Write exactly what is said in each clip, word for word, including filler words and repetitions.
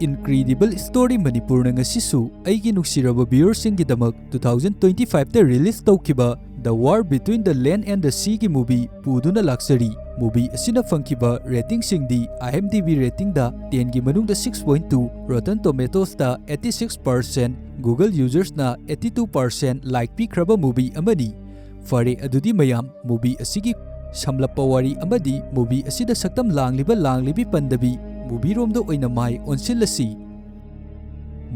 Incredible Story ꯃꯅꯤꯄꯨꯔꯅ ꯉꯁꯤꯁꯨ ꯑꯩꯒꯤ ꯅꯨꯡꯁꯤꯔꯕ viewerꯁꯤꯡꯒꯤꯗꯃꯛ two thousand twenty five ꯇ release ꯇꯧꯈꯤꯕ The War Between the Land and the Seaꯒꯤ movie ꯄꯨꯗꯨꯅ ꯂꯥꯛꯆꯔꯤ꯫ Movie ꯑꯁꯤꯅ ꯐꯪꯈꯤꯕ ratingꯁꯤꯡꯗꯤ IMDb ratingꯗ tenꯒꯤ ꯃꯅꯨꯡꯗ six point two, Rotten Tomatoesꯇ eighty six percent, Google usersꯅ eighty two percent like ꯄꯤꯈ꯭ꯔꯕ movie ꯑꯃꯅꯤ꯫ ꯐꯔꯦ, ꯑꯗꯨꯗꯤ ꯃꯌꯥꯝ, movie ꯑꯁꯤꯒꯤ ꯁꯝꯂꯞꯄ ꯋꯥꯔꯤ ꯑꯃꯗꯤ movie ꯑꯁꯤꯗ ꯁꯛꯇꯝ ꯂꯥꯡꯂꯤꯕ ꯂꯥꯡꯂꯤꯕꯤ ꯄꯟꯗꯕꯤ movie ꯔꯣꯝꯗ ꯑꯣꯏꯅ ꯃꯥꯏ ꯑꯣꯟꯁꯤꯜꯂꯁꯤ꯫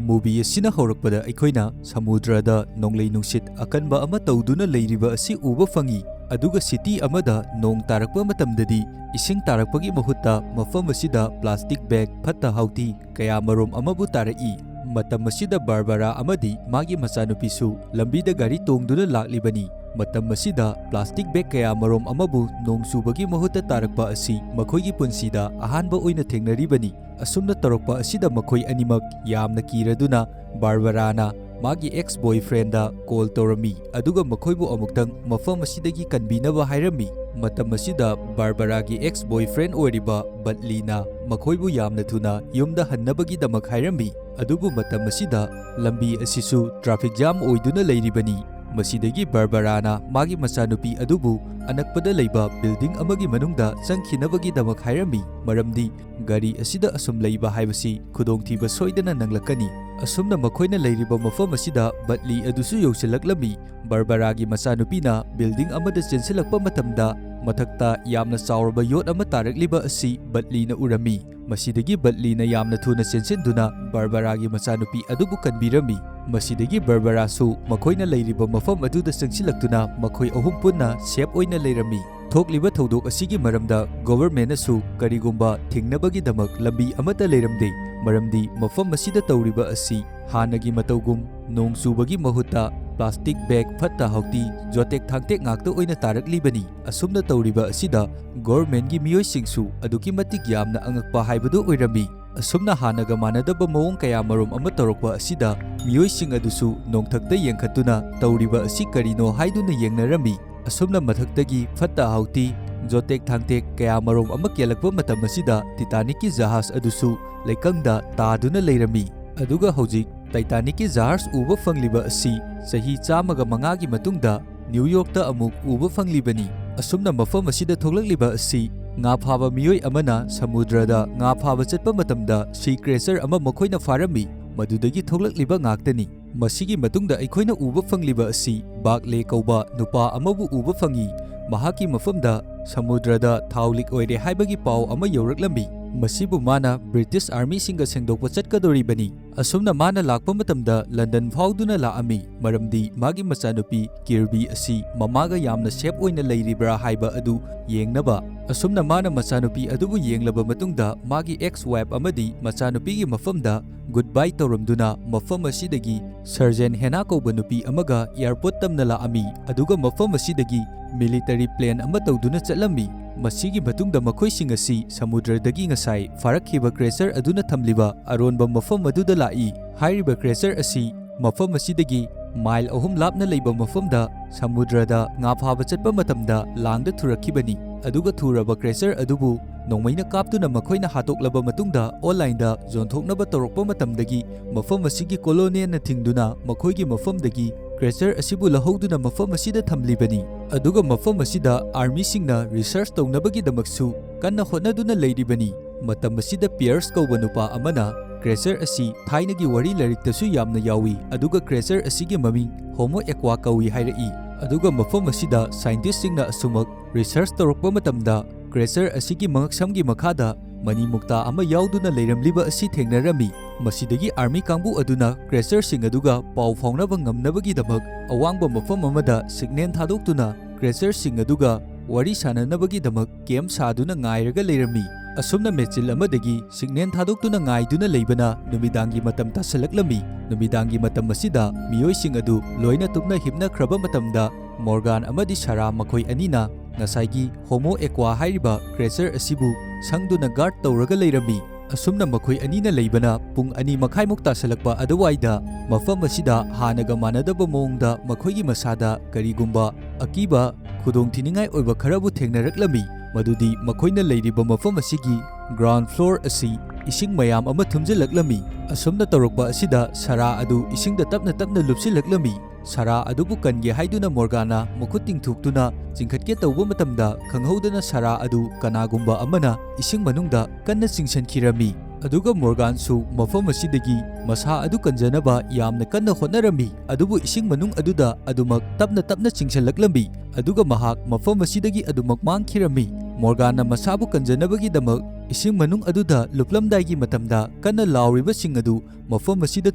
Movie ꯑꯁꯤꯅ ꯍꯧꯔꯛꯄꯗ ꯑꯩꯈꯣꯏꯅ ꯁꯃꯨꯗ꯭ꯔꯗ ꯅꯣꯡꯂꯩ ꯅꯨꯡꯁꯤꯠ ꯑꯀꯟꯕ ꯑꯃ ꯇꯧꯗꯨꯅ ꯂꯩꯔꯤꯕ ꯑꯁꯤ ꯎꯕ ꯐꯪꯏ, ꯑꯗꯨꯒ city ꯑꯃꯗ ꯅꯣꯡ ꯇꯥꯔꯛꯄ ꯃꯇꯝꯗꯗꯤ ꯏꯁꯤꯡ ꯇꯥꯔꯛꯄꯒꯤ ꯃꯍꯨꯠꯇ ꯃꯐꯝ ꯑꯁꯤꯗ plastic bag, ꯐꯠꯇ ꯍꯥꯎꯊꯤ ꯀꯌꯥꯃꯔꯨꯝ ꯑꯃꯕꯨ ꯇꯥꯔꯛꯏ꯫ ꯃꯇꯝ ꯑꯁꯤꯗ ꯕꯥꯔꯕꯔꯥ ꯑꯃꯗꯤ ꯃꯥꯒꯤ ꯃꯆꯥꯅꯨꯄꯤꯁꯨ ꯂꯝꯕꯤꯗ ꯒꯥꯔꯤ ꯇꯣꯡꯗꯨꯅ ꯂꯥꯛꯂꯤꯕꯅꯤ꯫ ꯃꯇꯝ ꯑꯁꯤꯗ plastic bag ꯀꯌꯥꯃꯔꯨꯝ ꯑꯃꯕꯨ ꯅꯣꯡ ꯆꯨꯕꯒꯤ ꯃꯍꯨꯠꯇ ꯇꯥꯔꯛꯄ ꯑꯁꯤ ꯃꯈꯣꯏꯒꯤ ꯄꯨꯟꯁꯤꯗ ꯑꯍꯥꯟꯕ ꯑꯣꯏꯅ ꯊꯦꯡꯅꯔꯤꯕꯅꯤ꯫ ꯑꯁꯨꯝꯅ ꯇꯧꯔꯛꯄ ꯑꯁꯤꯗ ꯃꯈꯣꯏ ꯑꯅꯤꯃꯛ ꯌꯥꯝꯅ ꯀꯤꯔꯗꯨꯅ ꯕꯥꯔꯕꯔꯥꯅ ꯃꯥꯒꯤ ex boyfriendꯗ call ꯇꯧꯔꯝꯃꯤ, ꯑꯗꯨꯒ ꯃꯈꯣꯏꯕꯨ ꯑꯃꯨꯛꯇꯪ ꯃꯐꯝ ꯑꯁꯤꯗꯒꯤ ꯀꯟꯕꯤꯅꯕ ꯍꯥꯏꯔꯝꯃꯤ꯫ ꯃꯇꯝ ꯑꯁꯤꯗ ꯕꯥꯔꯕꯔꯥꯒꯤ ex boyfriend ꯑꯣꯏꯔꯤꯕ ꯕꯠꯂꯤꯅ ꯃꯈꯣꯏꯕꯨ ꯌꯥꯝꯅ ꯊꯨꯅ ꯌꯨꯝꯗ ꯍꯟꯅꯕꯒꯤꯗꯃꯛ ꯍꯥꯏꯔꯝꯃꯤ, ꯑꯗꯨꯕꯨ ꯃꯇꯝ ꯑꯁꯤꯗ ꯂꯝꯕꯤ ꯑꯁꯤꯁꯨ traffic jam ꯑꯣꯏꯗꯨꯅ ꯂꯩꯔꯤꯕꯅꯤ꯫ ꯃꯁꯤꯗꯒꯤ ꯕꯥꯔꯕꯔꯥꯅ ꯃꯥꯒꯤ ꯃꯆꯥꯅꯨꯄꯤ ꯑꯗꯨꯕꯨ ꯑꯅꯛꯄꯗ ꯂꯩꯕ building ꯑꯃꯒꯤ ꯃꯅꯨꯡꯗ ꯆꯪꯈꯤꯅꯕꯒꯤꯗꯃꯛ ꯍꯥꯏꯔꯝꯃꯤ, ꯃꯔꯝꯗꯤ ꯒꯥꯔꯤ ꯑꯁꯤꯗ ꯑꯁꯨꯝ ꯂꯩꯕ ꯍꯥꯏꯕꯁꯤ ꯈꯨꯗꯣꯡꯊꯤꯕ ꯁꯣꯏꯗꯅ ꯅꯪꯂꯛꯀꯅꯤ꯫ ꯑꯁꯨꯝꯅ ꯃꯈꯣꯏꯅ ꯂꯩꯔꯤꯕ ꯃꯐꯝ ꯑꯁꯤꯗ ꯕꯠꯂꯤ ꯑꯗꯨꯁꯨ ꯌꯧꯁꯤꯜꯂꯛꯂꯝꯃꯤ꯫ ꯕꯥꯔꯕꯔꯥꯒꯤ ꯃꯆꯥꯅꯨꯄꯤꯅ building ꯑꯃꯗ ꯆꯦꯟꯁꯤꯜꯂꯛꯄ ꯃꯇꯝꯗ ꯃꯊꯛꯇ ꯌꯥꯝꯅ ꯆꯥꯎꯔꯕ ꯌꯣꯠ ꯑꯃ ꯇꯥꯔꯛꯂꯤꯕ ꯑꯁꯤ ꯕꯠꯂꯤꯅ ꯎꯔꯝꯃꯤ꯫ ꯃꯁꯤꯗꯒꯤ ꯕꯠꯂꯤꯅ ꯌꯥꯝꯅ ꯊꯨꯅ ꯆꯦꯟꯁꯤꯟꯗꯨꯅ ꯕꯥꯔꯕꯔꯥꯒꯤ ꯃꯆꯥꯅꯨꯄꯤ ꯑꯗꯨꯕꯨ ꯀꯟꯕꯤꯔꯝꯃꯤ꯫ ꯃꯁꯤꯗꯒꯤ ꯕꯥꯔꯕꯔꯥꯁꯨ ꯃꯈꯣꯏꯅ ꯂꯩꯔꯤꯕ ꯃꯐꯝ ꯑꯗꯨꯗ ꯆꯪꯁꯤꯜꯂꯛꯇꯨꯅ ꯃꯈꯣꯏ ꯑꯍꯨꯝ ꯄꯨꯟꯅ safe ꯑꯣꯏꯅ ꯂꯩꯔꯝꯃꯤ꯫ ꯊꯣꯛꯂꯤꯕ ꯊꯧꯗꯣꯛ ꯑꯁꯤꯒꯤ ꯃꯔꯝꯗ governmentꯅꯁꯨ ꯀꯔꯤꯒꯨꯝꯕ ꯊꯤꯡꯅꯕꯒꯤꯗꯃꯛ ꯂꯝꯕꯤ ꯑꯃꯠꯇ ꯂꯩꯔꯝꯗꯦ, ꯃꯔꯝꯗꯤ ꯃꯐꯝ ꯑꯁꯤꯗ ꯇꯧꯔꯤꯕ ꯑꯁꯤ ꯍꯥꯟꯅꯒꯤ ꯃꯇꯧꯒꯨꯝ ꯅꯣꯡ ꯆꯨꯕꯒꯤ ꯃꯍꯨꯠꯇ plastic bag, ꯐꯠꯇ ꯍꯥꯎꯊꯤ, ꯖꯣꯇꯦꯛ ꯊꯥꯡꯇꯦꯛ ꯉꯥꯛꯇ ꯑꯣꯏꯅ ꯇꯥꯔꯛꯂꯤꯕꯅꯤ꯫ ꯑꯁꯨꯝꯅ ꯇꯧꯔꯤꯕ ꯑꯁꯤꯗ governmentꯀꯤ ꯃꯤꯑꯣꯏꯁꯤꯡꯁꯨ ꯑꯗꯨꯛꯀꯤ ꯃꯇꯤꯛ ꯌꯥꯝꯅ ꯑꯉꯛꯄ ꯍꯥꯏꯕꯗꯨ ꯑꯣꯏꯔꯝꯃꯤ꯫ ꯑꯁꯨꯝꯅ ꯍꯥꯟꯅꯒ ꯃꯥꯟꯅꯗꯕ ꯃꯑꯣꯡ ꯀꯌꯥ ꯃꯔꯨꯝ ꯑꯃ ꯇꯧꯔꯛꯄ ꯑꯁꯤꯗ ꯃꯤꯑꯣꯏꯁꯤꯡ ꯑꯗꯨꯁꯨ ꯅꯣꯡꯊꯛꯇ ꯌꯦꯡꯈꯠꯇꯨꯅ ꯇꯧꯔꯤꯕ ꯑꯁꯤ ꯀꯔꯤꯅꯣ ꯍꯥꯏꯗꯨꯅ ꯌꯦꯡꯅꯔꯝꯃꯤ꯫ ꯑꯁꯨꯝꯅ ꯃꯊꯛꯇꯒꯤ ꯐꯠꯇ ꯍꯥꯎꯊꯤ, ꯖꯣꯇꯦꯛ ꯊꯥꯡꯇꯦꯛ ꯀꯌꯥꯃꯔꯣꯝ ꯑꯃ ꯀꯦꯜꯂꯛꯄ ꯃꯇꯝ ꯑꯁꯤꯗ Titanic-ꯀꯤ ꯖꯍꯥꯖ ꯑꯗꯨꯁꯨ ꯂꯩꯀꯪꯗ ꯇꯥꯗꯨꯅ ꯂꯩꯔꯝꯃꯤ꯫ ꯑꯗꯨꯒ ꯍꯧꯖꯤꯛ Titanic-ꯀꯤ ꯖꯍꯥꯖ ꯎꯕ ꯐꯪꯂꯤꯕ ꯑꯁꯤ ꯆꯍꯤ ꯆꯥꯝꯃꯒ ꯃꯉꯥꯒꯤ ꯃꯇꯨꯡꯗ ꯅ꯭ꯌꯨ ꯌꯣꯔꯛꯇ ꯑꯃꯨꯛ ꯎꯕ ꯐꯪꯂꯤꯕꯅꯤ꯫ ꯑꯁꯨꯝꯅ ꯃꯐꯝ ꯑꯁꯤꯗ ꯊꯣꯛꯂꯛꯂꯤꯕ ꯑꯁꯤ ꯉꯥ ꯐꯥꯕ ꯃꯤꯑꯣꯏ ꯑꯃꯅ ꯁꯃꯨꯗ꯭ꯔꯗ ꯉꯥ ꯐꯥꯕ ꯆꯠꯄ ꯃꯇꯝꯗ sea creature ꯑꯃ ꯃꯈꯣꯏꯅ ꯐꯥꯔꯝꯃꯤ, ꯃꯗꯨꯗꯒꯤ ꯊꯣꯛꯂꯛꯂꯤꯕ ꯉꯥꯛꯇꯅꯤ꯫ ꯃꯁꯤꯒꯤ ꯃꯇꯨꯡꯗ ꯑꯩꯈꯣꯏꯅ ꯎꯕ ꯐꯪꯂꯤꯕ ꯑꯁꯤ ꯕꯥꯛꯂꯦ ꯀꯧꯕ ꯅꯨꯄꯥ ꯑꯃꯕꯨ ꯎꯕ ꯐꯪꯏ꯫ ꯃꯍꯥꯛꯀꯤ ꯃꯐꯝꯗ ꯁꯃꯨꯗ꯭ꯔꯗ ꯊꯥꯎ ꯂꯤꯛ ꯑꯣꯏꯔꯦ ꯍꯥꯏꯕꯒꯤ ꯄꯥꯎ ꯑꯃ ꯌꯧꯔꯛꯂꯝꯃꯤ꯫ ꯃꯁꯤꯕꯨ ꯃꯥꯅ ꯕ꯭ꯔꯤꯇꯤꯁ ꯑꯥꯔꯃꯤꯁꯤꯡꯒ ꯁꯦꯡꯗꯣꯛꯄ ꯆꯠꯀꯗꯧꯔꯤꯕꯅꯤ꯫ ꯑꯁꯨꯝꯅ ꯃꯥꯅ ꯂꯥꯛꯄ ꯃꯇꯝꯗ ꯂꯟꯗꯟ ꯐꯥꯎꯗꯨꯅ ꯂꯥꯛꯑꯝꯃꯤ, ꯃꯔꯝꯗꯤ ꯃꯥꯒꯤ ꯃꯆꯥꯅꯨꯄꯤ ꯀꯤꯔꯕꯤ ꯑꯁꯤ ꯃꯃꯥꯒ ꯌꯥꯝꯅ ꯁꯦꯐ ꯑꯣꯏꯅ ꯂꯩꯔꯤꯕ꯭ꯔꯥ ꯍꯥꯏꯕ ꯑꯗꯨ ꯌꯦꯡꯅꯕ꯫ ꯑꯁꯨꯝꯅ ꯃꯥꯅ ꯃꯆꯥꯅꯨꯄꯤ ꯑꯗꯨꯕꯨ ꯌꯦꯡꯂꯕ ꯃꯇꯨꯡꯗ ꯃꯥꯒꯤ ꯑꯦꯛꯁ ꯋꯥꯏꯐ ꯑꯃꯗꯤ ꯃꯆꯥꯅꯨꯄꯤꯒꯤ ꯃꯐꯝꯗ ꯒꯨꯗ ꯕꯥꯏ ꯇꯧꯔꯝꯗꯨꯅ ꯃꯐꯝ ꯑꯁꯤꯗꯒꯤ ꯁꯔꯖꯦꯟ ꯍꯦꯅꯥ ꯀꯧꯕ ꯅꯨꯄꯤ ꯑꯃꯒ ꯑꯦꯌꯔꯄꯣꯔꯠ ꯇꯝꯅ ꯂꯥꯛꯑꯝꯃꯤ, ꯑꯗꯨꯒ ꯃꯐꯝ ꯑꯁꯤꯗꯒꯤ ꯃꯤꯂꯤꯇꯔꯤ ꯄ꯭ꯂꯦꯟ ꯑꯃ ꯇꯧꯗꯨꯅ ꯆꯠꯂꯝꯃꯤ꯫ ꯃꯁꯤꯒꯤ ꯃꯇꯨꯡꯗ ꯃꯈꯣꯏꯁꯤꯡ ꯑꯁꯤ ꯁꯃꯨꯗ꯭ꯔꯗꯒꯤ ꯉꯁꯥꯏ ꯐꯥꯔꯛꯈꯤꯕ creature ꯑꯗꯨꯅ ꯊꯝꯂꯤꯕ ꯑꯔꯣꯟꯕ ꯃꯐꯝ ꯑꯗꯨꯗ ꯂꯥꯛꯏ꯫ ꯍꯥꯏꯔꯤꯕ creature ꯑꯁꯤ ꯃꯐꯝ ꯑꯁꯤꯗꯒꯤ ꯃꯥꯏꯜ ꯑꯍꯨꯝ ꯂꯥꯞꯅ ꯂꯩꯕ ꯃꯐꯝꯗ ꯁꯃꯨꯗ꯭ꯔꯗ ꯉꯥ ꯐꯥꯕ ꯆꯠꯄ ꯃꯇꯝꯗ ꯂꯥꯡꯗ ꯊꯨꯔꯛꯈꯤꯕꯅꯤ꯫ ꯑꯗꯨꯒ ꯊꯨꯔꯕ creature ꯑꯗꯨꯕꯨ ꯅꯣꯡꯃꯩꯅ ꯀꯥꯞꯇꯨꯅ ꯃꯈꯣꯏꯅ ꯍꯥꯠꯇꯣꯛꯂꯕ ꯃꯇꯨꯡꯗ online-ꯗ ꯌꯣꯟꯊꯣꯛꯅꯕ ꯇꯧꯔꯛꯄ ꯃꯇꯝꯗꯒꯤ ꯃꯐꯝ ꯑꯁꯤꯒꯤ colonel-ꯅ ꯊꯤꯡꯗꯨꯅ ꯃꯈꯣꯏꯒꯤ ꯃꯐꯝꯗꯒꯤ creature ꯑꯁꯤꯕꯨ ꯂꯧꯍꯧꯗꯨꯅ ꯃꯐꯝ ꯑꯁꯤꯗ ꯊꯝꯂꯤꯕꯅꯤ꯫ ꯑꯗꯨꯒ ꯃꯐꯝ ꯑꯁꯤꯗ ꯑꯥꯔꯃꯤꯁꯤꯡꯅ research ꯇꯧꯅꯕꯒꯤꯗꯃꯛꯁꯨ ꯀꯟꯅ ꯍꯣꯠꯅꯗꯨꯅ ꯂꯩꯔꯤꯕꯅꯤ꯫ ꯃꯇꯝ ꯑꯁꯤꯗ ꯄꯤꯌꯔꯁ ꯀꯧꯕ ꯅꯨꯄꯥ ꯑꯃꯅ creature ꯑꯁꯤ ꯊꯥꯏꯅꯒꯤ ꯋꯥꯔꯤ ꯂꯥꯏꯔꯤꯛꯇꯁꯨ ꯌꯥꯝꯅ ꯌꯥꯎꯏ, ꯑꯗꯨꯒ creature ꯑꯁꯤꯒꯤ ꯃꯃꯤꯡ Homo equa ꯀꯧꯏ ꯍꯥꯏꯔꯛꯏ꯫ ꯑꯗꯨꯒ ꯃꯐꯝ ꯑꯁꯤꯗ scientist-ꯁꯤꯡꯅ ꯑꯁꯨꯃꯛ research ꯇꯧꯔꯛꯄ ꯃꯇꯝꯗ creature ꯑꯁꯤꯒꯤ ꯃꯉꯛꯁꯝꯒꯤ ꯃꯈꯥꯗ ꯃꯅꯤ ꯃꯨꯛꯇꯥ ꯑꯃ ꯌꯥꯎꯗꯨꯅ ꯂꯩꯔꯝꯂꯤꯕ ꯑꯁꯤ ꯊꯦꯡꯅꯔꯝꯃꯤ꯫ ꯃꯁꯤꯗꯒꯤ ꯑꯥꯔꯃꯤ ꯀꯥꯡꯕꯨ ꯑꯗꯨꯅ creature-ꯁꯤꯡ ꯑꯗꯨꯒ ꯄꯥꯎ ꯐꯥꯎꯅꯕ ꯉꯝꯅꯕꯒꯤꯗꯃꯛ ꯑꯋꯥꯡꯕ ꯃꯐꯝ ꯑꯃꯗ signal ꯊꯥꯗꯣꯛꯇꯨꯅ creature-ꯁꯤꯡ ꯑꯗꯨꯒ ꯋꯥꯔꯤ ꯁꯥꯅꯅꯕꯒꯤꯗꯃꯛ camp ꯁꯥꯗꯨꯅ ꯉꯥꯏꯔꯒ ꯂꯩꯔꯝꯃꯤ꯫ ꯑꯁꯨꯝꯅ ꯃꯦꯆꯤꯜ ꯑꯃꯗꯒꯤ signal ꯊꯥꯗꯣꯛꯇꯨꯅ ꯉꯥꯏꯗꯨꯅ ꯂꯩꯕꯅ ꯅꯨꯃꯤꯗꯥꯡꯒꯤ ꯃꯇꯝ ꯇꯥꯁꯜꯂꯛꯂꯝꯃꯤ꯫ ꯅꯨꯃꯤꯗꯥꯡꯒꯤ ꯃꯇꯝ ꯑꯁꯤꯗ ꯃꯤꯑꯣꯏꯁꯤꯡ ꯑꯗꯨ ꯂꯣꯏꯅ ꯇꯨꯝꯅ ꯍꯤꯞꯅꯈ꯭ꯔꯕ ꯃꯇꯝꯗ ꯃꯣꯔꯒꯥꯟ ꯑꯃꯗꯤ ꯁꯥꯔꯥ ꯃꯈꯣꯏ ꯑꯅꯤꯅ ꯉꯁꯥꯏꯒꯤ Homo equa ꯍꯥꯏꯔꯤꯕ creature ꯑꯁꯤꯕꯨ ꯁꯪꯗꯨꯅ guard ꯇꯧꯔꯒ ꯂꯩꯔꯝꯃꯤ꯫ ꯑꯁꯨꯝꯅ ꯃꯈꯣꯏ ꯑꯅꯤꯅ ꯂꯩꯕꯅ ꯄꯨꯡ ꯑꯅꯤ ꯃꯈꯥꯏꯃꯨꯛ ꯇꯥꯁꯜꯂꯛꯄ ꯑꯗꯨꯋꯥꯏꯗ ꯃꯐꯝ ꯑꯁꯤꯗ ꯍꯥꯟꯅꯒ ꯃꯥꯟꯅꯗꯕ ꯃꯑꯣꯡꯗ ꯃꯈꯣꯏꯒꯤ ꯃꯁꯥꯗ ꯀꯔꯤꯒꯨꯝꯕ ꯑꯀꯤꯕ ꯈꯨꯗꯣꯡꯊꯤꯅꯤꯡꯉꯥꯏ ꯑꯣꯏꯕ ꯈꯔꯕꯨ ꯊꯦꯡꯅꯔꯛꯂꯝꯃꯤ, ꯃꯗꯨꯗꯤ ꯃꯈꯣꯏꯅ ꯂꯩꯔꯤꯕ ꯃꯐꯝ ꯑꯁꯤꯒꯤ ground floor ꯑꯁꯤ ꯏꯁꯤꯡ ꯃꯌꯥꯝ ꯑꯃ ꯊꯨꯝꯖꯤꯜꯂꯛꯂꯝꯃꯤ꯫ ꯑꯁꯨꯝꯅ ꯇꯧꯔꯛꯄ ꯑꯁꯤꯗ ꯁꯥꯔꯥ ꯑꯗꯨ ꯏꯁꯤꯡꯗ ꯇꯞꯅ ꯇꯞꯅ ꯂꯨꯞꯁꯤꯜꯂꯛꯂꯝꯃꯤ꯫ ꯁꯥꯔꯥ ꯑꯗꯨꯕꯨ ꯀꯟꯒꯦ ꯍꯥꯏꯗꯨꯅ ꯃꯣꯔꯒꯥꯟꯅ ꯃꯈꯨꯠ ꯇꯤꯡꯊꯣꯛꯇꯨꯅ ꯆꯤꯡꯈꯠꯀꯦ ꯇꯧꯕ ꯃꯇꯝꯗ, ꯈꯪꯍꯧꯗꯅ ꯁꯥꯔꯥ ꯑꯗꯨ ꯀꯅꯥꯒꯨꯝꯕ ꯑꯃꯅ ꯏꯁꯤꯡ ꯃꯅꯨꯡꯗ ꯀꯟꯅ ꯆꯤꯡꯁꯤꯟꯈꯤꯔꯝꯃꯤ꯫ ꯑꯗꯨꯒ ꯃꯣꯔꯒꯥꯟꯁꯨ ꯃꯐꯝ ꯑꯁꯤꯗꯒꯤ ꯃꯁꯥ ꯑꯗꯨ ꯀꯟꯖꯅꯕ ꯌꯥꯝꯅ ꯀꯟꯅ ꯍꯣꯠꯅꯔꯝꯃꯤ, ꯑꯗꯨꯕꯨ ꯏꯁꯤꯡ ꯃꯅꯨꯡ ꯑꯗꯨꯗ ꯑꯗꯨꯃꯛ ꯇꯞꯅ ꯇꯞꯅ ꯆꯤꯡꯁꯤꯜꯂꯛꯂꯝꯃꯤ꯫ ꯑꯗꯨꯒ ꯃꯍꯥꯛ ꯃꯐꯝ ꯑꯁꯤꯗꯒꯤ ꯑꯗꯨꯃꯛ ꯃꯥꯡꯈꯤꯔꯝꯃꯤ꯫ ꯃꯣꯔꯒꯥꯟꯅ ꯃꯁꯥꯕꯨ ꯀꯟꯖꯅꯕꯒꯤꯗꯃꯛ ꯏꯁꯤꯡ ꯃꯅꯨꯡ ꯑꯗꯨꯗ ꯂꯨꯞꯂꯝꯗꯥꯏꯒꯤ ꯃꯇꯝꯗ, ꯀꯟꯅ ꯂꯥꯎꯔꯤꯕꯁꯤꯡ ꯑꯗꯨ ꯃꯐꯝ ꯑꯁꯤꯗ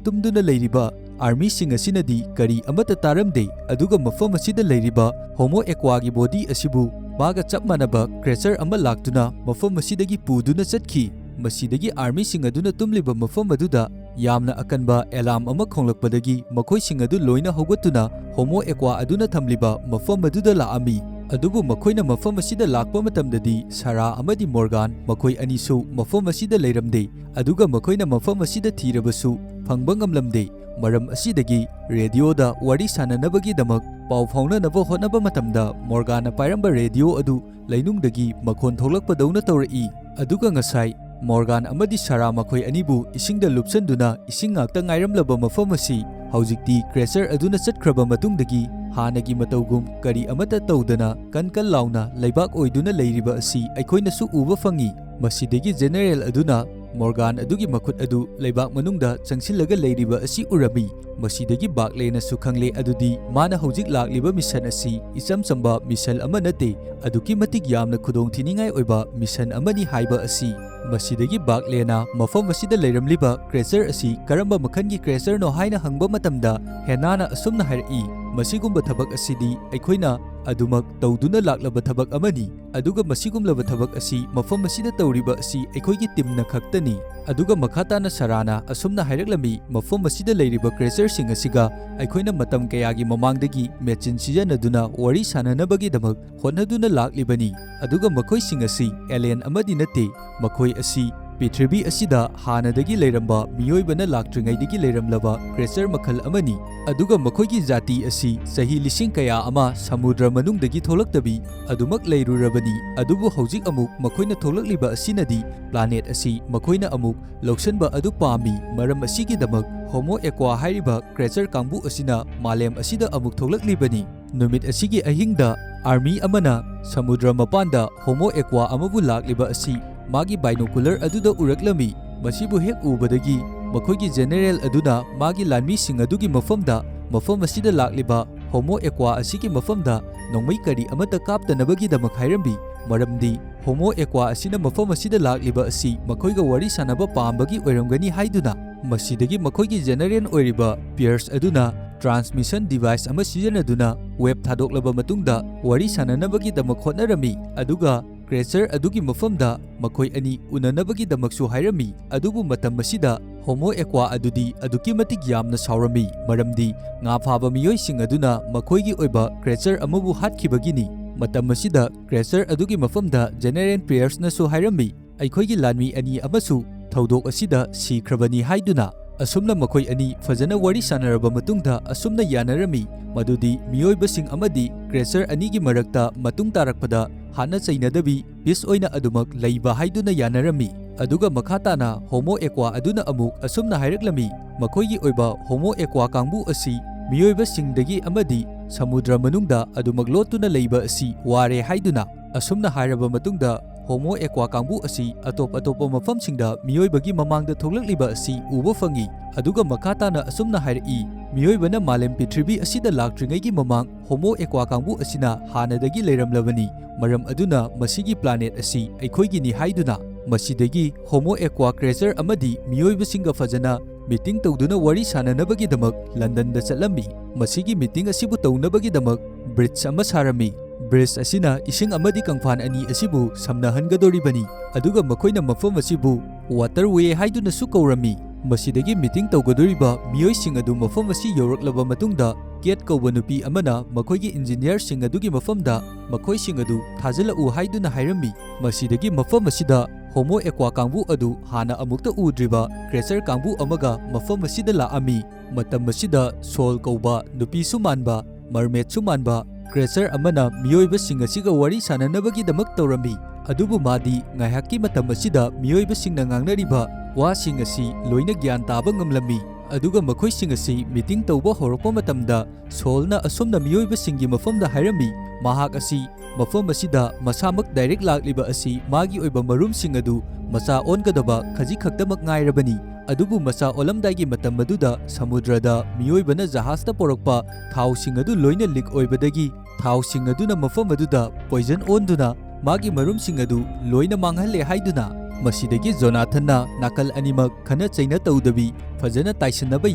ꯇꯨꯝꯗꯨꯅ ꯂꯩꯔꯤꯕ ꯑꯥꯔꯃꯤꯁꯤꯡ ꯑꯁꯤꯅꯗꯤ ꯀꯔꯤ ꯑꯃꯠꯇ ꯇꯥꯔꯝꯗꯦ, ꯑꯗꯨꯒ ꯃꯐꯝ ꯑꯁꯤꯗ ꯂꯩꯔꯤꯕ ꯍꯣꯃꯣ ꯑꯦꯀ꯭ꯋꯥꯒꯤ ꯕꯣꯗꯤ ꯑꯁꯤꯕꯨ ꯃꯥꯒ ꯆꯞ ꯃꯥꯟꯅꯕ ꯀ꯭ꯔꯦꯆꯔ ꯑꯃ ꯂꯥꯛꯇꯨꯅ ꯃꯐꯝ ꯑꯁꯤꯗꯒꯤ ꯄꯨꯗꯨꯅ ꯆꯠꯈꯤ꯫ ꯃꯁꯤꯗꯒꯤ ꯑꯥꯔꯃꯤꯁꯤꯡ ꯑꯗꯨꯅ ꯇꯨꯝꯂꯤꯕ ꯃꯐꯝ ꯑꯗꯨꯗ ꯌꯥꯝꯅ ꯑꯀꯟꯕ ꯑꯦꯂꯥꯔꯝ ꯑꯃ ꯈꯣꯡꯂꯛꯄꯗꯒꯤ, ꯃꯈꯣꯏꯁꯤꯡ ꯑꯗꯨ ꯂꯣꯏꯅ ꯍꯧꯒꯠꯇꯨꯅ ꯍꯣꯃꯣ ꯑꯦꯀ꯭ꯋꯥ ꯑꯗꯨꯅ ꯊꯝꯂꯤꯕ ꯃꯐꯝ ꯑꯗꯨꯗ ꯂꯥꯛꯑꯝꯃꯤ꯫ ꯑꯗꯨꯕꯨ ꯃꯈꯣꯏꯅ ꯃꯐꯝ ꯑꯁꯤꯗ ꯂꯥꯛꯄ ꯃꯇꯝꯗꯗꯤ, ꯁꯥꯔꯥ ꯑꯃꯗꯤ ꯃꯣꯔꯒꯥꯟ ꯃꯈꯣꯏ ꯑꯅꯤꯁꯨ ꯃꯐꯝ ꯑꯁꯤꯗ ꯂꯩꯔꯝꯗꯦ, ꯑꯗꯨꯒ ꯃꯈꯣꯏꯅ ꯃꯐꯝ ꯑꯁꯤꯗ ꯊꯤꯔꯕꯁꯨ ꯐꯪꯕ ꯉꯝꯂꯝꯗꯦ꯫ ꯃꯔꯝ ꯑꯁꯤꯗꯒꯤ ꯔꯦꯗꯤꯑꯣꯗ ꯋꯥꯔꯤ ꯁꯥꯟꯅꯅꯕꯒꯤꯗꯃꯛ ꯄꯥꯎ ꯐꯥꯎꯅꯅꯕ ꯍꯣꯠꯅꯕ ꯃꯇꯝꯗ, ꯃꯣꯔꯒꯥꯟꯅ ꯄꯥꯏꯔꯝꯕ ꯔꯦꯗꯤꯑꯣ ꯑꯗꯨ ꯂꯩꯅꯨꯡꯗꯒꯤ ꯃꯈꯣꯟ ꯊꯣꯛꯂꯛꯄꯗꯧꯅ ꯇꯧꯔꯛꯏ꯫ ꯑꯗꯨꯒ ꯉꯁꯥꯏ ꯃꯣꯔꯒꯥꯟ ꯑꯃꯗꯤ ꯁꯥꯔꯥ ꯃꯈꯣꯏ ꯑꯅꯤꯕꯨ ꯏꯁꯤꯡꯗ ꯂꯨꯞꯁꯟꯗꯨꯅ ꯏꯁꯤꯡ ꯉꯥꯛꯇ ꯉꯥꯏꯔꯝꯂꯕ ꯃꯐꯝ ꯑꯁꯤ ꯍꯧꯖꯤꯛꯇꯤ ꯀ꯭ꯔꯦꯆꯔ ꯑꯗꯨꯅ ꯆꯠꯈ꯭ꯔꯕ ꯃꯇꯨꯡꯗꯒꯤ ꯍꯥꯟꯅꯒꯤ ꯃꯇꯧꯒꯨꯝ ꯀꯔꯤ ꯑꯃꯠꯇ ꯇꯧꯗꯅ ꯀꯟ ꯀꯟ ꯂꯥꯎꯅ ꯂꯩꯕꯥꯛ ꯑꯣꯏꯗꯨꯅ ꯂꯩꯔꯤꯕ ꯑꯁꯤ ꯑꯩꯈꯣꯏꯅꯁꯨ ꯎꯕ ꯐꯪꯉꯤ꯫ ꯃꯁꯤꯗꯒꯤ ꯖꯦꯅꯦꯔꯦꯜ ꯑꯗꯨꯅ ꯃꯣꯔꯒꯥꯟ ꯑꯗꯨꯒꯤ ꯃꯈꯨꯠ ꯑꯗꯨ ꯂꯩꯕꯥꯛ ꯃꯅꯨꯡꯗ ꯆꯪꯁꯤꯜꯂꯒ ꯂꯩꯔꯤꯕ ꯑꯁꯤ ꯎꯔꯝꯃꯤ꯫ ꯃꯁꯤꯗꯒꯤ ꯕꯥꯛꯂꯦꯅꯁꯨ ꯈꯪꯂꯦ ꯑꯗꯨꯗꯤ ꯃꯥꯅ ꯍꯧꯖꯤꯛ ꯂꯥꯛꯂꯤꯕ ꯃꯤꯁꯟ ꯑꯁꯤ ꯏꯆꯝ ꯆꯝꯕ ꯃꯤꯁꯟ ꯑꯃ ꯅꯠꯇꯦ, ꯑꯗꯨꯛꯀꯤ ꯃꯇꯤꯛ ꯌꯥꯝꯅ ꯈꯨꯗꯣꯡꯊꯤꯅꯤꯡꯉꯥꯏ ꯑꯣꯏꯕ ꯃꯤꯁꯟ ꯑꯃꯅꯤ ꯍꯥꯏꯕ ꯑꯁꯤ꯫ ꯃꯁꯤꯗꯒꯤ ꯕꯥꯛꯂꯦꯅ ꯃꯐꯝ ꯑꯁꯤꯗ ꯂꯩꯔꯝꯂꯤꯕ ꯀ꯭ꯔꯦꯆꯔ ꯑꯁꯤ ꯀꯔꯝꯕ ꯃꯈꯜꯒꯤ ꯀ꯭ꯔꯦꯆꯔꯅꯣ ꯍꯥꯏꯅ ꯍꯪꯕ ꯃꯇꯝꯗ, ꯍꯦꯅꯥꯅ ꯑꯁꯨꯝꯅ ꯍꯥꯏꯔꯛꯏ, "ꯃꯁꯤꯒꯨꯝꯕ ꯊꯕꯛ ꯑꯁꯤꯗꯤ ꯑꯩꯈꯣꯏꯅ ꯑꯗꯨꯃꯛ ꯇꯧꯗꯨꯅ ꯂꯥꯛꯂꯕ ꯊꯕꯛ ꯑꯃꯅꯤ, ꯑꯗꯨꯒ ꯃꯁꯤꯒꯨꯝꯂꯕ ꯊꯕꯛ ꯑꯁꯤ ꯃꯐꯝ ꯑꯁꯤꯗ ꯇꯧꯔꯤꯕ ꯑꯁꯤ ꯑꯩꯈꯣꯏꯒꯤ ꯇꯤꯝꯅ ꯈꯛꯇꯅꯤ"꯫ ꯑꯗꯨꯒ ꯃꯈꯥ ꯇꯥꯅ ꯁꯥꯔꯥꯅ ꯑꯁꯨꯝꯅ ꯍꯥꯏꯔꯛꯂꯝꯃꯤ, ꯃꯐꯝ ꯑꯁꯤꯗ ꯂꯩꯔꯤꯕ ꯀ꯭ꯔꯦꯆꯔꯁꯤꯡ ꯑꯁꯤꯒ ꯑꯩꯈꯣꯏꯅ ꯃꯇꯝ ꯀꯌꯥꯒꯤ ꯃꯃꯥꯡꯗꯒꯤ ꯃꯦꯆꯤꯟ ꯁꯤꯖꯤꯟꯅꯗꯨꯅ ꯋꯥꯔꯤ ꯁꯥꯟꯅꯅꯕꯒꯤꯗꯃꯛ ꯍꯣꯠꯅꯗꯨꯅ ꯂꯥꯛꯂꯤꯕꯅꯤ, ꯑꯗꯨꯒ ꯃꯈꯣꯏꯁꯤꯡ ꯑꯁꯤ ꯑꯦꯂꯤꯌꯟ ꯑꯃꯗꯤ ꯅꯠꯇꯦ, ꯃꯈꯣꯏ ꯑꯁꯤ ꯄ꯭ꯔꯤꯊꯤꯕꯤ ꯑꯁꯤꯗ ꯍꯥꯟꯅꯗꯒꯤ ꯂꯩꯔꯝꯕ, ꯃꯤꯑꯣꯏꯕꯅ ꯂꯥꯛꯇ꯭ꯔꯤꯉꯩꯗꯒꯤ ꯂꯩꯔꯝꯂꯕ creature ꯃꯈꯜ ꯑꯃꯅꯤ꯫ ꯑꯗꯨꯒ ꯃꯈꯣꯏꯒꯤ ꯖꯥꯇꯤ ꯑꯁꯤ ꯆꯍꯤ ꯂꯤꯁꯤꯡ ꯀꯌꯥ ꯑꯃ ꯁꯃꯨꯗ꯭ꯔ ꯃꯅꯨꯡꯗꯒꯤ ꯊꯣꯛꯂꯛꯇꯕꯤ ꯑꯗꯨꯃꯛ ꯂꯩꯔꯨꯔꯕꯅꯤ꯫ ꯑꯗꯨꯕꯨ ꯍꯧꯖꯤꯛ ꯑꯃꯨꯛ ꯃꯈꯣꯏꯅ ꯊꯣꯛꯂꯛꯂꯤꯕ ꯑꯁꯤꯅꯗꯤ planet ꯑꯁꯤ ꯃꯈꯣꯏꯅ ꯑꯃꯨꯛ ꯂꯧꯁꯤꯟꯕ ꯑꯗꯨ ꯄꯥꯝꯃꯤ꯫ ꯃꯔꯝ ꯑꯁꯤꯒꯤꯗꯃꯛ Homo equa ꯍꯥꯏꯔꯤꯕ creature ꯀꯥꯡꯕꯨ ꯑꯁꯤꯅ ꯃꯥꯂꯦꯝ ꯑꯁꯤꯗ ꯑꯃꯨꯛ ꯊꯣꯛꯂꯛꯂꯤꯕꯅꯤ꯫ ꯅꯨꯃꯤꯠ ꯑꯁꯤꯒꯤ ꯑꯍꯤꯡꯗ army ꯑꯃꯅ ꯁꯃꯨꯗ꯭ꯔ ꯃꯄꯥꯟꯗ Homo equa ꯑꯃꯕꯨ ꯂꯥꯛꯂꯤꯕ ꯑꯁꯤ ꯃꯥꯒꯤ binocular ꯑꯗꯨꯗ ꯎꯔꯛꯂꯝꯃꯤ꯫ ꯃꯁꯤꯕꯨ ꯍꯦꯛ ꯎꯕꯗꯒꯤ ꯃꯈꯣꯏꯒꯤ general ꯑꯗꯨꯅ ꯃꯥꯒꯤ ꯂꯥꯟꯃꯤꯁꯤꯡ ꯑꯗꯨꯒꯤ ꯃꯐꯝꯗ, ꯃꯐꯝ ꯑꯁꯤꯗ ꯂꯥꯛꯂꯤꯕ Homo equa ꯑꯁꯤꯒꯤ ꯃꯐꯝꯗ ꯅꯣꯡꯃꯩ ꯀꯔꯤ ꯑꯃꯠꯇ ꯀꯥꯞꯇꯅꯕꯒꯤꯗꯃꯛ ꯍꯥꯏꯔꯝꯃꯤ꯫ ꯃꯔꯝꯗꯤ Homo equa ꯑꯁꯤꯅ ꯃꯐꯝ ꯑꯁꯤꯗ ꯂꯥꯛꯂꯤꯕ ꯑꯁꯤ ꯃꯈꯣꯏꯒ ꯋꯥꯔꯤ ꯁꯥꯟꯅꯕ ꯄꯥꯝꯕꯒꯤ ꯑꯣꯏꯔꯝꯒꯅꯤ ꯍꯥꯏꯗꯨꯅ꯫ ꯃꯁꯤꯗꯒꯤ ꯃꯈꯣꯏꯒꯤ general ꯑꯣꯏꯔꯤꯕ Pierce ꯑꯗꯨꯅ transmission device ꯑꯃ ꯁꯤꯖꯤꯟꯅꯗꯨꯅ wave ꯊꯥꯗꯣꯛꯂꯕ ꯃꯇꯨꯡꯗ ꯋꯥꯔꯤ ꯁꯥꯟꯅꯅꯕꯒꯤꯗꯃꯛ ꯍꯣꯠꯅꯔꯝꯃꯤ, ꯑꯗꯨꯒ creature ꯑꯗꯨꯒꯤ ꯃꯐꯝꯗ ꯃꯈꯣꯏ ꯑꯅꯤ ꯎꯅꯅꯕꯒꯤꯗꯃꯛꯁꯨ ꯍꯥꯏꯔꯝꯃꯤ꯫ ꯑꯗꯨꯕꯨ ꯃꯇꯝ ꯑꯁꯤꯗ Homo equa ꯑꯗꯨꯗꯤ ꯑꯗꯨꯛꯀꯤ ꯃꯇꯤꯛ ꯌꯥꯝꯅ ꯁꯥꯎꯔꯝꯃꯤ, ꯃꯔꯝꯗꯤ ꯉꯥ ꯐꯥꯕ ꯃꯤꯑꯣꯏꯁꯤꯡ ꯑꯗꯨꯅ ꯃꯈꯣꯏꯒꯤ ꯑꯣꯏꯕ creature ꯑꯃꯕꯨ ꯍꯥꯠꯈꯤꯕꯒꯤꯅꯤ꯫ ꯃꯇꯝ ꯑꯁꯤꯗ creature ꯑꯗꯨꯒꯤ ꯃꯐꯝꯗ General Pierce ꯅꯁꯨ ꯍꯥꯏꯔꯝꯃꯤ, "ꯑꯩꯈꯣꯏꯒꯤ ꯂꯥꯟꯃꯤ ꯑꯅꯤ ꯑꯃꯁꯨ ꯊꯧꯗꯣꯛ ꯑꯁꯤꯗ ꯁꯤꯈ꯭ꯔꯕꯅꯤ" ꯍꯥꯏꯗꯨꯅ꯫ ꯑꯁꯨꯝꯅ ꯃꯈꯣꯏ ꯑꯅꯤ ꯐꯖꯅ ꯋꯥꯔꯤ ꯁꯥꯟꯅꯔꯕ ꯃꯇꯨꯡꯗ ꯑꯁꯨꯝꯅ ꯌꯥꯅꯔꯝꯃꯤ, ꯃꯗꯨꯗꯤ ꯃꯤꯑꯣꯏꯕꯁꯤꯡ ꯑꯃꯗꯤ creature ꯑꯅꯤꯒꯤ ꯃꯔꯛꯇ ꯃꯇꯨꯡ ꯇꯥꯔꯛꯄꯗ ꯍꯥꯠꯅ ꯆꯩꯅꯗꯕꯤ peace ꯑꯣꯏꯅ ꯑꯗꯨꯃꯛ ꯂꯩꯕ ꯍꯥꯏꯗꯨꯅ ꯌꯥꯅꯔꯝꯃꯤ꯫ ꯑꯗꯨꯒ ꯃꯈꯥ ꯇꯥꯅ Homo equa ꯑꯗꯨꯅ ꯑꯃꯨꯛ ꯑꯁꯨꯝꯅ ꯍꯥꯏꯔꯛꯂꯝꯃꯤ, ꯃꯈꯣꯏꯒꯤ ꯑꯣꯏꯕ Homo equa ꯀꯥꯡꯕꯨ ꯑꯁꯤ ꯃꯤꯑꯣꯏꯕꯁꯤꯡꯗꯒꯤ ꯑꯃꯗꯤ ꯁꯃꯨꯗ꯭ꯔ ꯃꯅꯨꯡꯗ ꯑꯗꯨꯃꯛ ꯂꯣꯠꯇꯨꯅ ꯂꯩꯕ ꯑꯁꯤ ꯋꯥꯔꯦ ꯍꯥꯏꯗꯨꯅ꯫ ꯑꯁꯨꯝꯅ ꯍꯥꯏꯔꯕ ꯃꯇꯨꯡꯗ Homo equa ꯀꯥꯡꯕꯨ ꯑꯁꯤ ꯑꯇꯣꯞ ꯑꯇꯣꯞꯄ ꯃꯐꯝꯁꯤꯡꯗ ꯃꯤꯑꯣꯏꯕꯒꯤ ꯃꯃꯥꯡꯗ ꯊꯣꯛꯂꯛꯂꯤꯕ ꯑꯁꯤ ꯎꯕ ꯐꯪꯏ꯫ ꯑꯗꯨꯒ ꯃꯈꯥ ꯇꯥꯅ ꯑꯁꯨꯝꯅ ꯍꯥꯏꯔꯛꯏ, "ꯃꯤꯑꯣꯏꯕꯅ ꯃꯥꯂꯦꯝ ꯄ꯭ꯔꯤꯊꯤꯕꯤ ꯑꯁꯤꯗ ꯂꯥꯛꯇ꯭ꯔꯤꯉꯩꯒꯤ ꯃꯃꯥꯡ Homo equa ꯀꯥꯡꯕꯨ ꯑꯁꯤꯅ ꯍꯥꯟꯅꯗꯒꯤ ꯂꯩꯔꯝꯂꯕꯅꯤ, ꯃꯔꯝ ꯑꯗꯨꯅ ꯃꯁꯤꯒꯤ planet ꯑꯁꯤ ꯑꯩꯈꯣꯏꯒꯤꯅꯤ" ꯍꯥꯏꯗꯨꯅ꯫ ꯃꯁꯤꯗꯒꯤ Homo equa creature ꯑꯃꯗꯤ ꯃꯤꯑꯣꯏꯕꯁꯤꯡꯒ ꯐꯖꯅ meeting ꯇꯧꯗꯨꯅ ꯋꯥꯔꯤ ꯁꯥꯟꯅꯅꯕꯒꯤꯗꯃꯛ ꯂꯟꯗꯟꯗ ꯆꯠꯂꯝꯃꯤ꯫ ꯃꯁꯤꯒꯤ meeting ꯑꯁꯤꯕꯨ ꯇꯧꯅꯕꯒꯤꯗꯃꯛ bridge ꯑꯃ ꯁꯥꯔꯝꯃꯤ꯫ Bridge ꯑꯁꯤꯅ ꯏꯁꯤꯡ ꯑꯃꯗꯤ ꯀꯪꯐꯥꯟ ꯑꯅꯤ ꯑꯁꯤꯕꯨ ꯁꯝꯅꯍꯟꯒꯗꯧꯔꯤꯕꯅꯤ, ꯑꯗꯨꯒ ꯃꯈꯣꯏꯅ ꯃꯐꯝ ꯑꯁꯤꯕꯨ waterway ꯍꯥꯏꯗꯨꯅꯁꯨ ꯀꯧꯔꯝꯃꯤ꯫ ꯃꯁꯤꯗꯒꯤ meeting ꯇꯧꯒꯗꯧꯔꯤꯕ ꯃꯤꯑꯣꯏꯁꯤꯡ ꯑꯗꯨ ꯃꯐꯝ ꯑꯁꯤ ꯌꯧꯔꯛꯂꯕ ꯃꯇꯨꯡꯗ, Kate ꯀꯧꯕ ꯅꯨꯄꯤ ꯑꯃꯅ ꯃꯈꯣꯏꯒꯤ engineer ꯁꯤꯡ ꯑꯗꯨꯒꯤ ꯃꯐꯝꯗ ꯃꯈꯣꯏꯁꯤꯡ ꯑꯗꯨ ꯊꯥꯖꯤꯜꯂꯛꯎ ꯍꯥꯏꯗꯨꯅ ꯍꯥꯏꯔꯝꯃꯤ꯫ ꯃꯁꯤꯗꯒꯤ ꯃꯐꯝ ꯑꯁꯤꯗ Homo equa ꯀꯥꯡꯕꯨ ꯑꯗꯨ ꯍꯥꯟꯅ ꯑꯃꯨꯛꯇ ꯎꯗ꯭ꯔꯤꯕ creature ꯀꯥꯡꯕꯨ ꯑꯃꯒ ꯃꯐꯝ ꯑꯁꯤꯗ ꯂꯥꯛꯑꯝꯃꯤ꯫ ꯃꯇꯝ ꯑꯁꯤꯗ Sol ꯀꯧꯕ ꯅꯨꯄꯤꯁꯨ ꯃꯥꯟꯕ, mermaidꯁꯨ ꯃꯥꯟꯕ creature ꯑꯃꯅ ꯃꯤꯑꯣꯏꯕꯁꯤꯡ ꯑꯁꯤꯒ ꯋꯥꯔꯤ ꯁꯥꯟꯅꯅꯕꯒꯤꯗꯃꯛ ꯇꯧꯔꯝꯃꯤ꯫ ꯑꯗꯨꯕꯨ ꯃꯥꯗꯤ ꯉꯥꯏꯍꯥꯛꯀꯤ ꯃꯇꯝ ꯑꯁꯤꯗ ꯃꯤꯑꯣꯏꯕꯁꯤꯡꯅ ꯉꯥꯡꯅꯔꯤꯕ ꯋꯥꯁꯤꯡ ꯑꯁꯤ ꯂꯣꯏꯅ ꯒ꯭ꯌꯥꯟ ꯇꯥꯕ ꯉꯝꯂꯝꯃꯤ꯫ ꯑꯗꯨꯒ ꯃꯈꯣꯏꯁꯤꯡ ꯑꯁꯤ meeting ꯇꯧꯕ ꯍꯧꯔꯛꯄ ꯃꯇꯝꯗ Solꯅ ꯑꯁꯨꯝꯅ ꯃꯤꯑꯣꯏꯕꯁꯤꯡꯒꯤ ꯃꯐꯝꯗ ꯍꯥꯏꯔꯝꯃꯤ, ꯃꯍꯥꯛ ꯑꯁꯤ ꯃꯐꯝ ꯑꯁꯤꯗ ꯃꯁꯥꯃꯛ direct ꯂꯥꯛꯂꯤꯕ ꯑꯁꯤ ꯃꯥꯒꯤ ꯑꯣꯏꯕ ꯃꯔꯨꯝꯁꯤꯡ ꯑꯗꯨ ꯃꯆꯥ ꯑꯣꯟꯒꯗꯕ ꯈꯖꯤꯛ ꯈꯛꯇꯃꯛ ꯉꯥꯏꯔꯕꯅꯤ꯫ ꯑꯗꯨꯕꯨ ꯃꯆꯥ ꯑꯣꯜꯂꯝꯗꯥꯏꯒꯤ ꯃꯇꯝ ꯑꯗꯨꯗ ꯁꯃꯨꯗ꯭ꯔꯗ ꯃꯤꯑꯣꯏꯕꯅ ꯖꯍꯥꯖꯇ ꯄꯨꯔꯛꯄ ꯊꯥꯎꯁꯤꯡ ꯑꯗꯨ ꯂꯣꯏꯅ leak ꯑꯣꯏꯕꯗꯒꯤ ꯊꯥꯎꯁꯤꯡ ꯑꯗꯨꯅ ꯃꯐꯝ ꯑꯗꯨꯗ poison ꯑꯣꯟꯗꯨꯅ ꯃꯥꯒꯤ ꯃꯔꯨꯝꯁꯤꯡ ꯑꯗꯨ ꯂꯣꯏꯅ ꯃꯥꯡꯍꯜꯂꯦ ꯍꯥꯏꯗꯨꯅ꯫ ꯃꯁꯤꯗꯒꯤ ꯖꯣꯅꯥꯊꯟꯅ ꯅꯥꯀꯜ ꯑꯅꯤꯃꯛ ꯈꯠꯅ ꯆꯩꯅ ꯇꯧꯗꯕꯤ ꯐꯖꯅ ꯇꯥꯏꯁꯟꯅꯕ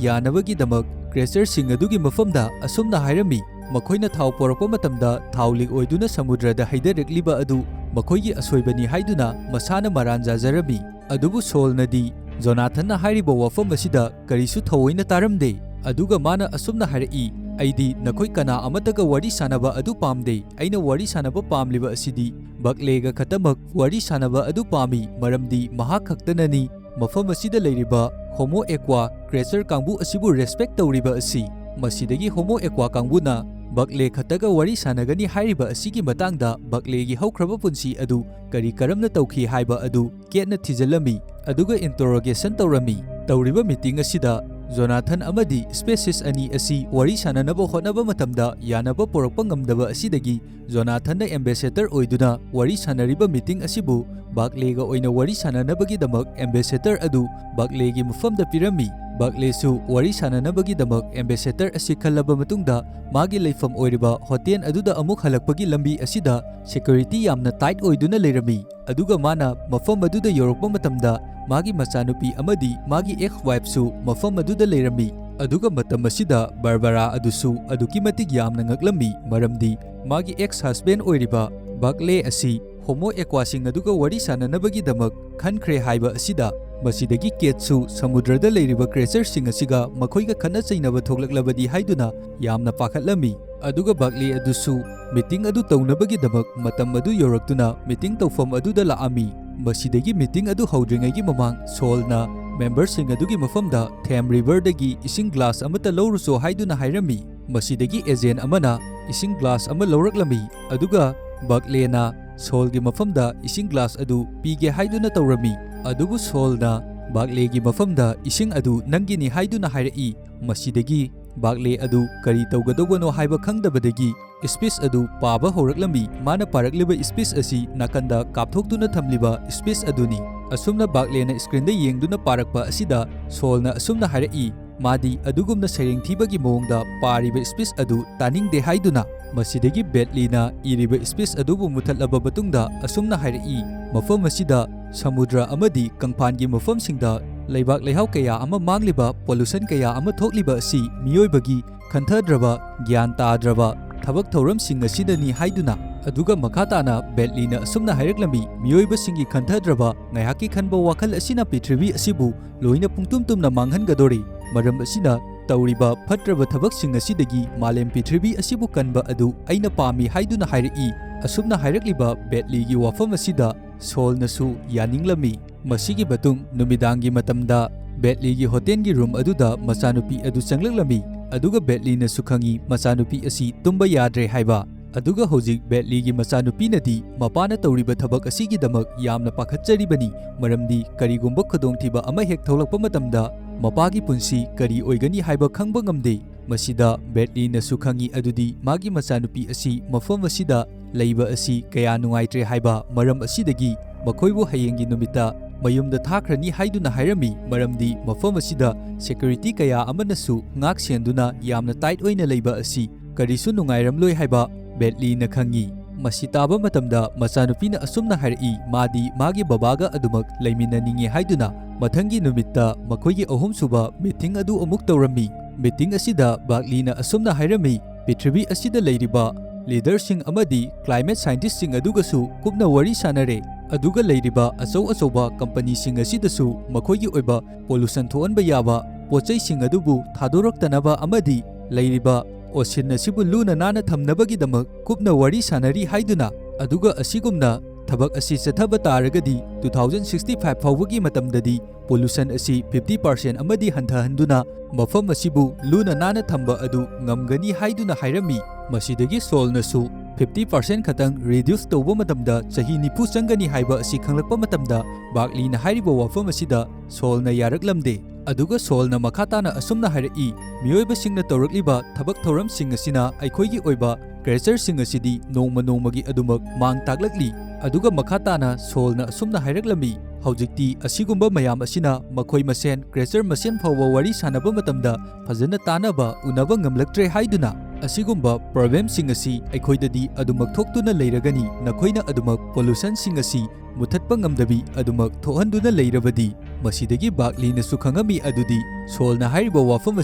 ꯌꯥꯅꯕꯒꯤꯗꯃꯛ creatureꯁꯤꯡ ꯑꯗꯨꯒꯤ ꯃꯐꯝꯗ ꯑꯁꯨꯝꯅ ꯍꯥꯏꯔꯝꯃꯤ, ꯃꯈꯣꯏꯅ ꯊꯥꯎ ꯄꯨꯔꯛꯄ ꯃꯇꯝꯗ ꯊꯥꯎ leak ꯑꯣꯏꯗꯨꯅ ꯁꯃꯨꯗ꯭ꯔꯗ ꯍꯩꯊꯔꯛꯂꯤꯕ ꯑꯗꯨ ꯃꯈꯣꯏꯒꯤ ꯑꯁꯣꯏꯕꯅꯤ ꯍꯥꯏꯗꯨꯅ ꯃꯁꯥꯅ ꯃꯔꯥꯟ ꯌꯥꯖꯔꯝꯃꯤ꯫ ꯑꯗꯨꯕꯨ ꯁꯣꯜꯅꯗꯤ ꯖꯣꯅꯥꯊꯟꯅ ꯍꯥꯏꯔꯤꯕ ꯋꯥꯐꯝ ꯑꯁꯤꯗ ꯀꯔꯤꯁꯨ ꯊꯑꯣꯏꯅ ꯇꯥꯔꯝꯗꯦ꯫ ꯑꯗꯨꯒ ꯃꯥꯅ ꯑꯁꯨꯝꯅ ꯍꯥꯏꯔꯛꯏ, "ꯑꯩꯗꯤ ꯅꯈꯣꯏ ꯀꯅꯥ ꯑꯃꯠꯇꯒ ꯋꯥꯔꯤ ꯁꯥꯟꯅꯕ ꯑꯗꯨ ꯄꯥꯝꯗꯦ꯫ ꯑꯩꯅ ꯋꯥꯔꯤ ꯁꯥꯟꯅꯕ ꯄꯥꯝꯂꯤꯕ ꯑꯁꯤꯗꯤ ꯕꯛꯂꯦꯒ ꯈꯛꯇꯃꯛ ꯋꯥꯔꯤ ꯁꯥꯟꯅꯕ ꯑꯗꯨ ꯄꯥꯝꯃꯤ, ꯃꯔꯝꯗꯤ ꯃꯍꯥꯛ ꯈꯛꯇꯅꯅꯤ ꯃꯐꯝ ꯑꯁꯤꯗ ꯂꯩꯔꯤꯕ Homo equa creature ꯀꯥꯡꯕꯨ ꯑꯁꯤꯕꯨ respect ꯇꯧꯔꯤꯕ ꯑꯁꯤ꯫" ꯃꯁꯤꯗꯒꯤ Homo equa ꯀꯥꯡꯕꯨꯅ ꯕꯛꯂꯦ ꯈꯛꯇꯒ ꯋꯥꯔꯤ ꯁꯥꯟꯅꯒꯅꯤ ꯍꯥꯏꯔꯤꯕ ꯑꯁꯤꯒꯤ ꯃꯇꯥꯡꯗ ꯕꯛꯂꯦꯒꯤ ꯍꯧꯈ꯭ꯔꯕ ꯄꯨꯟꯁꯤ ꯑꯗꯨ ꯀꯔꯤ ꯀꯔꯝꯅ ꯇꯧꯈꯤ ꯍꯥꯏꯕ ꯑꯗꯨ ꯀꯦꯠꯅ ꯊꯤꯖꯤꯜꯂꯝꯃꯤ, ꯑꯗꯨꯒ interrogation ꯇꯧꯔꯝꯃꯤ꯫ ꯇꯧꯔꯤꯕ meeting ꯑꯁꯤꯗ ꯖꯣꯅꯥꯊꯟ ꯑꯃꯗꯤ species ꯑꯅꯤ ꯑꯁꯤ ꯋꯥꯔꯤ ꯁꯥꯟꯅꯅꯕ ꯍꯣꯠꯅꯕ ꯃꯇꯝꯗ ꯌꯥꯅꯕ ꯄꯨꯔꯛꯄ ꯉꯝꯗꯕ ꯑꯁꯤꯗꯒꯤ ꯖꯣꯅꯥꯊꯟꯅ ambassador ꯑꯣꯏꯗꯨꯅ ꯋꯥꯔꯤ ꯁꯥꯟꯅꯔꯤꯕ meeting ꯑꯁꯤꯕꯨ ꯕꯥꯛꯂꯦꯒ ꯑꯣꯏꯅ ꯋꯥꯔꯤ ꯁꯥꯟꯅꯅꯕꯒꯤꯗꯃꯛ ambassador ꯑꯗꯨ ꯕꯥꯛꯂꯦꯒꯤ ꯃꯐꯝꯗ ꯄꯤꯔꯝꯃꯤ꯫ ꯕꯥꯛꯂꯦꯁꯨ ꯋꯥꯔꯤ ꯁꯥꯟꯅꯅꯕꯒꯤꯗꯃꯛ ambassador ꯑꯁꯤ ꯈꯜꯂꯕ ꯃꯇꯨꯡꯗ ꯃꯥꯒꯤ ꯂꯩꯐꯝ ꯑꯣꯏꯔꯤꯕ ꯍꯣꯇꯦꯜ ꯑꯗꯨꯗ ꯑꯃꯨꯛ ꯍꯜꯂꯛꯄꯒꯤ ꯂꯝꯕꯤ ꯑꯁꯤꯗ security ꯌꯥꯝꯅ tight ꯑꯣꯏꯗꯨꯅ ꯂꯩꯔꯝꯃꯤ꯫ ꯑꯗꯨꯒ ꯃꯥꯅ ꯃꯐꯝ ꯑꯗꯨꯗ ꯌꯧꯔꯛꯄ ꯃꯇꯝꯗ ꯃꯥꯒꯤ ꯃꯆꯥꯅꯨꯄꯤ ꯑꯃꯗꯤ ꯃꯥꯒꯤ ex wifeꯁꯨ ꯃꯐꯝ ꯑꯗꯨꯗ ꯂꯩꯔꯝꯃꯤ꯫ ꯑꯗꯨꯒ ꯃꯇꯝ ꯑꯁꯤꯗ ꯕꯥꯔꯕꯔꯥ ꯑꯗꯨꯁꯨ ꯑꯗꯨꯛꯀꯤ ꯃꯇꯤꯛ ꯌꯥꯝꯅ ꯉꯛꯂꯝꯃꯤ, ꯃꯔꯝꯗꯤ ꯃꯥꯒꯤ ex husband ꯑꯣꯏꯔꯤꯕ ꯕꯥꯛꯂꯦ ꯑꯁꯤ Homo equaꯁꯤꯡ ꯑꯗꯨꯒ ꯋꯥꯔꯤ ꯁꯥꯟꯅꯅꯕꯒꯤꯗꯃꯛ ꯈꯟꯈ꯭ꯔꯦ ꯍꯥꯏꯕ ꯑꯁꯤꯗ꯫ ꯃꯁꯤꯗꯒꯤ ꯀꯦꯠꯁꯨ ꯁꯃꯨꯗ꯭ꯔꯗ ꯂꯩꯔꯤꯕ creatureꯁꯤꯡ ꯑꯁꯤꯒ ꯃꯈꯣꯏꯒ ꯈꯠꯅ ꯆꯩꯅꯕ ꯊꯣꯛꯂꯛꯂꯕꯗꯤ ꯍꯥꯏꯗꯨꯅ ꯌꯥꯝꯅ ꯄꯥꯈꯠꯂꯝꯃꯤ꯫ ꯑꯗꯨꯒ ꯕꯥꯛꯂꯦ ꯑꯗꯨꯁꯨ meeting ꯑꯗꯨ ꯇꯧꯅꯕꯒꯤꯗꯃꯛ ꯃꯇꯝ ꯑꯗꯨ ꯌꯧꯔꯛꯇꯨꯅ meeting ꯇꯧꯐꯝ ꯑꯗꯨꯗ ꯂꯥꯛꯑꯝꯃꯤ꯫ ꯃꯁꯤꯗꯒꯤ ꯃꯤꯇꯤꯡ ꯑꯗꯨ ꯍꯧꯗ꯭ꯔꯤꯉꯩꯒꯤ ꯃꯃꯥꯡ ꯁꯣꯜꯅ ꯃꯦꯝꯕꯔꯁꯤꯡ ꯑꯗꯨꯒꯤ ꯃꯐꯝꯗ ꯊꯦꯝ ꯔꯤꯚꯔꯗꯒꯤ ꯏꯁꯤꯡ ꯒ꯭ꯂꯥꯁ ꯑꯃꯠꯇ ꯂꯧꯔꯨꯆꯣ ꯍꯥꯏꯗꯨꯅ ꯍꯥꯏꯔꯝꯃꯤ꯫ ꯃꯁꯤꯗꯒꯤ ꯑꯦꯖꯦꯟ ꯑꯃꯅ ꯏꯁꯤꯡ ꯒ꯭ꯂꯥꯁ ꯑꯃ ꯂꯧꯔꯛꯂꯝꯃꯤ, ꯑꯗꯨꯒ ꯕꯥꯔꯛꯂꯦꯅ ꯁꯣꯜꯒꯤ ꯃꯐꯝꯗ ꯏꯁꯤꯡ ꯒ꯭ꯂꯥꯁ ꯑꯗꯨ ꯄꯤꯒꯦ ꯍꯥꯏꯗꯨꯅ ꯇꯧꯔꯝꯃꯤ꯫ ꯑꯗꯨꯕꯨ ꯁꯣꯜꯅ ꯕꯥꯔꯛꯂꯦꯒꯤ ꯃꯐꯝꯗ ꯏꯁꯤꯡ ꯑꯗꯨ ꯅꯪꯒꯤꯅꯤ ꯍꯥꯏꯗꯨꯅ ꯍꯥꯏꯔꯛꯏ꯫ ꯃꯁꯤꯗꯒꯤ ꯕꯥꯔꯛꯂꯦ ꯑꯗꯨ ꯀꯔꯤ ꯇꯧꯒꯗꯧꯕꯅꯣ ꯍꯥꯏꯕ ꯈꯪꯗꯕꯗꯒꯤ ꯁ꯭ꯄꯤꯆ ꯑꯗꯨ ꯄꯥꯕ ꯍꯧꯔꯛꯂꯝꯃꯤ꯫ ꯃꯥꯅ ꯄꯥꯔꯛꯂꯤꯕ ꯁ꯭ꯄꯤꯆ ꯑꯁꯤ ꯅꯥꯀꯟꯗ ꯀꯥꯞꯊꯣꯛꯇꯨꯅ ꯊꯝꯂꯤꯕ ꯁ꯭ꯄꯤꯆ ꯑꯗꯨꯅꯤ꯫ ꯑꯁꯨꯝꯅ ꯕꯥꯔꯛꯂꯦꯅ ꯁ꯭ꯀ꯭ꯔꯤꯟꯗ ꯌꯦꯡꯗꯨꯅ ꯄꯥꯔꯛꯄ ꯑꯁꯤꯗ ꯁꯣꯜꯅ ꯑꯁꯨꯝꯅ ꯍꯥꯏꯔꯛꯏ, ꯃꯥꯗꯤ ꯑꯗꯨꯒꯨꯝꯅ ꯁꯩꯔꯦꯡ ꯊꯤꯕꯒꯤ ꯃꯑꯣꯡꯗ ꯄꯥꯔꯤꯕ ꯁ꯭ꯄꯤꯆ ꯑꯗꯨ ꯇꯥꯅꯤꯡꯗꯦ ꯍꯥꯏꯗꯨꯅ꯫ ꯃꯁꯤꯗꯒꯤ ꯕꯦꯠꯂꯤꯅ ꯏꯔꯤꯕ ꯁ꯭ꯄꯤꯆ ꯑꯗꯨꯕꯨ ꯃꯨꯊꯠꯂꯕ ꯃꯇꯨꯡꯗ ꯑꯁꯨꯝꯅ ꯍꯥꯏꯔꯛꯏ, ꯃꯐꯝ ꯑꯁꯤꯗ ꯁꯃꯨꯗ꯭ꯔ ꯑꯃꯗꯤ ꯀꯪꯐꯥꯟꯒꯤ ꯃꯐꯝꯁꯤꯡꯗ ꯂꯩꯕꯥꯛ ꯂꯩꯍꯥꯎ ꯀꯌꯥ ꯑꯃ ꯃꯥꯡꯂꯤꯕ, ꯄꯣꯂꯨꯁꯟ ꯀꯌꯥ ꯑꯃ ꯊꯣꯛꯂꯤꯕ ꯑꯁꯤ ꯃꯤꯑꯣꯏꯕꯒꯤ ꯈꯟꯊꯗ꯭ꯔꯕ, ꯒ꯭ꯌꯥꯟ ꯇꯥꯗ꯭ꯔꯕ ꯊꯕꯛ ꯊꯧꯔꯝꯁꯤꯡ ꯑꯁꯤꯅꯅꯤ ꯍꯥꯏꯗꯨꯅ꯫ ꯑꯗꯨꯒ ꯃꯈꯥ ꯇꯥꯅ ꯕꯦꯠꯂꯤꯅ ꯑꯁꯨꯝꯅ ꯍꯥꯏꯔꯛꯂꯝꯃꯤ, ꯃꯤꯑꯣꯏꯕꯁꯤꯡꯒꯤ ꯈꯟꯊꯗ꯭ꯔꯕ ꯉꯥꯏꯍꯥꯛꯀꯤ ꯈꯟꯕ ꯋꯥꯈꯜ ꯑꯁꯤꯅ ꯄ꯭ꯔꯤꯊꯤꯕꯤ ꯑꯁꯤꯕꯨ ꯂꯣꯏꯅ ꯄꯨꯡꯇꯨꯝ ꯇꯨꯝꯅ ꯃꯥꯡꯍꯟꯒꯗꯣꯔꯤ꯫ ꯃꯔꯝ ꯑꯁꯤꯅ ꯇꯧꯔꯤꯕ ꯐꯠꯇ꯭ꯔꯕ ꯊꯕꯛꯁꯤꯡ ꯑꯁꯤꯗꯒꯤ ꯃꯥꯂꯦꯝ ꯄ꯭ꯔꯤꯊꯤꯕꯤ ꯑꯁꯤꯕꯨ ꯀꯟꯕ ꯑꯗꯨ ꯑꯩꯅ ꯄꯥꯝꯃꯤ ꯍꯥꯏꯗꯨꯅ ꯍꯥꯏꯔꯛꯏ꯫ ꯑꯁꯨꯝꯅ ꯍꯥꯏꯔꯛꯂꯤꯕ ꯕꯦꯠꯂꯤꯒꯤ ꯋꯥꯐꯝ ꯑꯁꯤꯗ ꯁꯣꯜꯅꯁꯨ ꯌꯥꯅꯤꯡꯂꯝꯃꯤ꯫ ꯃꯁꯤꯒꯤ ꯃꯇꯨꯡ ꯅꯨꯃꯤꯗꯥꯡꯒꯤ ꯃꯇꯝꯗ ꯕꯦꯠꯂꯤꯒꯤ ꯍꯣꯇꯦꯜꯒꯤ ꯔꯨꯝ ꯑꯗꯨꯗ ꯃꯆꯥꯅꯨꯄꯤ ꯑꯗꯨ ꯆꯪꯂꯛꯂꯝꯃꯤ, ꯑꯗꯨꯒ ꯕꯦꯠꯂꯤꯅꯁꯨ ꯈꯪꯏ ꯃꯆꯥꯅꯨꯄꯤ ꯑꯁꯤ ꯇꯨꯝꯕ ꯌꯥꯗ꯭ꯔꯦ ꯍꯥꯏꯕ꯫ ꯑꯗꯨꯒ ꯍꯧꯖꯤꯛ ꯕꯦꯠꯂꯤꯒꯤ ꯃꯆꯥꯅꯨꯄꯤꯅꯗꯤ ꯃꯄꯥꯅ ꯇꯧꯔꯤꯕ ꯊꯕꯛ ꯑꯁꯤꯒꯤꯗꯃꯛ ꯌꯥꯝꯅ ꯄꯥꯈꯠꯆꯔꯤꯕꯅꯤ, ꯃꯔꯝꯗꯤ ꯀꯔꯤꯒꯨꯝꯕ ꯈꯨꯗꯣꯡꯊꯤꯕ ꯑꯃ ꯍꯦꯛ ꯊꯣꯛꯂꯛꯄ ꯃꯇꯝꯗ ꯃꯄꯥꯒꯤ ꯄꯨꯟꯁꯤ ꯀꯔꯤ ꯑꯣꯏꯒꯅꯤ ꯍꯥꯏꯕ ꯈꯪꯕ ꯉꯝꯗꯦ꯫ ꯃꯁꯤꯗ ꯕꯦꯠꯂꯤꯅꯁꯨ ꯈꯪꯏ ꯑꯗꯨꯗꯤ ꯃꯥꯒꯤ ꯃꯆꯥꯅꯨꯄꯤ ꯑꯁꯤ ꯃꯐꯝ ꯑꯁꯤꯗ ꯂꯩꯕ ꯑꯁꯤ ꯀꯌꯥ ꯅꯨꯡꯉꯥꯏꯇ꯭ꯔꯦ ꯍꯥꯏꯕ ꯃꯔꯝ ꯑꯁꯤꯗꯒꯤ ꯃꯈꯣꯏꯕꯨ ꯍꯌꯦꯡꯒꯤ ꯅꯨꯃꯤꯠꯇ ꯃꯌꯨꯝꯗ ꯊꯥꯈ꯭ꯔꯅꯤ ꯍꯥꯏꯗꯨꯅ ꯍꯥꯏꯔꯝꯃꯤ, ꯃꯔꯝꯗꯤ ꯃꯐꯝ ꯑꯁꯤꯗ ꯁꯦꯀ꯭ꯌꯨꯔꯤꯇꯤ ꯀꯌꯥ ꯑꯃꯅꯁꯨ ꯉꯥꯛ ꯁꯦꯟꯗꯨꯅ ꯌꯥꯝꯅ ꯇꯥꯏꯠ ꯑꯣꯏꯅ ꯂꯩꯕ ꯑꯁꯤ ꯀꯔꯤꯁꯨ ꯅꯨꯡꯉꯥꯏꯔꯝꯂꯣꯏ ꯍꯥꯏꯕ ꯕꯦꯠꯂꯤꯅ ꯈꯪꯏ꯫ ꯃꯁꯤ ꯇꯥꯕ ꯃꯇꯝꯗ ꯃꯆꯥꯅꯨꯄꯤꯅ ꯑꯁꯨꯝꯅ ꯍꯥꯏꯔꯛꯏ, ꯃꯥꯗꯤ ꯃꯥꯒꯤ ꯕꯕꯥꯒ ꯑꯗꯨꯃꯛ ꯂꯩꯃꯤꯟꯅꯅꯤꯡꯏ ꯍꯥꯏꯗꯨꯅ꯫ ꯃꯊꯪꯒꯤ ꯅꯨꯃꯤꯠꯇ ꯃꯈꯣꯏꯒꯤ ꯑꯍꯨꯝꯁꯨꯕ ꯃꯤꯇꯤꯡ ꯑꯗꯨ ꯑꯃꯨꯛ ꯇꯧꯔꯝꯃꯤ꯫ ꯃꯤꯇꯤꯡ ꯑꯁꯤꯗ ꯕꯥꯔꯛꯂꯤꯅ ꯑꯁꯨꯝꯅ ꯍꯥꯏꯔꯝꯃꯤ, ꯄ꯭ꯔꯤꯊꯤꯕꯤ ꯑꯁꯤꯗ ꯂꯩꯔꯤꯕ ꯂꯤꯗꯔꯁꯤꯡ ꯑꯃꯗꯤ ꯀ꯭ꯂꯥꯏꯃꯦꯠ ꯁꯥꯏꯟꯇꯤꯁꯁꯤꯡ ꯑꯗꯨꯒꯁꯨ ꯀꯨꯞꯅ ꯋꯥꯔꯤ ꯁꯥꯅꯔꯦ, ꯑꯗꯨꯒ ꯂꯩꯔꯤꯕ ꯑꯆꯧ ꯑꯆꯧꯕ ꯀꯝꯄꯅꯤꯁꯤꯡ ꯑꯁꯤꯗꯁꯨ ꯃꯈꯣꯏꯒꯤ ꯑꯣꯏꯕ ꯄꯣꯂꯨꯁꯟ ꯊꯣꯛꯍꯟꯕ ꯌꯥꯕ ꯄꯣꯠꯆꯩꯁꯤꯡ ꯑꯗꯨꯕꯨ ꯊꯥꯗꯣꯔꯛꯇꯅꯕ ꯑꯃꯗꯤ ꯂꯩꯔꯤꯕ ꯑꯣꯁꯤꯟ ꯑꯁꯤꯕꯨ ꯂꯨꯅ ꯅꯥꯟꯅ ꯊꯝꯅꯕꯒꯤꯗꯃꯛ ꯀꯨꯞꯅ ꯋꯥꯔꯤ ꯁꯥꯅꯔꯤ ꯍꯥꯏꯗꯨꯅ꯫ ꯑꯗꯨꯒ ꯑꯁꯤꯒꯨꯝꯅ ꯊꯕꯛ ꯑꯁꯤ ꯆꯠꯊꯕ ꯇꯥꯔꯒꯗꯤ two thousand sixty five ꯐꯥꯎꯕꯒꯤ ꯃꯇꯝꯗꯗꯤ pollution ꯑꯁꯤ fifty percent ꯑꯃꯗꯤ ꯍꯟꯊꯍꯟꯗꯨꯅ ꯃꯐꯝ ꯑꯁꯤꯕꯨ ꯂꯨꯅ ꯅꯥꯟꯅ ꯊꯝꯕ ꯑꯗꯨ ꯉꯝꯒꯅꯤ ꯍꯥꯏꯗꯨꯅ ꯍꯥꯏꯔꯝꯃꯤ꯫ ꯃꯁꯤꯗꯒꯤ ꯁꯣꯜꯅꯁꯨ fifty percent ꯈꯛꯇꯪ reduce ꯇꯧꯕ ꯃꯇꯝꯗ ꯆꯍꯤ ꯅꯤꯐꯨ ꯆꯪꯒꯅꯤ ꯍꯥꯏꯕ ꯑꯁꯤ ꯈꯪꯂꯛꯄ ꯃꯇꯝꯗ ꯕꯥꯒꯂꯤꯅ ꯍꯥꯏꯔꯤꯕ ꯋꯥꯐꯝ ꯑꯁꯤꯗ ꯁꯣꯜꯅ ꯌꯥꯔꯛꯂꯝꯗꯦ꯫ ꯑꯗꯨꯒ ꯁꯣꯜꯅ ꯃꯈꯥ ꯇꯥꯅ ꯑꯁꯨꯝꯅ ꯍꯥꯏꯔꯛꯏ, ꯃꯤꯑꯣꯏꯕꯁꯤꯡꯅ ꯇꯧꯔꯛꯂꯤꯕ ꯊꯕꯛ ꯊꯧꯔꯝꯁꯤꯡ ꯑꯁꯤꯅ ꯑꯩꯈꯣꯏꯒꯤ ꯑꯣꯏꯕ creatureꯁꯤꯡ ꯑꯁꯤꯗꯤ ꯅꯣꯡꯃ ꯅꯣꯡꯃꯒꯤ ꯑꯗꯨꯃꯛ ꯃꯥꯡ ꯇꯥꯛꯂꯛꯂꯤ꯫ ꯑꯗꯨꯒ ꯃꯈꯥ ꯇꯥꯅ ꯁꯣꯜꯅ ꯑꯁꯨꯝꯅ ꯍꯥꯏꯔꯛꯂꯝꯃꯤ, ꯍꯧꯖꯤꯛꯇꯤ ꯑꯁꯤꯒꯨꯝꯕ ꯃꯌꯥꯝ ꯑꯁꯤꯅ ꯃꯈꯣꯏ ꯃꯁꯦꯟ creature ꯃꯁꯦꯟ ꯐꯥꯎꯕ ꯋꯥꯔꯤ ꯁꯥꯟꯅꯕ ꯃꯇꯝꯗ ꯐꯖꯅ ꯇꯥꯅꯕ ꯎꯅꯕ ꯉꯝꯂꯛꯇ꯭ꯔꯦ ꯍꯥꯏꯗꯨꯅ꯫ ꯑꯁꯤꯒꯨꯝꯕ problemꯁꯤꯡ ꯑꯁꯤ ꯑꯩꯈꯣꯏꯗꯗꯤ ꯑꯗꯨꯃꯛ ꯊꯣꯛꯇꯨꯅ ꯂꯩꯔꯒꯅꯤ, ꯅꯈꯣꯏꯅ ꯑꯗꯨꯃꯛ pollutionꯁꯤꯡ ꯑꯁꯤ ꯃꯨꯊꯠꯄ ꯉꯝꯗꯕꯤ ꯑꯗꯨꯃꯛ ꯊꯣꯛꯍꯟꯗꯨꯅ ꯂꯩꯔꯕꯗꯤ꯫ ꯃꯁꯤꯗꯒꯤ ꯕꯥꯒꯂꯤꯅꯁꯨ ꯈꯪꯉꯝꯃꯤ ꯑꯗꯨꯗꯤ ꯁꯣꯜꯅ ꯍꯥꯏꯔꯤꯕ ꯋꯥꯐꯝ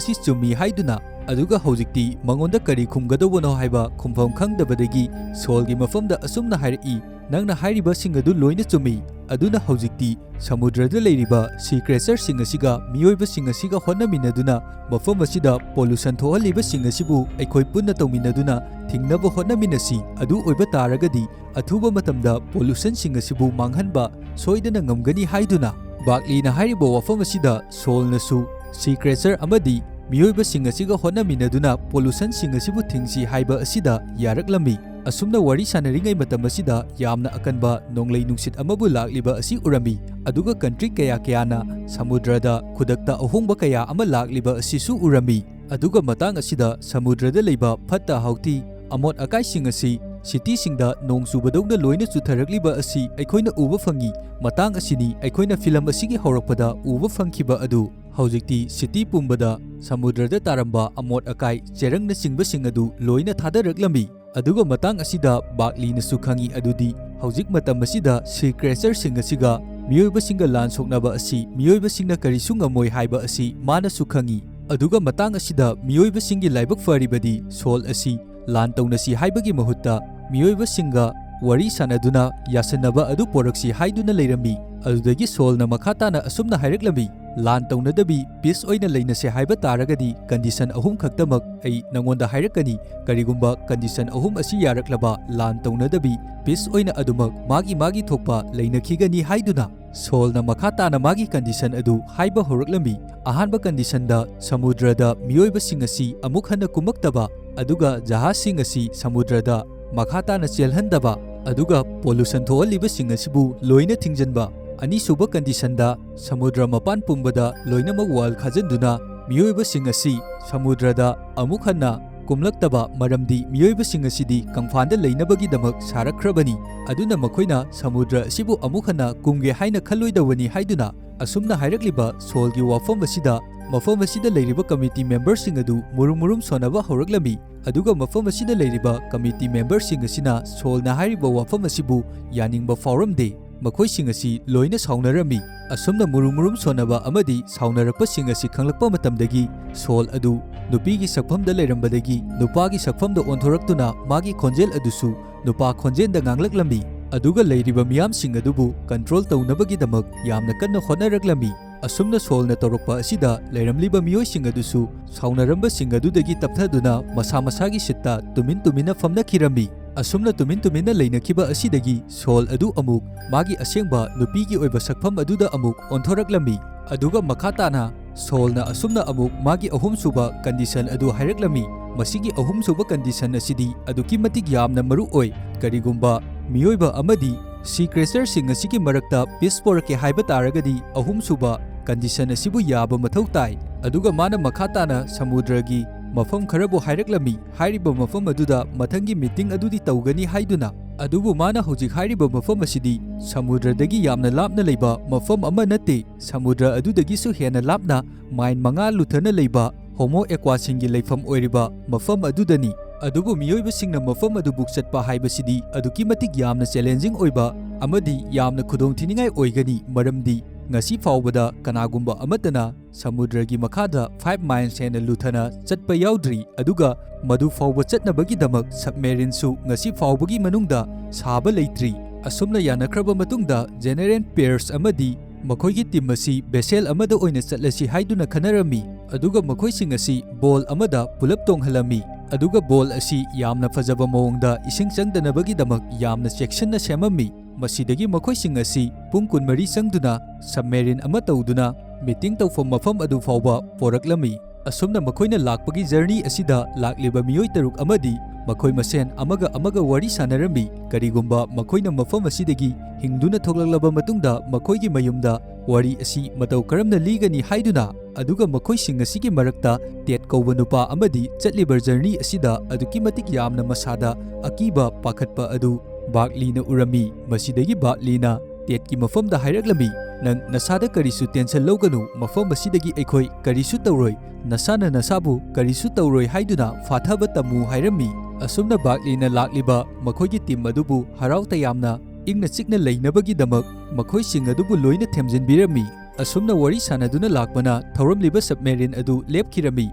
ꯑꯁꯤ ꯆꯨꯝꯃꯤ ꯍꯥꯏꯗꯨꯅ꯫ ꯑꯗꯨꯒ ꯍꯧꯖꯤꯛꯇꯤ ꯃꯉꯣꯟꯗ ꯀꯔꯤ ꯈꯨꯝꯒꯗꯧꯕꯅꯣ ꯍꯥꯏꯕ ꯈꯨꯝꯐꯝ ꯈꯪꯗꯕꯗꯒꯤ ꯁꯣꯜꯒꯤ ꯃꯐꯝꯗ ꯑꯁꯨꯝꯅ ꯍꯥꯏꯔꯛꯏ, "ꯅꯪꯅ ꯍꯥꯏꯔꯤꯕꯁꯤꯡ ꯑꯗꯨ ꯂꯣꯏꯅ ꯆꯨꯝꯃꯤ꯫ ꯑꯗꯨꯅ ꯍꯧꯖꯤꯛꯇꯤ ꯁꯃꯨꯗ꯭ꯔꯗ ꯂꯩꯔꯤꯕ sea creatureꯁꯤꯡ ꯑꯁꯤꯒ ꯃꯤꯑꯣꯏꯕꯁꯤꯡ ꯑꯁꯤꯒ ꯍꯣꯠꯅꯃꯤꯟꯅꯗꯨꯅ ꯃꯐꯝ ꯑꯁꯤꯗ pollution ꯊꯣꯛꯍꯜꯂꯤꯕꯁꯤꯡ ꯑꯁꯤꯕꯨ ꯑꯩꯈꯣꯏ ꯄꯨꯟꯅ ꯇꯧꯃꯤꯟꯅꯗꯨꯅ ꯊꯤꯡꯅꯕ ꯍꯣꯠꯅꯃꯤꯟꯅꯁꯤ꯫ ꯑꯗꯨ ꯑꯣꯏꯕ ꯇꯥꯔꯒꯗꯤ ꯑꯊꯨꯕ ꯃꯇꯝꯗ pollutionꯁꯤꯡ ꯑꯁꯤꯕꯨ ꯃꯥꯡꯍꯟꯕ ꯁꯣꯏꯗꯅ ꯉꯝꯒꯅꯤ" ꯍꯥꯏꯗꯨꯅ꯫ ꯕꯥꯒꯂꯤꯅ ꯍꯥꯏꯔꯤꯕ ꯋꯥꯐꯝ ꯑꯁꯤꯗ ꯁꯣꯜꯅꯁꯨ sea creature ꯑꯃꯗꯤ ꯃꯤꯑꯣꯏꯕꯁꯤꯡ ꯑꯁꯤꯒ ꯍꯣꯠꯅꯃꯤꯟꯅꯗꯨꯅ pollutionꯁꯤꯡ ꯑꯁꯤꯕꯨ ꯊꯤꯡꯁꯤ ꯍꯥꯏꯕ ꯑꯁꯤꯗ ꯌꯥꯔꯛꯂꯝꯃꯤ꯫ ꯑꯁꯨꯝꯅ ꯋꯥꯔꯤ ꯁꯥꯟꯅꯔꯤꯉꯩ ꯃꯇꯝ ꯑꯁꯤꯗ ꯌꯥꯝꯅ ꯑꯀꯟꯕ ꯅꯣꯡꯂꯩ ꯅꯨꯡꯁꯤꯠ ꯑꯃꯕꯨ ꯂꯥꯛꯂꯤꯕ ꯑꯁꯤ ꯎꯔꯝꯃꯤ꯫ ꯑꯗꯨꯒ country ꯀꯌꯥ ꯀꯌꯥꯅ ꯁꯃꯨꯗ꯭ꯔꯗ ꯈꯨꯗꯛꯇ ꯑꯍꯣꯡꯕ ꯀꯌꯥ ꯑꯃ ꯂꯥꯛꯂꯤꯕ ꯑꯁꯤꯁꯨ ꯎꯔꯝꯃꯤ꯫ ꯑꯗꯨꯒ ꯃꯇꯥꯡ ꯑꯁꯤꯗ ꯁꯃꯨꯗ꯭ꯔꯗ ꯂꯩꯕ ꯐꯠꯇ ꯍꯥꯎꯊꯤ, ꯑꯃꯣꯠ ꯑꯀꯥꯏꯁꯤꯡ ꯑꯁꯤ cityꯁꯤꯡꯗ ꯅꯣꯡ ꯆꯨꯕꯗꯧꯅ ꯂꯣꯏꯅ ꯆꯨꯊꯔꯛꯂꯤꯕ ꯑꯁꯤ ꯑꯩꯈꯣꯏꯅ ꯎꯕ ꯐꯪꯉꯤ꯫ ꯃꯇꯥꯡ ꯑꯁꯤꯅꯤ ꯑꯩꯈꯣꯏꯅ film ꯑꯁꯤꯒꯤ ꯍꯧꯔꯛꯄꯗ ꯎꯕ ꯐꯪꯈꯤꯕ ꯑꯗꯨ꯫ ꯍꯧꯖꯤꯛꯇꯤ city ꯄꯨꯝꯕꯗ ꯁꯃꯨꯗ꯭ꯔꯗ ꯇꯥꯔꯝꯕ ꯑꯃꯣꯠ ꯑꯀꯥꯏ, ꯆꯦꯔꯪꯅꯆꯤꯡꯕꯁꯤꯡ ꯑꯗꯨ ꯂꯣꯏꯅ ꯊꯥꯗꯔꯛꯂꯝꯃꯤ꯫ ꯑꯗꯨꯒ ꯃꯇꯥꯡ ꯑꯁꯤꯗ ꯕꯥꯒꯂꯤꯅꯁꯨ ꯈꯪꯉꯤ ꯑꯗꯨꯗꯤ ꯍꯧꯖꯤꯛ ꯃꯇꯝ ꯑꯁꯤꯗ sea creatureꯁꯤꯡ ꯑꯁꯤꯒ ꯃꯤꯑꯣꯏꯕꯁꯤꯡꯒ ꯂꯥꯟ ꯁꯣꯛꯅꯕ ꯑꯁꯤ ꯃꯤꯑꯣꯏꯕꯁꯤꯡꯅ ꯀꯔꯤꯁꯨ ꯉꯝꯃꯣꯏ ꯍꯥꯏꯕ ꯑꯁꯤ ꯃꯥꯅꯁꯨ ꯈꯪꯉꯤ꯫ ꯑꯗꯨꯒ ꯃꯇꯥꯡ ꯑꯁꯤꯗ ꯃꯤꯑꯣꯏꯕꯁꯤꯡꯒꯤ ꯂꯥꯏꯕꯛ ꯐꯔꯤꯕꯗꯤ ꯁꯣꯜ ꯑꯁꯤ ꯂꯥꯟ ꯇꯧꯅꯁꯤ ꯍꯥꯏꯕꯒꯤ ꯃꯍꯨꯠꯇ ꯃꯤꯑꯣꯏꯕꯁꯤꯡꯒ ꯋꯥꯔꯤ ꯁꯥꯟꯅꯗꯨꯅ ꯌꯥꯁꯟꯅꯕ ꯑꯗꯨ ꯄꯣꯔꯛꯁꯤ ꯍꯥꯏꯗꯨꯅ ꯂꯩꯔꯝꯃꯤ꯫ ꯑꯗꯨꯗꯒꯤ ꯁꯣꯜꯅ ꯃꯈꯥ ꯇꯥꯅ ꯑꯁꯨꯝꯅ ꯍꯥꯏꯔꯛꯂꯝꯃꯤ, ꯂꯥꯟ ꯇꯧꯅꯗꯕꯤ ꯄꯤꯁ ꯑꯣꯏꯅ ꯂꯩꯅꯁꯦ ꯍꯥꯏꯕ ꯇꯥꯔꯒꯗꯤ ꯀꯟꯗꯤꯁꯟ ꯑꯍꯨꯝ ꯈꯛꯇꯃꯛ ꯑꯩ ꯅꯉꯣꯟꯗ ꯍꯥꯏꯔꯛꯀꯅꯤ꯫ ꯀꯔꯤꯒꯨꯝꯕ ꯀꯟꯗꯤꯁꯟ ꯑꯍꯨꯝ ꯑꯁꯤ ꯌꯥꯔꯛꯂꯕ, ꯂꯥꯟ ꯇꯧꯅꯗꯕꯤ ꯄꯤꯁ ꯑꯣꯏꯅ ꯑꯗꯨꯃꯛ ꯃꯥꯒꯤ ꯃꯥꯒꯤ ꯊꯣꯛꯄ ꯂꯩꯅꯈꯤꯒꯅꯤ ꯍꯥꯏꯗꯨꯅ ꯁꯣꯜꯅ ꯃꯈꯥ ꯇꯥꯅ ꯃꯥꯒꯤ ꯀꯟꯗꯤꯁꯟ ꯑꯗꯨ ꯍꯥꯏꯕ ꯍꯧꯔꯛꯂꯝꯃꯤ꯫ ꯑꯍꯥꯟꯕ ꯀꯟꯗꯤꯁꯟꯗ ꯁꯃꯨꯗ꯭ꯔꯗ ꯃꯤꯑꯣꯏꯕꯁꯤꯡ ꯑꯁꯤ ꯑꯃꯨꯛ ꯍꯟꯅ ꯀꯨꯝꯃꯛꯇꯕ, ꯑꯗꯨꯒ ꯖꯍꯥꯖꯁꯤꯡ ꯑꯁꯤ ꯁꯃꯨꯗ꯭ꯔꯗ ꯃꯈꯥ ꯇꯥꯅ ꯆꯦꯜꯍꯟꯗꯕ, ꯑꯗꯨꯒ ꯄꯣꯂꯨꯁꯟ ꯊꯣꯛꯍꯜꯂꯤꯕꯁꯤꯡ ꯑꯁꯤꯕꯨ ꯂꯣꯏꯅ ꯊꯤꯡꯖꯤꯟꯕ꯫ ꯑꯅꯤꯁꯨꯕ ꯀꯟꯗꯤꯁꯟꯗ ꯁꯃꯨꯗ꯭ꯔ ꯃꯄꯥꯟ ꯄꯨꯝꯕꯗ ꯂꯣꯏꯅꯃꯛ ꯋꯥꯜ ꯈꯥꯖꯤꯟꯗꯨꯅ ꯃꯤꯑꯣꯏꯕꯁꯤꯡ ꯑꯁꯤ ꯁꯃꯨꯗ꯭ꯔꯗ ꯑꯃꯨꯛ ꯍꯟꯅ ꯀꯨꯝꯂꯛꯇꯕ, ꯃꯔꯝꯗꯤ ꯃꯤꯑꯣꯏꯕꯁꯤꯡ ꯑꯁꯤꯗꯤ ꯀꯪꯐꯥꯟꯗ ꯂꯩꯅꯕꯒꯤꯗꯃꯛ ꯁꯥꯔꯛꯈ꯭ꯔꯕꯅꯤ꯫ ꯑꯗꯨꯅ ꯃꯈꯣꯏꯅ ꯁꯃꯨꯗ꯭ꯔ ꯑꯁꯤꯕꯨ ꯑꯃꯨꯛ ꯍꯟꯅ ꯀꯨꯝꯒꯦ ꯍꯥꯏꯅ ꯈꯜꯂꯣꯏꯗꯕꯅꯤ ꯍꯥꯏꯗꯨꯅ ꯑꯁꯨꯝꯅ ꯍꯥꯏꯔꯛꯂꯤꯕ ꯁꯣꯜꯒꯤ ꯋꯥꯐꯝ ꯑꯁꯤꯗ ꯃꯐꯝ ꯑꯁꯤꯗ ꯂꯩꯔꯤꯕ ꯀꯃꯤꯇꯤ ꯃꯦꯝꯕꯔꯁꯤꯡ ꯑꯗꯨ ꯃꯨꯔꯨꯝ ꯃꯨꯔꯨꯝ ꯁꯣꯟꯅꯕ ꯍꯧꯔꯛꯂꯝꯃꯤ꯫ ꯑꯗꯨꯒ ꯃꯐꯝ ꯑꯁꯤꯗ ꯂꯩꯔꯤꯕ ꯀꯃꯤꯇꯤ ꯃꯦꯝꯕꯔꯁꯤꯡ ꯑꯁꯤꯅ ꯁꯣꯜꯅ ꯍꯥꯏꯔꯤꯕ ꯋꯥꯐꯝ ꯑꯁꯤꯕꯨ ꯌꯥꯅꯤꯡꯕ ꯐꯥꯎꯔꯝꯗꯦ꯫ ꯃꯈꯣꯏꯁꯤꯡ ꯑꯁꯤ ꯂꯣꯏꯅ ꯁꯥꯎꯅꯔꯝꯃꯤ꯫ ꯑꯁꯨꯝꯅ ꯃꯨꯔꯨꯝ ꯃꯨꯔꯨꯝ ꯁꯣꯟꯅꯕ ꯑꯃꯗꯤ ꯁꯥꯎꯅꯔꯛꯄꯁꯤꯡ ꯑꯁꯤ ꯈꯪꯂꯛꯄ ꯃꯇꯝꯗꯒꯤ ꯁꯣꯜ ꯑꯗꯨ ꯅꯨꯄꯤꯒꯤ ꯁꯛꯐꯝꯗ ꯂꯩꯔꯝꯕꯗꯒꯤ ꯅꯨꯄꯥꯒꯤ ꯁꯛꯐꯝꯗ ꯑꯣꯟꯊꯣꯔꯛꯇꯨꯅ ꯃꯥꯒꯤ ꯈꯣꯟꯖꯦꯜ ꯑꯗꯨꯁꯨ ꯅꯨꯄꯥ ꯈꯣꯟꯖꯦꯜꯗ ꯉꯥꯡꯂꯛꯂꯝꯃꯤ꯫ ꯑꯗꯨꯒ ꯂꯩꯔꯤꯕ ꯃꯤꯌꯥꯝꯁꯤꯡ ꯑꯗꯨꯕꯨ ꯀꯟꯇ꯭ꯔꯣꯜ ꯇꯧꯅꯕꯒꯤꯗꯃꯛ ꯌꯥꯝꯅ ꯀꯟꯅ ꯍꯣꯠꯅꯔꯛꯂꯝꯃꯤ꯫ ꯑꯁꯨꯝꯅ ꯁꯣꯜꯅ ꯇꯧꯔꯛꯄ ꯑꯁꯤꯗ ꯂꯩꯔꯝꯂꯤꯕ ꯃꯤꯑꯣꯏꯁꯤꯡ ꯑꯗꯨꯁꯨ ꯁꯥꯎꯅꯔꯝꯕꯁꯤꯡ ꯑꯗꯨꯗꯒꯤ ꯇꯞꯊꯗꯨꯅ ꯃꯁꯥ ꯃꯁꯥꯒꯤ ꯁꯤꯠꯇ ꯇꯨꯃꯤꯟ ꯇꯨꯃꯤꯟꯅ ꯐꯝꯅꯈꯤꯔꯝꯃꯤ꯫ ꯑꯁꯨꯝꯅ ꯇꯨꯃꯤꯟ ꯇꯨꯃꯤꯟꯅ ꯂꯩꯅꯈꯤꯕ ꯑꯁꯤꯗꯒꯤ ꯁꯣꯜ ꯑꯗꯨ ꯑꯃꯨꯛ ꯃꯥꯒꯤ ꯑꯁꯦꯡꯕ ꯅꯨꯄꯤꯒꯤ ꯑꯣꯏꯕ ꯁꯛꯐꯝ ꯑꯗꯨꯗ ꯑꯃꯨꯛ ꯑꯣꯟꯊꯣꯔꯛꯂꯝꯃꯤ꯫ ꯑꯗꯨꯒ ꯃꯈꯥ ꯇꯥꯅ ꯁꯣꯜꯅ ꯑꯁꯨꯝꯅ ꯑꯃꯨꯛ ꯃꯥꯒꯤ ꯑꯍꯨꯝꯁꯨꯕ ꯀꯟꯗꯤꯁꯟ ꯑꯗꯨ ꯍꯥꯏꯔꯛꯂꯝꯃꯤ꯫ ꯃꯁꯤꯒꯤ ꯑꯍꯨꯝꯁꯨꯕ ꯀꯟꯗꯤꯁꯟ ꯑꯁꯤꯗꯤ ꯑꯗꯨꯛꯀꯤ ꯃꯇꯤꯛ ꯌꯥꯝꯅ ꯃꯔꯨ ꯑꯣꯏ꯫ ꯀꯔꯤꯒꯨꯝꯕ ꯃꯤꯑꯣꯏꯕ ꯑꯃꯗꯤ ꯁꯤ ꯀ꯭ꯔꯦꯆꯔꯁꯤꯡ ꯑꯁꯤꯒꯤ ꯃꯔꯛꯇ ꯄꯤꯁ ꯄꯣꯔꯛꯀꯦ ꯍꯥꯏꯕ ꯇꯥꯔꯒꯗꯤ ꯑꯍꯨꯝꯁꯨꯕ ꯀꯟꯗꯤꯁꯟ ꯑꯁꯤꯕꯨ ꯌꯥꯕ ꯃꯊꯧ ꯇꯥꯏ꯫ ꯑꯗꯨꯒ ꯃꯥꯅ ꯃꯈꯥ ꯇꯥꯅ ꯁꯃꯨꯗ꯭ꯔꯒꯤ ꯃꯐꯝ ꯈꯔꯕꯨ ꯍꯥꯏꯔꯛꯂꯝꯃꯤ꯫ ꯍꯥꯏꯔꯤꯕ ꯃꯐꯝ ꯑꯗꯨꯗ ꯃꯊꯪꯒꯤ ꯃꯤꯇꯤꯡ ꯑꯗꯨꯗꯤ ꯇꯧꯒꯅꯤ ꯍꯥꯏꯗꯨꯅ꯫ ꯑꯗꯨꯕꯨ ꯃꯥꯅ ꯍꯧꯖꯤꯛ ꯍꯥꯏꯔꯤꯕ ꯃꯐꯝ ꯑꯁꯤꯗꯤ ꯁꯃꯨꯗ꯭ꯔꯗꯒꯤ ꯌꯥꯝꯅ ꯂꯥꯞꯅ ꯂꯩꯕ ꯃꯐꯝ ꯑꯃ ꯅꯠꯇꯦ꯫ ꯁꯃꯨꯗ꯭ꯔ ꯑꯗꯨꯗꯒꯤꯁꯨ ꯍꯦꯟꯅ ꯂꯥꯞꯅ ꯃꯥꯏꯜ ꯃꯉꯥ ꯂꯨꯊꯅ ꯂꯩꯕ ꯍꯣꯃꯣ ꯑꯦꯀ꯭ꯋꯥꯁꯤꯡꯒꯤ ꯂꯩꯐꯝ ꯑꯣꯏꯔꯤꯕ ꯃꯐꯝ ꯑꯗꯨꯗꯅꯤ꯫ ꯑꯗꯨꯕꯨ ꯃꯤꯑꯣꯏꯕꯁꯤꯡꯅ ꯃꯐꯝ ꯑꯗꯨꯕꯨ ꯆꯠꯄ ꯍꯥꯏꯕꯁꯤꯗꯤ ꯑꯗꯨꯛꯀꯤ ꯃꯇꯤꯛ ꯌꯥꯝꯅ ꯆꯦꯂꯦꯟꯖꯤꯡ ꯑꯣꯏꯕ ꯑꯃꯗꯤ ꯌꯥꯝꯅ ꯈꯨꯗꯣꯡꯊꯤꯅꯤꯡꯉꯥꯏ ꯑꯣꯏꯒꯅꯤ, ꯃꯔꯝꯗꯤ ꯉꯁꯤ ꯐꯥꯎꯕꯗ ꯀꯅꯥꯒꯨꯝꯕ ꯑꯃꯠꯇꯅ ꯁꯃꯨꯗ꯭ꯔꯒꯤ ꯃꯈꯥꯗ ꯐꯥꯏꯚ ꯃꯥꯏꯜꯁ ꯍꯦꯟꯅ ꯂꯨꯊꯅ ꯆꯠꯄ ꯌꯥꯎꯗ꯭ꯔꯤ, ꯑꯗꯨꯒ ꯃꯗꯨ ꯐꯥꯎꯕ ꯆꯠꯅꯕꯒꯤꯗꯃꯛ ꯁꯕꯃꯦꯔꯤꯟꯁꯨ ꯉꯁꯤ ꯐꯥꯎꯕꯒꯤ ꯃꯅꯨꯡꯗ ꯁꯥꯕ ꯂꯩꯇ꯭ꯔꯤ꯫ ꯑꯁꯨꯝꯅ ꯌꯥꯅꯈ꯭ꯔꯕ ꯃꯇꯨꯡꯗ ꯖꯦꯅꯦꯔꯦꯜ ꯄꯤꯌꯔꯁ ꯑꯃꯗꯤ ꯃꯈꯣꯏꯒꯤ ꯇꯤꯝ ꯑꯁꯤ ꯚꯦꯁꯦꯜ ꯑꯃꯗ ꯑꯣꯏꯅ ꯆꯠꯂꯁꯤ ꯍꯥꯏꯗꯨꯅ ꯈꯟꯅꯔꯝꯃꯤ, ꯑꯗꯨꯒ ꯃꯈꯣꯏꯁꯤꯡ ꯑꯁꯤ ꯕꯣꯜ ꯑꯃꯗ ꯄꯨꯂꯞ ꯇꯣꯡꯍꯜꯂꯝꯃꯤ, ꯑꯗꯨꯒ ꯕꯣꯜ ꯑꯁꯤ ꯌꯥꯝꯅ ꯐꯖꯕ ꯃꯑꯣꯡꯗ ꯏꯁꯤꯡ ꯆꯪꯗꯅꯕꯒꯤꯗꯃꯛ ꯌꯥꯝꯅ ꯆꯦꯛꯁꯤꯟꯅ ꯁꯦꯝꯃꯝꯃꯤ꯫ ꯃꯁꯤꯗꯒꯤ ꯃꯈꯣꯏꯁꯤꯡ ꯑꯁꯤ ꯄꯨꯡ ꯀꯨꯟꯃꯔꯤ ꯆꯪꯗꯨꯅ ꯁꯕꯃꯦꯔꯤꯟ ꯑꯃ ꯇꯧꯗꯨꯅ ꯃꯤꯇꯤꯡ ꯇꯧꯐꯝ ꯃꯐꯝ ꯑꯗꯨ ꯐꯥꯎꯕ ꯄꯣꯔꯛꯂꯝꯃꯤ꯫ ꯑꯁꯨꯝꯅ ꯃꯈꯣꯏꯅ ꯂꯥꯛꯄꯒꯤ ꯖꯔꯅꯤ ꯑꯁꯤꯗ ꯂꯥꯛꯂꯤꯕ ꯃꯤꯑꯣꯏ ꯇꯔꯨꯛ ꯑꯃꯗꯤ ꯃꯈꯣꯏ ꯃꯁꯦꯟ ꯑꯃꯒ ꯑꯃꯒ ꯋꯥꯔꯤ ꯁꯥꯟꯅꯔꯝꯃꯤ꯫ ꯀꯔꯤꯒꯨꯝꯕ ꯃꯈꯣꯏꯅ ꯃꯐꯝ ꯑꯁꯤꯗꯒꯤ ꯍꯤꯡꯗꯨꯅ ꯊꯣꯛꯂꯛꯂꯕ ꯃꯇꯨꯡꯗ ꯃꯈꯣꯏꯒꯤ ꯃꯌꯨꯝꯗ ꯋꯥꯔꯤ ꯑꯁꯤ ꯃꯇꯧ ꯀꯔꯝꯅ ꯂꯤꯒꯅꯤ ꯍꯥꯏꯗꯨꯅ, ꯑꯗꯨꯒ ꯃꯈꯣꯏꯁꯤꯡ ꯑꯁꯤꯒꯤ ꯃꯔꯛꯇ ꯇꯦꯠ ꯀꯧꯕ ꯅꯨꯄꯥ ꯑꯃꯗꯤ ꯆꯠꯂꯤꯕ ꯖꯔꯅꯤ ꯑꯁꯤꯗ ꯑꯗꯨꯛꯀꯤ ꯃꯇꯤꯛ ꯌꯥꯝꯅ ꯃꯁꯥꯗ ꯑꯀꯤꯕ ꯄꯥꯈꯠꯄ ꯑꯗꯨ ꯕꯥꯔꯛꯂꯤꯅ ꯎꯔꯝꯃꯤ꯫ ꯃꯁꯤꯗꯒꯤ ꯕꯥꯔꯛꯂꯤꯅ ꯇꯦꯠꯀꯤ ꯃꯐꯝꯗ ꯍꯥꯏꯔꯛꯂꯝꯃꯤ, "ꯅꯪ ꯅꯁꯥꯗ ꯀꯔꯤꯁꯨ ꯇꯦꯟꯁꯟ ꯂꯧꯒꯅꯨ, ꯃꯐꯝ ꯑꯁꯤꯗꯒꯤ ꯑꯩꯈꯣꯏ ꯀꯔꯤꯁꯨ ꯇꯧꯔꯣꯏ, ꯅꯁꯥꯅ ꯅꯁꯥꯕꯨ ꯀꯔꯤꯁꯨ ꯇꯧꯔꯣꯏ ꯍꯥꯏꯗꯨꯅ ꯐꯥꯊꯕ ꯇꯝꯃꯨ" ꯍꯥꯏꯔꯝꯃꯤ꯫ ꯑꯁꯨꯝꯅ ꯕꯥꯔꯛꯂꯤꯅ ꯂꯥꯛꯂꯤꯕ ꯃꯈꯣꯏꯒꯤ ꯇꯤꯝ ꯑꯗꯨꯕꯨ ꯍꯔꯥꯎ ꯇꯌꯥꯝꯅ ꯏꯪꯅ ꯆꯤꯛꯅ ꯂꯩꯅꯕꯒꯤꯗꯃꯛ ꯃꯈꯣꯏꯁꯤꯡ ꯑꯗꯨꯕꯨ ꯂꯣꯏꯅ ꯊꯦꯝꯖꯤꯟꯕꯤꯔꯝꯃꯤ꯫ ꯑꯁꯨꯝꯅ ꯋꯥꯔꯤ ꯁꯥꯟꯅꯗꯨꯅ ꯂꯥꯛꯄꯅ ꯊꯧꯔꯝꯂꯤꯕ ꯁꯕꯃꯦꯔꯤꯟ ꯑꯗꯨ ꯂꯦꯞꯈꯤꯔꯝꯃꯤ꯫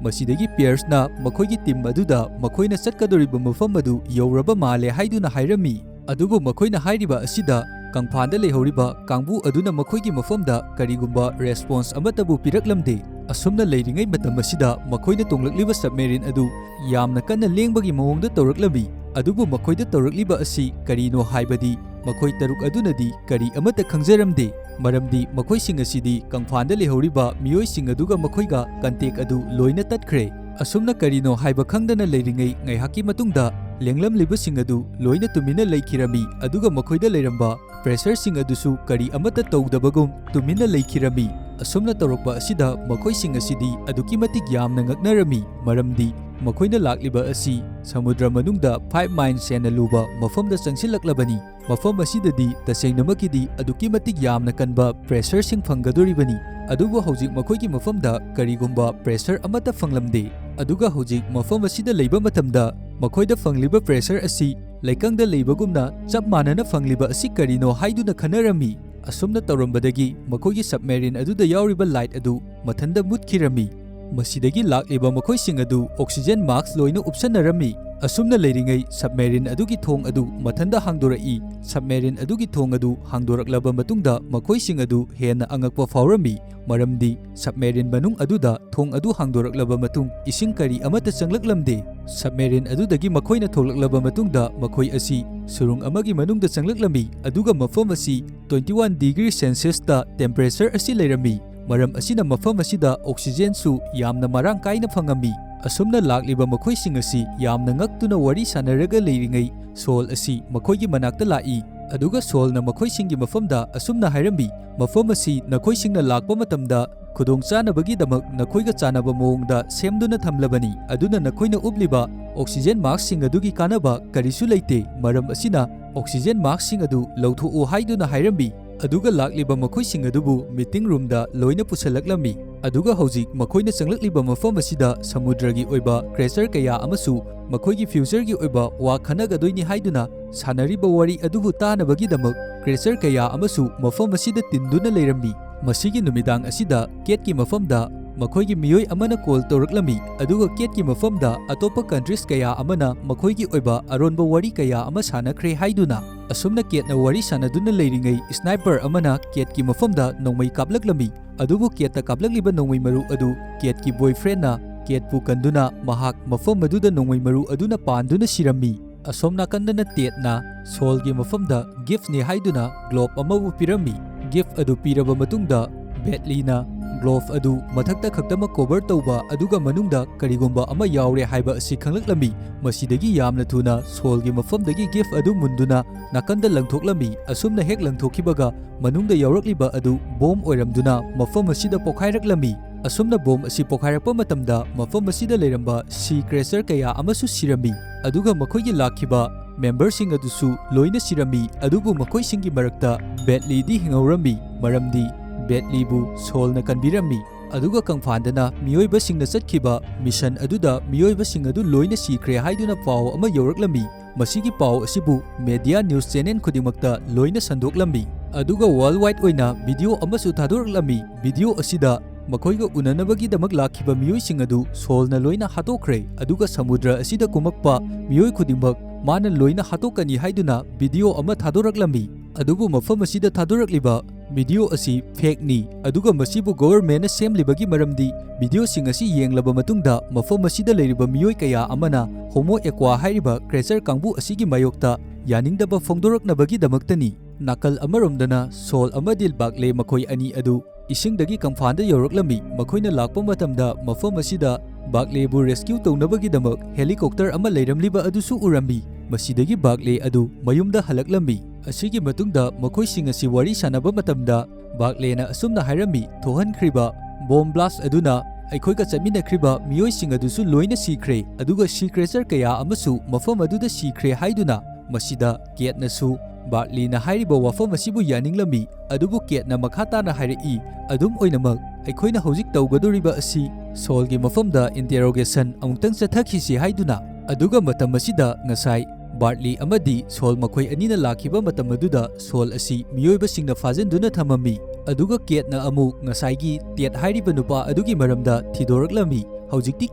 ꯃꯁꯤꯗꯒꯤ ꯄꯤꯌꯔꯁꯅ ꯃꯈꯣꯏꯒꯤ ꯇꯤꯝ ꯑꯗꯨꯗ ꯃꯈꯣꯏꯅ ꯆꯠꯀꯗꯧꯔꯤꯕ ꯃꯐꯝ ꯑꯗꯨ ꯌꯧꯔꯕ ꯃꯥꯜꯂꯦ ꯍꯥꯏꯗꯨꯅ ꯍꯥꯏꯔꯝꯃꯤ꯫ ꯑꯗꯨꯕꯨ ꯃꯈꯣꯏꯅ ꯍꯥꯏꯔꯤꯕ ꯑꯁꯤꯗ ꯀꯪꯐꯥꯟꯗ ꯂꯩꯍꯧꯔꯤꯕ ꯀꯥꯡꯕꯨ ꯑꯗꯨꯅ ꯃꯈꯣꯏꯒꯤ ꯃꯐꯝꯗ ꯀꯔꯤꯒꯨꯝꯕ ꯔꯦꯁꯄꯣꯟꯁ ꯑꯃꯠꯇꯕꯨ ꯄꯤꯔꯛꯂꯝꯗꯦ꯫ ꯑꯁꯨꯝꯅ ꯂꯩꯔꯤꯉꯩ ꯃꯇꯝ ꯑꯁꯤꯗ ꯃꯈꯣꯏꯅ ꯇꯣꯡꯂꯛꯂꯤꯕ ꯁꯕꯃꯦꯔꯤꯟ ꯑꯗꯨ ꯌꯥꯝꯅ ꯀꯟꯅ ꯂꯦꯡꯕꯒꯤ ꯃꯑꯣꯡꯗ ꯇꯧꯔꯛꯂꯝꯃꯤ꯫ ꯑꯗꯨꯕꯨ ꯃꯈꯣꯏꯗ ꯇꯧꯔꯛꯂꯤꯕ ꯑꯁꯤ ꯀꯔꯤꯅꯣ ꯍꯥꯏꯕꯗꯤ ꯃꯈꯣꯏ ꯇꯔꯨꯛ ꯑꯗꯨꯅꯗꯤ ꯀꯔꯤ ꯑꯃꯠꯇ ꯈꯪꯖꯔꯝꯗꯦ, ꯃꯔꯝꯗꯤ ꯃꯈꯣꯏꯁꯤꯡ ꯑꯁꯤꯗꯤ ꯀꯪꯐꯥꯟꯗ ꯂꯩꯍꯧꯔꯤꯕ ꯃꯤꯑꯣꯏꯁꯤꯡ ꯑꯗꯨꯒ ꯃꯈꯣꯏꯒ ꯀꯟꯇꯦꯛ ꯑꯗꯨ ꯂꯣꯏꯅ ꯇꯠꯈ꯭ꯔꯦ꯫ ꯑꯁꯨꯝꯅ ꯀꯔꯤꯅꯣ ꯍꯥꯏꯕ ꯈꯪꯗꯅ ꯂꯩꯔꯤꯉꯩ ꯉꯥꯏꯍꯥꯛꯀꯤ ꯃꯇꯨꯡꯗ ꯂꯦꯡꯂꯝꯂꯤꯕꯁꯤꯡ ꯑꯗꯨ ꯂꯣꯏꯅ ꯇꯨꯃꯤꯟꯅ ꯂꯩꯈꯤꯔꯝꯃꯤ, ꯑꯗꯨꯒ ꯃꯈꯣꯏꯗ ꯂꯩꯔꯝꯕ ꯄ꯭ꯔꯦꯁꯔꯁꯤꯡ ꯑꯗꯨꯁꯨ ꯀꯔꯤ ꯑꯃꯠꯇ ꯇꯧꯗꯕꯒꯨꯝ ꯇꯨꯃꯤꯟꯅ ꯂꯩꯈꯤꯔꯝꯃꯤ꯫ ꯑꯁꯨꯝꯅ ꯇꯧꯔꯛꯄ ꯑꯁꯤꯗ ꯃꯈꯣꯏꯁꯤꯡ ꯑꯁꯤꯗꯤ ꯑꯗꯨꯛꯀꯤ ꯃꯇꯤꯛ ꯌꯥꯝꯅ ꯉꯛꯅꯔꯝꯃꯤ, ꯃꯔꯝꯗꯤ ꯃꯈꯣꯏꯅ ꯂꯥꯛꯂꯤꯕ ꯑꯁꯤ ꯁꯃꯨꯗ꯭ꯔ ꯃꯅꯨꯡꯗ ꯐꯥꯏꯚ ꯃꯥꯏꯜꯁ ꯍꯦꯟꯅ ꯂꯨꯕ ꯃꯐꯝꯗ ꯆꯪꯁꯤꯜꯂꯛꯂꯕꯅꯤ꯫ ꯃꯐꯝ ꯑꯁꯤꯗꯗꯤ ꯇꯁꯦꯡꯅꯃꯛꯀꯤꯗꯤ ꯑꯗꯨꯛꯀꯤ ꯃꯇꯤꯛ ꯌꯥꯝꯅ ꯀꯟꯕ ꯄ꯭ꯔꯦꯁꯔꯁꯤꯡ ꯐꯪꯒꯗꯣꯔꯤꯕꯅꯤ, ꯑꯗꯨꯕꯨ ꯍꯧꯖꯤꯛ ꯃꯈꯣꯏꯒꯤ ꯃꯐꯝꯗ ꯀꯔꯤꯒꯨꯝꯕ ꯄ꯭ꯔꯦꯁꯔ ꯑꯃꯠꯇ ꯐꯪꯂꯝꯗꯦ꯫ ꯑꯗꯨꯒ ꯍꯧꯖꯤꯛ ꯃꯐꯝ ꯑꯁꯤꯗ ꯂꯩꯕ ꯃꯇꯝꯗ ꯃꯈꯣꯏꯗ ꯐꯪꯂꯤꯕ ꯄ꯭ꯔꯦꯁꯔ ꯑꯁꯤ ꯂꯩꯀꯪꯗ ꯂꯩꯕꯒꯨꯝꯅ ꯆꯞ ꯃꯥꯟꯅꯅ ꯐꯪꯂꯤꯕ ꯑꯁꯤ ꯀꯔꯤꯅꯣ ꯍꯥꯏꯗꯨꯅ ꯈꯟꯅꯔꯝꯃꯤ꯫ ꯑꯁꯨꯝꯅ ꯇꯧꯔꯝꯕꯗꯒꯤ ꯃꯈꯣꯏꯒꯤ ꯁꯕꯃꯦꯔꯤꯟ ꯑꯗꯨꯗ ꯌꯥꯎꯔꯤꯕ ꯂꯥꯏꯠ ꯑꯗꯨ ꯃꯊꯟꯇ ꯃꯨꯠꯈꯤꯔꯝꯃꯤ꯫ ꯃꯁꯤꯗꯒꯤ ꯂꯥꯛꯂꯤꯕ ꯃꯈꯣꯏꯁꯤꯡ ꯑꯗꯨ oxygen mask ꯂꯣꯏꯅ ꯎꯞꯁꯟꯅꯔꯝꯃꯤ꯫ ꯑꯁꯨꯝꯅ ꯂꯩꯔꯤꯉꯩ submarine ꯑꯗꯨꯒꯤ ꯊꯣꯡ ꯑꯗꯨ ꯃꯊꯟꯗ ꯍꯥꯡꯗꯣꯔꯛꯏ꯫ Submarine ꯑꯗꯨꯒꯤ ꯊꯣꯡ ꯑꯗꯨ ꯍꯥꯡꯗꯣꯔꯛꯂꯕ ꯃꯇꯨꯡꯗ ꯃꯈꯣꯏꯁꯤꯡ ꯑꯗꯨ ꯍꯦꯟꯅ ꯑꯉꯛꯄ ꯐꯥꯎꯔꯝꯃꯤ, ꯃꯔꯝꯗꯤ submarine ꯃꯅꯨꯡ ꯑꯗꯨꯗ ꯊꯣꯡ ꯑꯗꯨ ꯍꯥꯡꯗꯣꯔꯛꯂꯕ ꯃꯇꯨꯡ ꯏꯁꯤꯡ ꯀꯔꯤ ꯑꯃꯠꯇ ꯆꯪꯂꯛꯂꯝꯗꯦ꯫ Submarine ꯑꯗꯨꯗꯒꯤ ꯃꯈꯣꯏꯅ ꯊꯣꯛꯂꯛꯂꯕ ꯃꯇꯨꯡꯗ ꯃꯈꯣꯏ ꯑꯁꯤ ꯁꯨꯔꯨꯡ ꯑꯃꯒꯤ ꯃꯅꯨꯡꯗ ꯆꯪꯂꯛꯂꯝꯃꯤ, ꯑꯗꯨꯒ ꯃꯐꯝ ꯑꯁꯤ twenty one degree Celsius ꯇ temperature ꯑꯁꯤ ꯂꯩꯔꯝꯃꯤ꯫ ꯃꯔꯝ ꯑꯁꯤꯅ ꯃꯐꯝ ꯑꯁꯤꯗ oxygen ꯁꯨ ꯌꯥꯝꯅ ꯃꯔꯥꯡ ꯀꯥꯏꯅ ꯐꯪꯉꯝꯃꯤ꯫ ꯑꯁꯨꯝꯅ ꯂꯥꯛꯂꯤꯕ ꯃꯈꯣꯏꯁꯤꯡ ꯑꯁꯤ ꯌꯥꯝꯅ ꯉꯛꯇꯨꯅ ꯋꯥꯔꯤ ꯁꯥꯟꯅꯔꯒ ꯂꯩꯔꯤꯉꯩ Saul ꯑꯁꯤ ꯃꯈꯣꯏꯒꯤ ꯃꯅꯥꯛꯇ ꯂꯥꯛꯏ, ꯑꯗꯨꯒ Saul ꯅ ꯃꯈꯣꯏꯁꯤꯡꯒꯤ ꯃꯐꯝꯗ ꯑꯁꯨꯝꯅ ꯍꯥꯏꯔꯝꯃꯤ, "ꯃꯐꯝ ꯑꯁꯤ ꯅꯈꯣꯏꯁꯤꯡꯅ ꯂꯥꯛꯄ ꯃꯇꯝꯗ ꯈꯨꯗꯣꯡꯆꯥꯅꯕꯒꯤꯗꯃꯛ ꯅꯈꯣꯏꯒ ꯆꯥꯟꯅꯕ ꯃꯑꯣꯡꯗ ꯁꯦꯝꯗꯨꯅ ꯊꯝꯂꯕꯅꯤ, ꯑꯗꯨꯅ ꯅꯈꯣꯏꯅ ꯎꯞꯂꯤꯕ oxygen mask ꯁꯤꯡ ꯑꯗꯨꯒꯤ ꯀꯥꯟꯅꯕ ꯀꯔꯤꯁꯨ ꯂꯩꯇꯦ, ꯃꯔꯝ ꯑꯁꯤꯅ oxygen mask ꯁꯤꯡ ꯑꯗꯨ ꯂꯧꯊꯣꯛꯎ" ꯍꯥꯏꯗꯨꯅ ꯍꯥꯏꯔꯝꯃꯤ꯫ ꯑꯗꯨꯒ ꯂꯥꯛꯂꯤꯕ ꯃꯈꯣꯏꯁꯤꯡ ꯑꯗꯨꯕꯨ meeting room ꯗ ꯂꯣꯏꯅ ꯄꯨꯁꯜꯂꯛꯂꯝꯃꯤ꯫ ꯑꯗꯨꯒ ꯍꯧꯖꯤꯛ ꯃꯈꯣꯏꯅ ꯆꯪꯂꯛꯂꯤꯕ ꯃꯐꯝ ꯑꯁꯤꯗ ꯁꯃꯨꯗ꯭ꯔꯒꯤ ꯑꯣꯏꯕ creature ꯀꯌꯥ ꯑꯃꯁꯨ ꯃꯈꯣꯏꯒꯤ future ꯒꯤ ꯑꯣꯏꯕ ꯋꯥ ꯈꯟꯅꯒꯗꯣꯏꯅꯤ ꯍꯥꯏꯗꯨꯅ ꯁꯥꯟꯅꯔꯤꯕ ꯋꯥꯔꯤ ꯑꯗꯨꯕꯨ ꯇꯥꯅꯕꯒꯤꯗꯃꯛ creature ꯀꯌꯥ ꯑꯃꯁꯨ ꯃꯐꯝ ꯑꯁꯤꯗ ꯇꯤꯟꯗꯨꯅ ꯂꯩꯔꯝꯃꯤ꯫ ꯃꯁꯤꯒꯤ ꯅꯨꯃꯤꯗꯥꯡ ꯑꯁꯤꯗ Kate ꯀꯤ ꯃꯐꯝꯗ ꯃꯈꯣꯏꯒꯤ ꯃꯤꯑꯣꯏ ꯑꯃꯅ call ꯇꯧꯔꯛꯂꯝꯃꯤ, ꯑꯗꯨꯒ Kate ꯀꯤ ꯃꯐꯝꯗ ꯑꯇꯣꯞꯄ countries ꯀꯌꯥ ꯑꯃꯅ ꯃꯈꯣꯏꯒꯤ ꯑꯣꯏꯕ ꯑꯔꯣꯟꯕ ꯋꯥꯔꯤ ꯀꯌꯥ ꯑꯃ ꯁꯥꯟꯅꯈ꯭ꯔꯦ ꯍꯥꯏꯗꯨꯅ꯫ ꯑꯁꯨꯝꯅ Kate ꯅ ꯋꯥꯔꯤ ꯁꯥꯟꯅꯗꯨꯅ ꯂꯩꯔꯤꯉꯩ sniper ꯑꯃꯅ Kate ꯀꯤ ꯃꯐꯝꯗ ꯅꯣꯡꯃꯩ ꯀꯥꯞꯂꯛꯂꯝꯃꯤ, ꯑꯗꯨꯕꯨ Kate ꯇ ꯀꯥꯞꯂꯛꯂꯤꯕ ꯅꯣꯡꯃꯩ ꯃꯔꯨ ꯑꯗꯨ Kate ꯀꯤ boyfriend ꯅ Kate ꯄꯨ ꯀꯟꯗꯨꯅ ꯃꯍꯥꯛ ꯃꯐꯝ ꯑꯗꯨꯗ ꯅꯣꯡꯃꯩ ꯃꯔꯨ ꯑꯗꯨꯅ ꯄꯥꯟꯗꯨꯅ ꯁꯤꯔꯝꯃꯤ꯫ ꯑꯁꯣꯝ ꯅꯥꯀꯟꯗꯅ Ted ꯅ Saul ꯒꯤ ꯃꯐꯝꯗ gift ꯅꯤ ꯍꯥꯏꯗꯨꯅ glove ꯑꯃꯕꯨ ꯄꯤꯔꯝꯃꯤ꯫ Gift ꯑꯗꯨ ꯄꯤꯔꯕ ꯃꯇꯨꯡꯗ Batley ꯅ glove ꯑꯗꯨ ꯃꯊꯛꯇ ꯈꯛꯇꯃꯛ cover ꯇꯧꯕ ꯑꯗꯨꯒ ꯃꯅꯨꯡꯗ ꯀꯔꯤꯒꯨꯝꯕ ꯑꯃ ꯌꯥꯎꯔꯦ ꯍꯥꯏꯕ ꯑꯁꯤ ꯈꯪꯂꯛꯂꯝꯃꯤ꯫ ꯃꯁꯤꯗꯒꯤ ꯌꯥꯝꯅ ꯊꯨꯅ Saul ꯒꯤ ꯃꯐꯝꯗꯒꯤ gift ꯑꯗꯨ ꯃꯨꯟꯗꯨꯅ ꯅꯥꯀꯟꯗ ꯂꯪꯊꯣꯛꯂꯝꯃꯤ꯫ ꯑꯁꯨꯝꯅ ꯍꯦꯛ ꯂꯪꯊꯣꯛꯈꯤꯕꯒ ꯃꯅꯨꯡꯗ ꯌꯥꯎꯔꯛꯂꯤꯕ ꯑꯗꯨ bomb ꯑꯣꯏꯔꯝꯗꯨꯅ ꯃꯐꯝ ꯑꯁꯤꯗ ꯄꯣꯈꯥꯏꯔꯛꯂꯝꯃꯤ꯫ ꯑꯁꯨꯝꯅ bomb ꯑꯁꯤ ꯄꯣꯈꯥꯏꯔꯛꯄ ꯃꯇꯝꯗ ꯃꯐꯝ ꯑꯁꯤꯗ ꯂꯩꯔꯝꯕ sea creature ꯀꯌꯥ ꯑꯃꯁꯨ ꯁꯤꯔꯝꯃꯤ, ꯑꯗꯨꯒ ꯃꯈꯣꯏꯒꯤ ꯂꯥꯛꯈꯤꯕ member ꯁꯤꯡ ꯑꯗꯨꯁꯨ ꯂꯣꯏꯅ ꯁꯤꯔꯝꯃꯤ, ꯑꯗꯨꯕꯨ ꯃꯈꯣꯏꯁꯤꯡꯒꯤ ꯃꯔꯛꯇ Batley ꯗꯤ ꯍꯤꯡꯍꯧꯔꯝꯃꯤ, ꯃꯔꯝꯗꯤ Batley ꯕꯨ Saul ꯅ ꯀꯟꯕꯤꯔꯝꯃꯤ꯫ ꯑꯗꯨꯒ ꯀꯪꯐꯥꯟꯗꯅ ꯃꯤꯑꯣꯏꯕꯁꯤꯡꯅ ꯆꯠꯈꯤꯕ mission ꯑꯗꯨꯗ ꯃꯤꯑꯣꯏꯕꯁꯤꯡ ꯑꯗꯨ ꯂꯣꯏꯅ ꯁꯤꯈ꯭ꯔꯦ ꯍꯥꯏꯗꯨꯅ ꯄꯥꯎ ꯑꯃ ꯌꯧꯔꯛꯂꯝꯃꯤ꯫ ꯃꯁꯤꯒꯤ ꯄꯥꯎ ꯑꯁꯤꯕꯨ media news channel ꯈꯨꯗꯤꯡꯃꯛꯇ ꯂꯣꯏꯅ ꯁꯟꯗꯣꯛꯂꯝꯃꯤ꯫ ꯑꯗꯨꯒ worldwide ꯑꯣꯏꯅ video ꯑꯃꯁꯨ ꯊꯥꯗꯣꯔꯛꯂꯝꯃꯤ꯫ Video ꯑꯁꯤꯗ ꯃꯈꯣꯏꯒ ꯎꯅꯅꯕꯒꯤꯗꯃꯛ ꯂꯥꯛꯈꯤꯕ ꯃꯤꯑꯣꯏꯁꯤꯡ ꯑꯗꯨ ꯁꯣꯜꯅ ꯂꯣꯏꯅ ꯍꯥꯠꯇꯣꯛꯈ꯭ꯔꯦ, ꯑꯗꯨꯒ ꯁꯃꯨꯗ꯭ꯔ ꯑꯁꯤꯗ ꯀꯨꯝꯃꯛꯄ ꯃꯤꯑꯣꯏ ꯈꯨꯗꯤꯡꯃꯛ ꯃꯥꯅ ꯂꯣꯏꯅ ꯍꯥꯠꯇꯣꯛꯀꯅꯤ ꯍꯥꯏꯗꯨꯅ ꯚꯤꯗꯤꯑꯣ ꯑꯃ ꯊꯥꯗꯣꯔꯛꯂꯝꯃꯤ꯫ ꯑꯗꯨꯕꯨ ꯃꯐꯝ ꯑꯁꯤꯗ ꯊꯥꯗꯣꯔꯛꯂꯤꯕ ꯚꯤꯗꯤꯑꯣ ꯑꯁꯤ ꯐꯦꯛꯅꯤ, ꯑꯗꯨꯒ ꯃꯁꯤꯕꯨ ꯒꯣꯚꯔꯟꯃꯦꯟꯠꯅ ꯁꯦꯝꯂꯤꯕꯒꯤ ꯃꯔꯝꯗꯤ ꯚꯤꯗꯤꯑꯣꯁꯤꯡ ꯑꯁꯤ ꯌꯦꯡꯂꯕ ꯃꯇꯨꯡꯗ ꯃꯐꯝ ꯑꯁꯤꯗ ꯂꯩꯔꯤꯕ ꯃꯤꯑꯣꯏ ꯀꯌꯥ ꯑꯃꯅ ꯍꯣꯃꯣ ꯑꯦꯀ꯭ꯋꯥ ꯍꯥꯏꯔꯤꯕ ꯀ꯭ꯔꯦꯆꯔ ꯀꯥꯡꯕꯨ ꯑꯁꯤꯒꯤ ꯃꯥꯌꯣꯛꯇ ꯌꯥꯅꯤꯡꯗꯕ ꯐꯣꯡꯗꯣꯔꯛꯅꯕꯒꯤꯗꯃꯛꯇꯅꯤ꯫ ꯅꯥꯀꯜ ꯑꯃꯔꯣꯝꯗꯅ ꯁꯣꯜ ꯑꯃꯗꯤ ꯕꯥꯛꯂꯦ ꯃꯈꯣꯏ ꯑꯅꯤ ꯑꯗꯨ ꯏꯁꯤꯡꯗꯒꯤ ꯀꯪꯐꯥꯟꯗ ꯌꯧꯔꯛꯂꯝꯃꯤ꯫ ꯃꯈꯣꯏꯅ ꯂꯥꯛꯄ ꯃꯇꯝꯗ ꯃꯐꯝ ꯑꯁꯤꯗ ꯕꯥꯛꯂꯦꯕꯨ ꯔꯦꯁꯀ꯭ꯌꯨ ꯇꯧꯅꯕꯒꯤꯗꯃꯛ ꯍꯦꯂꯤꯀꯣꯞꯇꯔ ꯑꯃ ꯂꯩꯔꯝꯂꯤꯕ ꯑꯗꯨꯁꯨ ꯎꯔꯝꯃꯤ꯫ ꯃꯁꯤꯗꯒꯤ ꯕꯥꯛꯂꯦ ꯑꯗꯨ ꯃꯌꯨꯝꯗ ꯍꯜꯂꯛꯂꯝꯃꯤ꯫ ꯑꯁꯤꯒꯤ ꯃꯇꯨꯡꯗ ꯃꯈꯣꯏꯁꯤꯡ ꯑꯁꯤ ꯋꯥꯔꯤ ꯁꯥꯟꯅꯕ ꯃꯇꯝꯗ ꯕꯥꯛꯂꯦꯅ ꯑꯁꯨꯝꯅ ꯍꯥꯏꯔꯝꯃꯤ, "ꯊꯣꯛꯍꯟꯈ꯭ꯔꯤꯕ ꯕꯣꯝ ꯕ꯭ꯂꯥꯁ ꯑꯗꯨꯅ ꯑꯩꯈꯣꯏꯒ ꯆꯠꯃꯤꯟꯅꯈ꯭ꯔꯤꯕ ꯃꯤꯑꯣꯏꯁꯤꯡ ꯑꯗꯨꯁꯨ ꯂꯣꯏꯅ ꯁꯤꯈ꯭ꯔꯦ, ꯑꯗꯨꯒ ꯁꯤ ꯀ꯭ꯔꯦꯆꯔ ꯀꯌꯥ ꯑꯃꯁꯨ ꯃꯐꯝ ꯑꯗꯨꯗ ꯁꯤꯈ꯭ꯔꯦ" ꯍꯥꯏꯗꯨꯅ꯫ ꯃꯁꯤꯗ ꯀꯦꯠꯅꯁꯨ ꯕꯥꯔꯠꯂꯤꯅ ꯍꯥꯏꯔꯤꯕ ꯋꯥꯐꯝ ꯑꯁꯤꯕꯨ ꯌꯥꯅꯤꯡꯂꯝꯃꯤ, ꯑꯗꯨꯕꯨ ꯀꯦꯠꯅ ꯃꯈꯥ ꯇꯥꯅ ꯍꯥꯏꯔꯛꯏ, "ꯑꯗꯨꯝ ꯑꯣꯏꯅꯃꯛ, ꯑꯩꯈꯣꯏꯅ ꯍꯧꯖꯤꯛ ꯇꯧꯒꯗꯧꯔꯤꯕ ꯑꯁꯤ ꯁꯣꯜꯒꯤ ꯃꯐꯝꯗ ꯏꯟꯇꯦꯔꯣꯒꯦꯁꯟ ꯑꯃꯨꯛꯇꯪ ꯆꯠꯊꯈꯤꯁꯤ" ꯍꯥꯏꯗꯨꯅ꯫ ꯑꯗꯨꯒ ꯃꯇꯝ ꯑꯁꯤꯗ ꯉꯁꯥꯏ ꯕꯥꯔꯠꯂꯤ ꯑꯃꯗꯤ ꯁꯣꯜ ꯃꯈꯣꯏ ꯑꯅꯤꯅ ꯂꯥꯛꯈꯤꯕ ꯃꯇꯝ ꯑꯗꯨꯗ ꯁꯣꯜ ꯑꯁꯤ ꯃꯤꯑꯣꯏꯕꯁꯤꯡꯅ ꯐꯥꯖꯤꯟꯗꯨꯅ ꯊꯝꯃꯝꯃꯤ꯫ ꯑꯗꯨꯒ ꯀꯦꯠꯅ ꯑꯃꯨꯛ ꯉꯁꯥꯏꯒꯤ ꯇꯦꯠ ꯍꯥꯏꯔꯤꯕ ꯅꯨꯄꯥ ꯑꯗꯨꯒꯤ ꯃꯔꯝꯗ ꯊꯤꯗꯣꯔꯛꯂꯝꯃꯤ꯫ ꯍꯧꯖꯤꯛꯇꯤ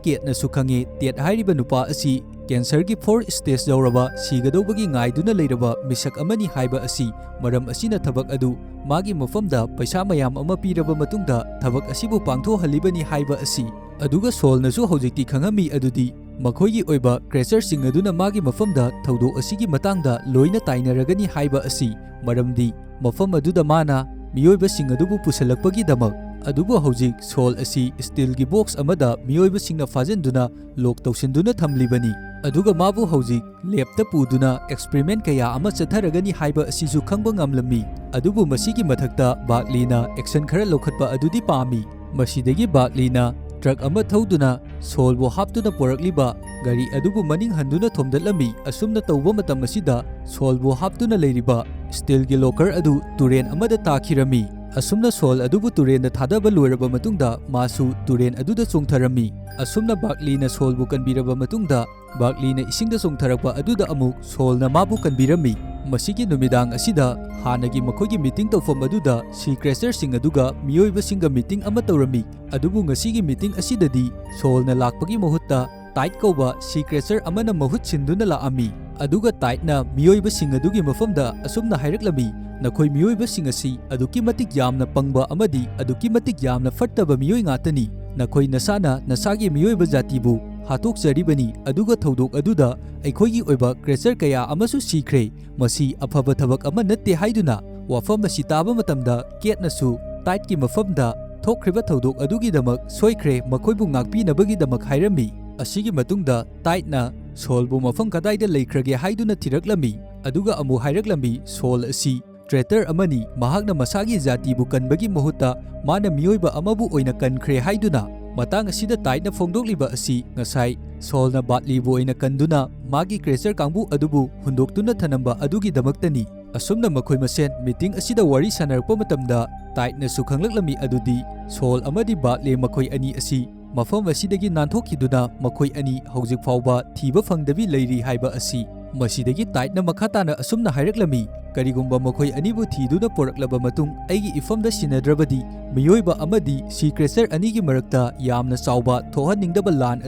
ꯀꯦꯠꯅꯁꯨ ꯈꯪꯉꯦ, ꯇꯦꯠ ꯍꯥꯏꯔꯤꯕ ꯅꯨꯄꯥ ꯑꯁꯤ ꯀꯦꯟꯁꯔꯒꯤ ꯐꯣꯔ ꯁ꯭ꯇꯦꯖ ꯌꯧꯔꯕ, ꯁꯤꯒꯗꯧꯕꯒꯤ ꯉꯥꯏꯗꯨꯅ ꯂꯩꯔꯕ ꯃꯤꯁꯛ ꯑꯃꯅꯤ ꯍꯥꯏꯕ ꯑꯁꯤ꯫ ꯃꯔꯝ ꯑꯁꯤꯅ ꯊꯕꯛ ꯑꯗꯨ ꯃꯥꯒꯤ ꯃꯐꯝꯗ ꯄꯩꯁꯥ ꯃꯌꯥꯝ ꯑꯃ ꯄꯤꯔꯕ ꯃꯇꯨꯡꯗ ꯊꯕꯛ ꯑꯁꯤꯕꯨ ꯄꯥꯡꯊꯣꯛꯍꯜꯂꯤꯕꯅꯤ ꯍꯥꯏꯕ ꯑꯁꯤ꯫ ꯑꯗꯨꯒ ꯁꯣꯜꯅꯁꯨ ꯍꯧꯖꯤꯛꯇꯤ ꯈꯪꯉꯝꯃꯤ ꯑꯗꯨꯗꯤ ꯃꯈꯣꯏꯒꯤ ꯑꯣꯏꯕ ꯀ꯭ꯔꯦꯆꯔꯁꯤꯡ ꯑꯗꯨꯅ ꯃꯥꯒꯤ ꯃꯐꯝꯗ ꯊꯧꯗꯣꯛ ꯑꯁꯤꯒꯤ ꯃꯇꯥꯡꯗ ꯂꯣꯏꯅ ꯇꯥꯏꯅꯔꯒꯅꯤ ꯍꯥꯏꯕ ꯑꯁꯤ꯫ ꯃꯔꯝꯗꯤ ꯃꯐꯝ ꯑꯗꯨꯗ ꯃꯥꯅ ꯃꯤꯑꯣꯏꯕꯁꯤꯡ ꯑꯗꯨꯕꯨ ꯄꯨꯁꯤꯜꯂꯛꯄꯒꯤꯗꯃꯛ꯫ ꯑꯗꯨꯕꯨ ꯍꯧꯖꯤꯛ ꯁꯣꯜ ꯑꯁꯤ ꯁ꯭ꯇꯤꯜꯒꯤ ꯕꯣꯛꯁ ꯑꯃꯗ ꯃꯤꯑꯣꯏꯕꯁꯤꯡꯅ ꯐꯥꯖꯤꯟꯗꯨꯅ ꯂꯣꯛ ꯇꯧꯁꯤꯟꯗꯨꯅ ꯊꯝꯂꯤꯕꯅꯤ꯫ ꯑꯗꯨꯒ ꯃꯥꯕꯨ ꯍꯧꯖꯤꯛ ꯂꯦꯕꯇ ꯄꯨꯗꯨꯅ ꯑꯦꯛꯁꯄꯔꯤꯃꯦꯟ ꯀꯌꯥ ꯑꯃ ꯆꯠꯊꯔꯒꯅꯤ ꯍꯥꯏꯕ ꯑꯁꯤꯁꯨ ꯈꯪꯕ ꯉꯝꯂꯝꯃꯤ꯫ ꯑꯗꯨꯕꯨ ꯃꯁꯤꯒꯤ ꯃꯊꯛꯇ ꯕꯥꯔꯠꯂꯤꯅ ꯑꯦꯛꯁꯟ ꯈꯔ ꯂꯧꯈꯠꯄ ꯑꯗꯨꯗꯤ ꯄꯥꯝꯃꯤ꯫ ꯃꯁꯤꯗꯒꯤ ꯕꯥꯔꯠꯂꯤꯅ ꯇ꯭ꯔꯛ ꯑꯃ ꯊꯧꯗꯨꯅ ꯁꯣꯜꯕꯨ ꯍꯥꯞꯇꯨꯅ ꯄꯨꯔꯛꯂꯤꯕ ꯒꯥꯔꯤ ꯑꯗꯨꯕꯨ ꯃꯅꯤꯡ ꯍꯟꯗꯨꯅ ꯊꯣꯝꯗꯠꯂꯝꯃꯤ꯫ ꯑꯁꯨꯝꯅ ꯇꯧꯕ ꯃꯇꯝ ꯑꯁꯤꯗ ꯁꯣꯜꯕꯨ ꯍꯥꯞꯇꯨꯅ ꯂꯩꯔꯤꯕ ꯁ꯭ꯇꯤꯜꯒꯤ ꯂꯣꯀꯔ ꯑꯗꯨ ꯇꯨꯔꯦꯟ ꯑꯃꯗ ꯇꯥꯈꯤꯔꯝꯃꯤ꯫ ꯑꯁꯨꯝꯅ ꯁꯣꯜ ꯑꯗꯨꯕꯨ ꯇꯨꯔꯦꯟꯗ ꯊꯥꯗꯕ ꯂꯣꯏꯔꯕ ꯃꯇꯨꯡꯗ, ꯃꯥꯁꯨ ꯇꯨꯔꯦꯟ ꯑꯗꯨꯗ ꯆꯣꯡꯊꯔꯝꯃꯤ꯫ ꯑꯁꯨꯝꯅ ꯕꯥꯔꯠꯂꯤꯅ ꯁꯣꯜꯕꯨ ꯀꯟꯕꯤꯔꯕ ꯃꯇꯨꯡꯗ, ꯕꯥꯔꯠꯂꯤꯅ ꯏꯁꯤꯡꯗ ꯆꯣꯡꯊꯔꯛꯄ ꯑꯗꯨꯗ ꯑꯃꯨꯛ ꯁꯣꯜꯅ ꯃꯥꯕꯨ ꯀꯟꯕꯤꯔꯝꯃꯤ꯫ ꯃꯁꯤꯒꯤ ꯅꯨꯃꯤꯗꯥꯡ ꯑꯁꯤꯗ ꯍꯥꯟꯅꯒꯤ ꯃꯈꯣꯏꯒꯤ ꯃꯤꯇꯤꯡ ꯇꯧꯐꯝ ꯑꯗꯨꯗ ꯁꯤ ꯀ꯭ꯔꯦꯆꯔꯁꯤꯡ ꯑꯗꯨꯒ ꯃꯤꯑꯣꯏꯕꯁꯤꯡꯒ ꯃꯤꯇꯤꯡ ꯑꯃ ꯇꯧꯔꯝꯃꯤ꯫ ꯑꯗꯨꯕꯨ ꯉꯁꯤꯒꯤ ꯃꯤꯇꯤꯡ ꯑꯁꯤꯗꯗꯤ ꯁꯣꯜꯅ ꯂꯥꯛꯄꯒꯤ ꯃꯍꯨꯠꯇ ꯇꯥꯏꯠ ꯀꯧꯕ ꯁꯤ ꯀ꯭ꯔꯦꯆꯔ ꯑꯃꯅ ꯃꯍꯨꯠ ꯁꯤꯟꯗꯨꯅ ꯂꯥꯛꯑꯝꯃꯤ꯫ ꯑꯗꯨꯒ ꯇꯥꯏꯠꯅ ꯃꯤꯑꯣꯏꯕꯁꯤꯡ ꯑꯗꯨꯒꯤ ꯃꯐꯝꯗ ꯑꯁꯨꯝꯅ ꯍꯥꯏꯔꯛꯂꯝꯃꯤ, "ꯅꯈꯣꯏ ꯃꯤꯑꯣꯏꯕꯁꯤꯡ ꯑꯁꯤ ꯑꯗꯨꯛꯀꯤ ꯃꯇꯤꯛ ꯌꯥꯝꯅ ꯄꯪꯕ ꯑꯃꯗꯤ ꯑꯗꯨꯛꯀꯤ ꯃꯇꯤꯛ ꯌꯥꯝꯅ ꯐꯠꯇꯕ ꯃꯤꯑꯣꯏ ꯉꯥꯛꯇꯅꯤ꯫ ꯅꯈꯣꯏ ꯅꯁꯥꯅ ꯅꯁꯥꯒꯤ ꯃꯤꯑꯣꯏꯕ ꯖꯥꯇꯤꯕꯨ ꯍꯥꯠꯇꯣꯛꯆꯔꯤꯕꯅꯤ, ꯑꯗꯨꯒ ꯊꯧꯗꯣꯛ ꯑꯗꯨꯗ ꯑꯩꯈꯣꯏꯒꯤ ꯑꯣꯏꯕ ꯀ꯭ꯔꯦꯆꯔ ꯀꯌꯥ ꯑꯃꯁꯨ ꯁꯤꯈ꯭ꯔꯦ꯫ ꯃꯁꯤ ꯑꯐꯕ ꯊꯕꯛ ꯑꯃ ꯅꯠꯇꯦ" ꯍꯥꯏꯗꯨꯅ ꯋꯥꯐꯝ ꯑꯁꯤ ꯇꯥꯕ ꯃꯇꯝꯗ ꯀꯦꯠꯅꯁꯨ ꯇꯥꯏꯠꯀꯤ ꯃꯐꯝꯗ ꯊꯣꯛꯈ꯭ꯔꯤꯕ ꯊꯧꯗꯣꯛ ꯑꯗꯨꯒꯤꯗꯃꯛ ꯁꯣꯏꯈ꯭ꯔꯦ, ꯃꯈꯣꯏꯕꯨ ꯉꯥꯛꯄꯤꯅꯕꯒꯤꯗꯃꯛ ꯍꯥꯏꯔꯝꯃꯤ꯫ ꯑꯁꯤꯒꯤ ꯃꯇꯨꯡꯗ ꯇꯥꯏꯠꯅ ꯁꯣꯜꯕꯨ ꯃꯐꯝ ꯀꯗꯥꯏꯗ ꯂꯩꯈ꯭ꯔꯒꯦ ꯍꯥꯏꯗꯨꯅ ꯊꯤꯔꯛꯂꯝꯃꯤ, ꯑꯗꯨꯒ ꯑꯃꯨꯛ ꯍꯥꯏꯔꯛꯂꯝꯃꯤ, "ꯁꯣꯜ ꯑꯁꯤ ꯇ꯭ꯔꯦꯇꯔ ꯑꯃꯅꯤ, ꯃꯍꯥꯛꯅ ꯃꯁꯥꯒꯤ ꯖꯥꯇꯤꯕꯨ ꯀꯟꯕꯒꯤ ꯃꯍꯨꯠꯇ ꯃꯥꯅ ꯃꯤꯑꯣꯏꯕ ꯑꯃꯕꯨ ꯑꯣꯏꯅ ꯀꯟꯈ꯭ꯔꯦ" ꯍꯥꯏꯗꯨꯅ꯫ ꯃꯇꯥꯡ ꯑꯁꯤꯗ ꯇꯥꯏꯠꯅ ꯐꯣꯡꯗꯣꯛꯂꯤꯕ ꯑꯁꯤ ꯉꯁꯥꯏ ꯁꯣꯜꯅ ꯕꯥꯔꯠꯂꯤꯕꯨ ꯑꯣꯏꯅ ꯀꯟꯗꯨꯅ ꯃꯥꯒꯤ ꯀ꯭ꯔꯦꯆꯔ ꯀꯥꯡꯕꯨ ꯑꯗꯨꯕꯨ ꯍꯨꯟꯗꯣꯛꯇꯨꯅ ꯊꯅꯝꯕ ꯑꯗꯨꯒꯤꯗꯃꯛꯇꯅꯤ꯫ ꯑꯁꯨꯝꯅ ꯃꯈꯣꯏ ꯃꯁꯦꯟ ꯃꯤꯇꯤꯡ ꯑꯁꯤꯗ ꯋꯥꯔꯤ ꯁꯥꯟꯅꯔꯛꯄ ꯃꯇꯝꯗ, ꯇꯥꯏꯠꯅꯁꯨ ꯈꯪꯂꯛꯂꯝꯃꯤ ꯑꯗꯨꯗꯤ ꯁꯣꯜ ꯑꯃꯗꯤ ꯕꯥꯔꯠꯂꯤ ꯃꯈꯣꯏ ꯑꯅꯤ ꯑꯁꯤ ꯃꯐꯝ ꯑꯁꯤꯗꯒꯤ ꯅꯥꯟꯊꯣꯛꯈꯤꯗꯨꯅ ꯃꯈꯣꯏ ꯑꯅꯤ ꯍꯧꯖꯤꯛ ꯐꯥꯎꯕ ꯊꯤꯕ ꯐꯪꯗꯕꯤ ꯂꯩꯔꯤ ꯍꯥꯏꯕ ꯑꯁꯤ꯫ ꯃꯁꯤꯗꯒꯤ ꯇꯥꯏꯠꯅ ꯃꯈꯥ ꯇꯥꯅ ꯑꯁꯨꯝꯅ ꯍꯥꯏꯔꯛꯂꯝꯃꯤ, "ꯀꯔꯤꯒꯨꯝꯕ ꯃꯈꯣꯏ ꯑꯅꯤꯕꯨ ꯊꯤꯗꯨꯅ ꯄꯨꯔꯛꯂꯕ ꯃꯇꯨꯡ ꯑꯩꯒꯤ ꯏꯐꯝꯗ ꯁꯤꯟꯅꯗ꯭ꯔꯕꯗꯤ, ꯃꯤꯑꯣꯏꯕ ꯑꯃꯗꯤ ꯁꯤ ꯀ꯭ꯔꯦꯆꯔ ꯑꯅꯤꯒꯤ ꯃꯔꯛꯇ ꯌꯥꯝꯅ ꯆꯥꯎꯕ ꯊꯣꯛꯍꯟꯅꯤꯡꯗꯕ ꯂꯥꯟ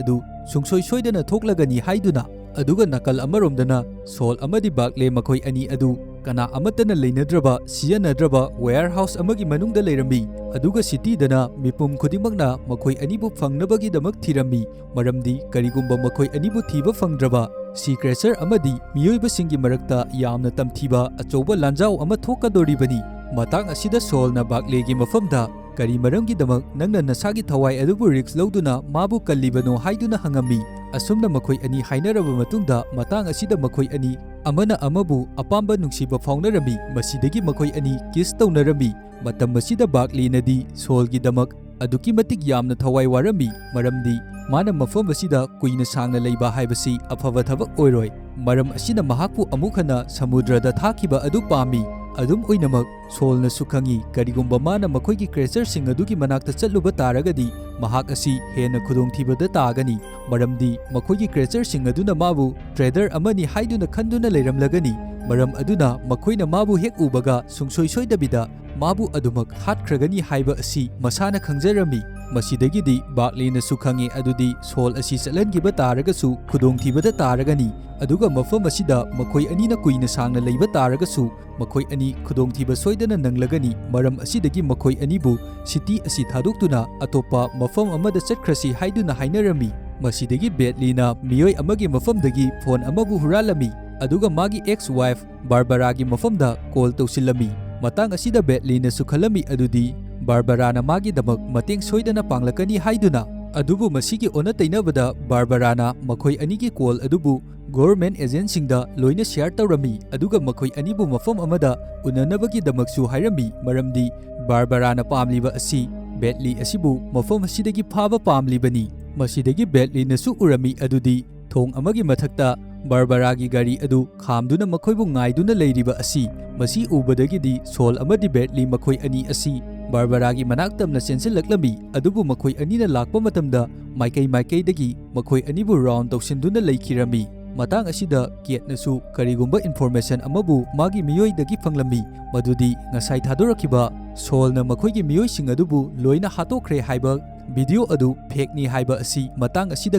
ꯑꯗꯨ ꯁꯨꯡꯁꯣꯏ ꯁꯣꯏꯗꯅ ꯊꯣꯛꯂꯒꯅꯤ" ꯍꯥꯏꯗꯨꯅ꯫ ꯑꯗꯨꯒ ꯅꯥꯀꯜ ꯑꯃꯔꯣꯝꯗꯅ ꯁꯣꯜ ꯑꯃꯗꯤ ꯕꯥꯔꯠꯂꯤ ꯃꯈꯣꯏ ꯑꯅꯤ ꯑꯗꯨ ꯀꯅꯥ ꯑꯃꯠꯇꯅ ꯂꯩꯅꯗ꯭ꯔꯕ, ꯁꯤꯖꯤꯟꯅꯗ꯭ꯔꯕ ꯋꯦꯌꯔꯍꯥꯎꯁ ꯑꯃꯒꯤ ꯃꯅꯨꯡꯗ ꯂꯩꯔꯝꯃꯤ, ꯑꯗꯨꯒ ꯁꯤꯇꯤꯗꯅ ꯃꯤꯄꯨꯝ ꯈꯨꯗꯤꯡꯃꯛꯅ ꯃꯈꯣꯏ ꯑꯅꯤꯕꯨ ꯐꯪꯅꯕꯒꯤꯗꯃꯛ ꯊꯤꯔꯝꯃꯤ꯫ ꯃꯔꯝꯗꯤ ꯀꯔꯤꯒꯨꯝꯕ ꯃꯈꯣꯏ ꯑꯅꯤꯕꯨ ꯊꯤꯕ ꯐꯪꯗ꯭ꯔꯕ, ꯁꯤ ꯀ꯭ꯔꯦꯆꯔ ꯑꯃꯗꯤ ꯃꯤꯑꯣꯏꯕꯁꯤꯡꯒꯤ ꯃꯔꯛꯇ ꯌꯥꯝꯅ ꯇꯝꯊꯤꯕ ꯑꯆꯧꯕ ꯂꯥꯟꯖꯥꯎ ꯑꯃ ꯊꯣꯛꯀꯗꯧꯔꯤꯕꯅꯤ꯫ ꯃꯇꯥꯡ ꯑꯁꯤꯗ ꯁꯣꯜꯅ ꯕꯥꯔꯠꯂꯤꯒꯤ ꯃꯐꯝꯗ, "ꯀꯔꯤ ꯃꯔꯝꯒꯤꯗꯃꯛ ꯅꯪꯅ ꯅꯁꯥꯒꯤ ꯊꯋꯥꯏ ꯑꯗꯨꯕꯨ ꯔꯤꯁꯛ ꯂꯧꯗꯨꯅ ꯃꯥꯕꯨ ꯀꯜꯂꯤꯕꯅꯣ?" ꯍꯥꯏꯗꯨꯅ ꯍꯪꯉꯝꯃꯤ꯫ ꯑꯁꯨꯝꯅ ꯃꯈꯣꯏ ꯑꯅꯤ ꯍꯥꯏꯅꯔꯕ ꯃꯇꯨꯡꯗ, ꯃꯇꯥꯡ ꯑꯁꯤꯗ ꯃꯈꯣꯏ ꯑꯅꯤ ꯑꯃꯅ ꯑꯃꯕꯨ ꯑꯄꯥꯝꯕ ꯅꯨꯡꯁꯤꯕ ꯐꯥꯎꯅꯔꯝꯃꯤ꯫ ꯃꯁꯤꯗꯒꯤ ꯃꯈꯣꯏ ꯑꯅꯤ ꯀꯤꯁ ꯇꯧꯅꯔꯝꯃꯤ꯫ ꯃꯇꯝ ꯑꯁꯤꯗ ꯕꯥꯔꯠꯂꯤꯅꯗꯤ ꯁꯣꯜꯒꯤꯗꯃꯛ ꯑꯗꯨꯛꯀꯤ ꯃꯇꯤꯛ ꯌꯥꯝꯅ ꯊꯋꯥꯏ ꯋꯥꯔꯝꯃꯤ, ꯃꯔꯝꯗꯤ ꯃꯥꯅ ꯃꯐꯝ ꯑꯁꯤꯗ ꯀꯨꯏꯅ ꯁꯥꯡꯅ ꯂꯩꯕ ꯍꯥꯏꯕꯁꯤ ꯑꯐꯕ ꯊꯕꯛ ꯑꯣꯏꯔꯣꯏ꯫ ꯃꯔꯝ ꯑꯁꯤꯅ ꯃꯍꯥꯛꯄꯨ ꯑꯃꯨꯛ ꯍꯟꯅ ꯁꯃꯨꯗ꯭ꯔꯗ ꯊꯥꯈꯤꯕ ꯑꯗꯨ ꯄꯥꯝꯃꯤ꯫ ꯑꯗꯨꯝ ꯑꯣꯏꯅꯃꯛ, ꯁꯣꯜꯅꯁꯨ ꯈꯪꯏ, ꯀꯔꯤꯒꯨꯝꯕ ꯃꯥꯅ ꯃꯈꯣꯏꯒꯤ creatureꯁꯤꯡ ꯑꯗꯨꯒꯤ ꯃꯅꯥꯛꯇ ꯆꯠꯂꯨꯕ ꯇꯥꯔꯒꯗꯤ, ꯃꯍꯥꯛ ꯑꯁꯤ ꯍꯦꯟꯅ ꯈꯨꯗꯣꯡꯊꯤꯕꯗ ꯇꯥꯒꯅꯤ, ꯃꯔꯝꯗꯤ ꯃꯈꯣꯏꯒꯤ creatureꯁꯤꯡ ꯑꯗꯨꯅ ꯃꯥꯕꯨ trader ꯑꯃꯅꯤ ꯍꯥꯏꯗꯨꯅ ꯈꯟꯗꯨꯅ ꯂꯩꯔꯝꯂꯒꯅꯤ꯫ ꯃꯔꯝ ꯑꯗꯨꯅ ꯃꯈꯣꯏꯅ ꯃꯥꯕꯨ ꯍꯦꯛ ꯎꯕꯒ ꯁꯨꯡꯁꯣꯏ ꯁꯣꯏꯗꯕꯤꯗ ꯃꯥꯕꯨ ꯑꯗꯨꯃꯛ ꯍꯥꯠꯈ꯭ꯔꯒꯅꯤ ꯍꯥꯏꯕ ꯑꯁꯤ ꯃꯁꯥꯅ ꯈꯪꯖꯔꯝꯃꯤ꯫ ꯃꯁꯤꯗꯒꯤꯗꯤ ꯕꯥꯔꯠꯂꯤꯅꯁꯨ ꯈꯪꯏ, ꯑꯗꯨꯗꯤ ꯁꯣꯜ ꯑꯁꯤ ꯆꯠꯍꯟꯈꯤꯕ ꯇꯥꯔꯒꯁꯨ ꯈꯨꯗꯣꯡꯊꯤꯕꯗ ꯇꯥꯔꯒꯅꯤ, ꯑꯗꯨꯒ ꯃꯐꯝ ꯑꯁꯤꯗ ꯃꯈꯣꯏ ꯑꯅꯤꯅ ꯀꯨꯏꯅ ꯁꯥꯡꯅ ꯂꯩꯕ ꯇꯥꯔꯒꯁꯨ ꯃꯈꯣꯏ ꯑꯅꯤ ꯈꯨꯗꯣꯡꯊꯤꯕ ꯁꯣꯏꯗꯅ ꯅꯪꯂꯒꯅꯤ꯫ ꯃꯔꯝ ꯑꯁꯤꯗꯒꯤ ꯃꯈꯣꯏ ꯑꯅꯤꯕꯨ city ꯑꯁꯤ ꯊꯥꯗꯣꯛꯇꯨꯅ ꯑꯇꯣꯞꯄ ꯃꯐꯝ ꯑꯃꯗ ꯆꯠꯈ꯭ꯔꯁꯤ ꯍꯥꯏꯗꯨꯅ ꯍꯥꯏꯅꯔꯝꯃꯤ꯫ ꯃꯁꯤꯗꯒꯤ ꯕꯦꯠꯂꯤꯅ ꯃꯤꯑꯣꯏ ꯑꯃꯒꯤ ꯃꯐꯝꯗꯒꯤ phone ꯑꯃꯕꯨ ꯍꯨꯔꯥꯜꯂꯝꯃꯤ, ꯑꯗꯨꯒ ꯃꯥꯒꯤ ex wife ꯕꯥꯔꯕꯔꯥꯒꯤ ꯃꯐꯝꯗ call ꯇꯧꯁꯤꯜꯂꯝꯃꯤ꯫ ꯃꯇꯥꯡ ꯑꯁꯤꯗ ꯕꯦꯠꯂꯤꯅꯁꯨ ꯈꯜꯂꯝꯃꯤ ꯑꯗꯨꯗꯤ ꯕꯥꯔꯕꯔꯥꯅ ꯃꯥꯒꯤꯗꯃꯛ ꯃꯇꯦꯡ ꯁꯣꯏꯗꯅ ꯄꯥꯡꯂꯛꯀꯅꯤ ꯍꯥꯏꯗꯨꯅ꯫ ꯑꯗꯨꯕꯨ ꯃꯁꯤꯒꯤ ꯑꯣꯟꯅ ꯇꯩꯅꯕꯗ ꯕꯥꯔꯕꯔꯥꯅ ꯃꯈꯣꯏ ꯑꯅꯤꯒꯤ call ꯑꯗꯨꯕꯨ government agentꯁꯤꯡꯗ ꯂꯣꯏꯅ share ꯇꯧꯔꯝꯃꯤ, ꯑꯗꯨꯒ ꯃꯈꯣꯏ ꯑꯅꯤꯕꯨ ꯃꯐꯝ ꯑꯃꯗ ꯎꯅꯅꯕꯒꯤꯗꯃꯛꯁꯨ ꯍꯥꯏꯔꯝꯃꯤ, ꯃꯔꯝꯗꯤ ꯕꯥꯔꯕꯔꯥꯅ ꯄꯥꯝꯂꯤꯕ ꯑꯁꯤ ꯕꯦꯠꯂꯤ ꯑꯁꯤꯕꯨ ꯃꯐꯝ ꯑꯁꯤꯗꯒꯤ ꯐꯥꯕ ꯄꯥꯝꯂꯤꯕꯅꯤ꯫ ꯃꯁꯤꯗꯒꯤ ꯕꯦꯠꯂꯤꯅꯁꯨ ꯎꯔꯝꯃꯤ ꯑꯗꯨꯗꯤ ꯊꯣꯡ ꯑꯃꯒꯤ ꯃꯊꯛꯇ ꯕꯥꯔꯕꯔꯥꯒꯤ ꯒꯥꯔꯤ ꯑꯗꯨ ꯈꯥꯝꯗꯨꯅ ꯃꯈꯣꯏꯕꯨ ꯉꯥꯏꯗꯨꯅ ꯂꯩꯔꯤꯕ ꯑꯁꯤ꯫ ꯃꯁꯤ ꯎꯕꯗꯒꯤꯗꯤ ꯁꯣꯜ ꯑꯃꯗꯤ ꯕꯦꯠꯂꯤ ꯃꯈꯣꯏ ꯑꯅꯤ ꯑꯁꯤ ꯕꯥꯔꯕꯔꯥꯒꯤ ꯃꯅꯥꯛ ꯇꯝꯅ ꯆꯦꯟꯁꯤꯜꯂꯛꯂꯝꯃꯤ, ꯑꯗꯨꯕꯨ ꯃꯈꯣꯏ ꯑꯅꯤꯅ ꯂꯥꯛꯄ ꯃꯇꯝꯗ ꯃꯥꯏꯀꯩ ꯃꯥꯏꯀꯩꯗꯒꯤ ꯃꯈꯣꯏ ꯑꯅꯤꯕꯨ round ꯇꯧꯁꯤꯟꯗꯨꯅ ꯂꯩꯈꯤꯔꯝꯃꯤ꯫ ꯃꯇꯥꯡ ꯑꯁꯤꯗ ꯀꯦꯠꯅꯁꯨ ꯀꯔꯤꯒꯨꯝꯕ information ꯑꯃꯕꯨ ꯃꯥꯒꯤ ꯃꯤꯑꯣꯏꯗꯒꯤ ꯐꯪꯂꯝꯃꯤ, ꯃꯗꯨꯗꯤ ꯉꯁꯥꯏ ꯊꯥꯗꯣꯔꯛꯈꯤꯕ ꯁꯣꯜꯅ ꯃꯈꯣꯏꯒꯤ ꯃꯤꯑꯣꯏꯁꯤꯡ ꯑꯗꯨꯕꯨ ꯂꯣꯏꯅ ꯍꯥꯠꯇꯣꯛꯈ꯭ꯔꯦ ꯍꯥꯏꯕ video ꯑꯗꯨ fakeꯅꯤ ꯍꯥꯏꯕ ꯑꯁꯤ ꯃꯇꯥꯡ ꯑꯁꯤꯗ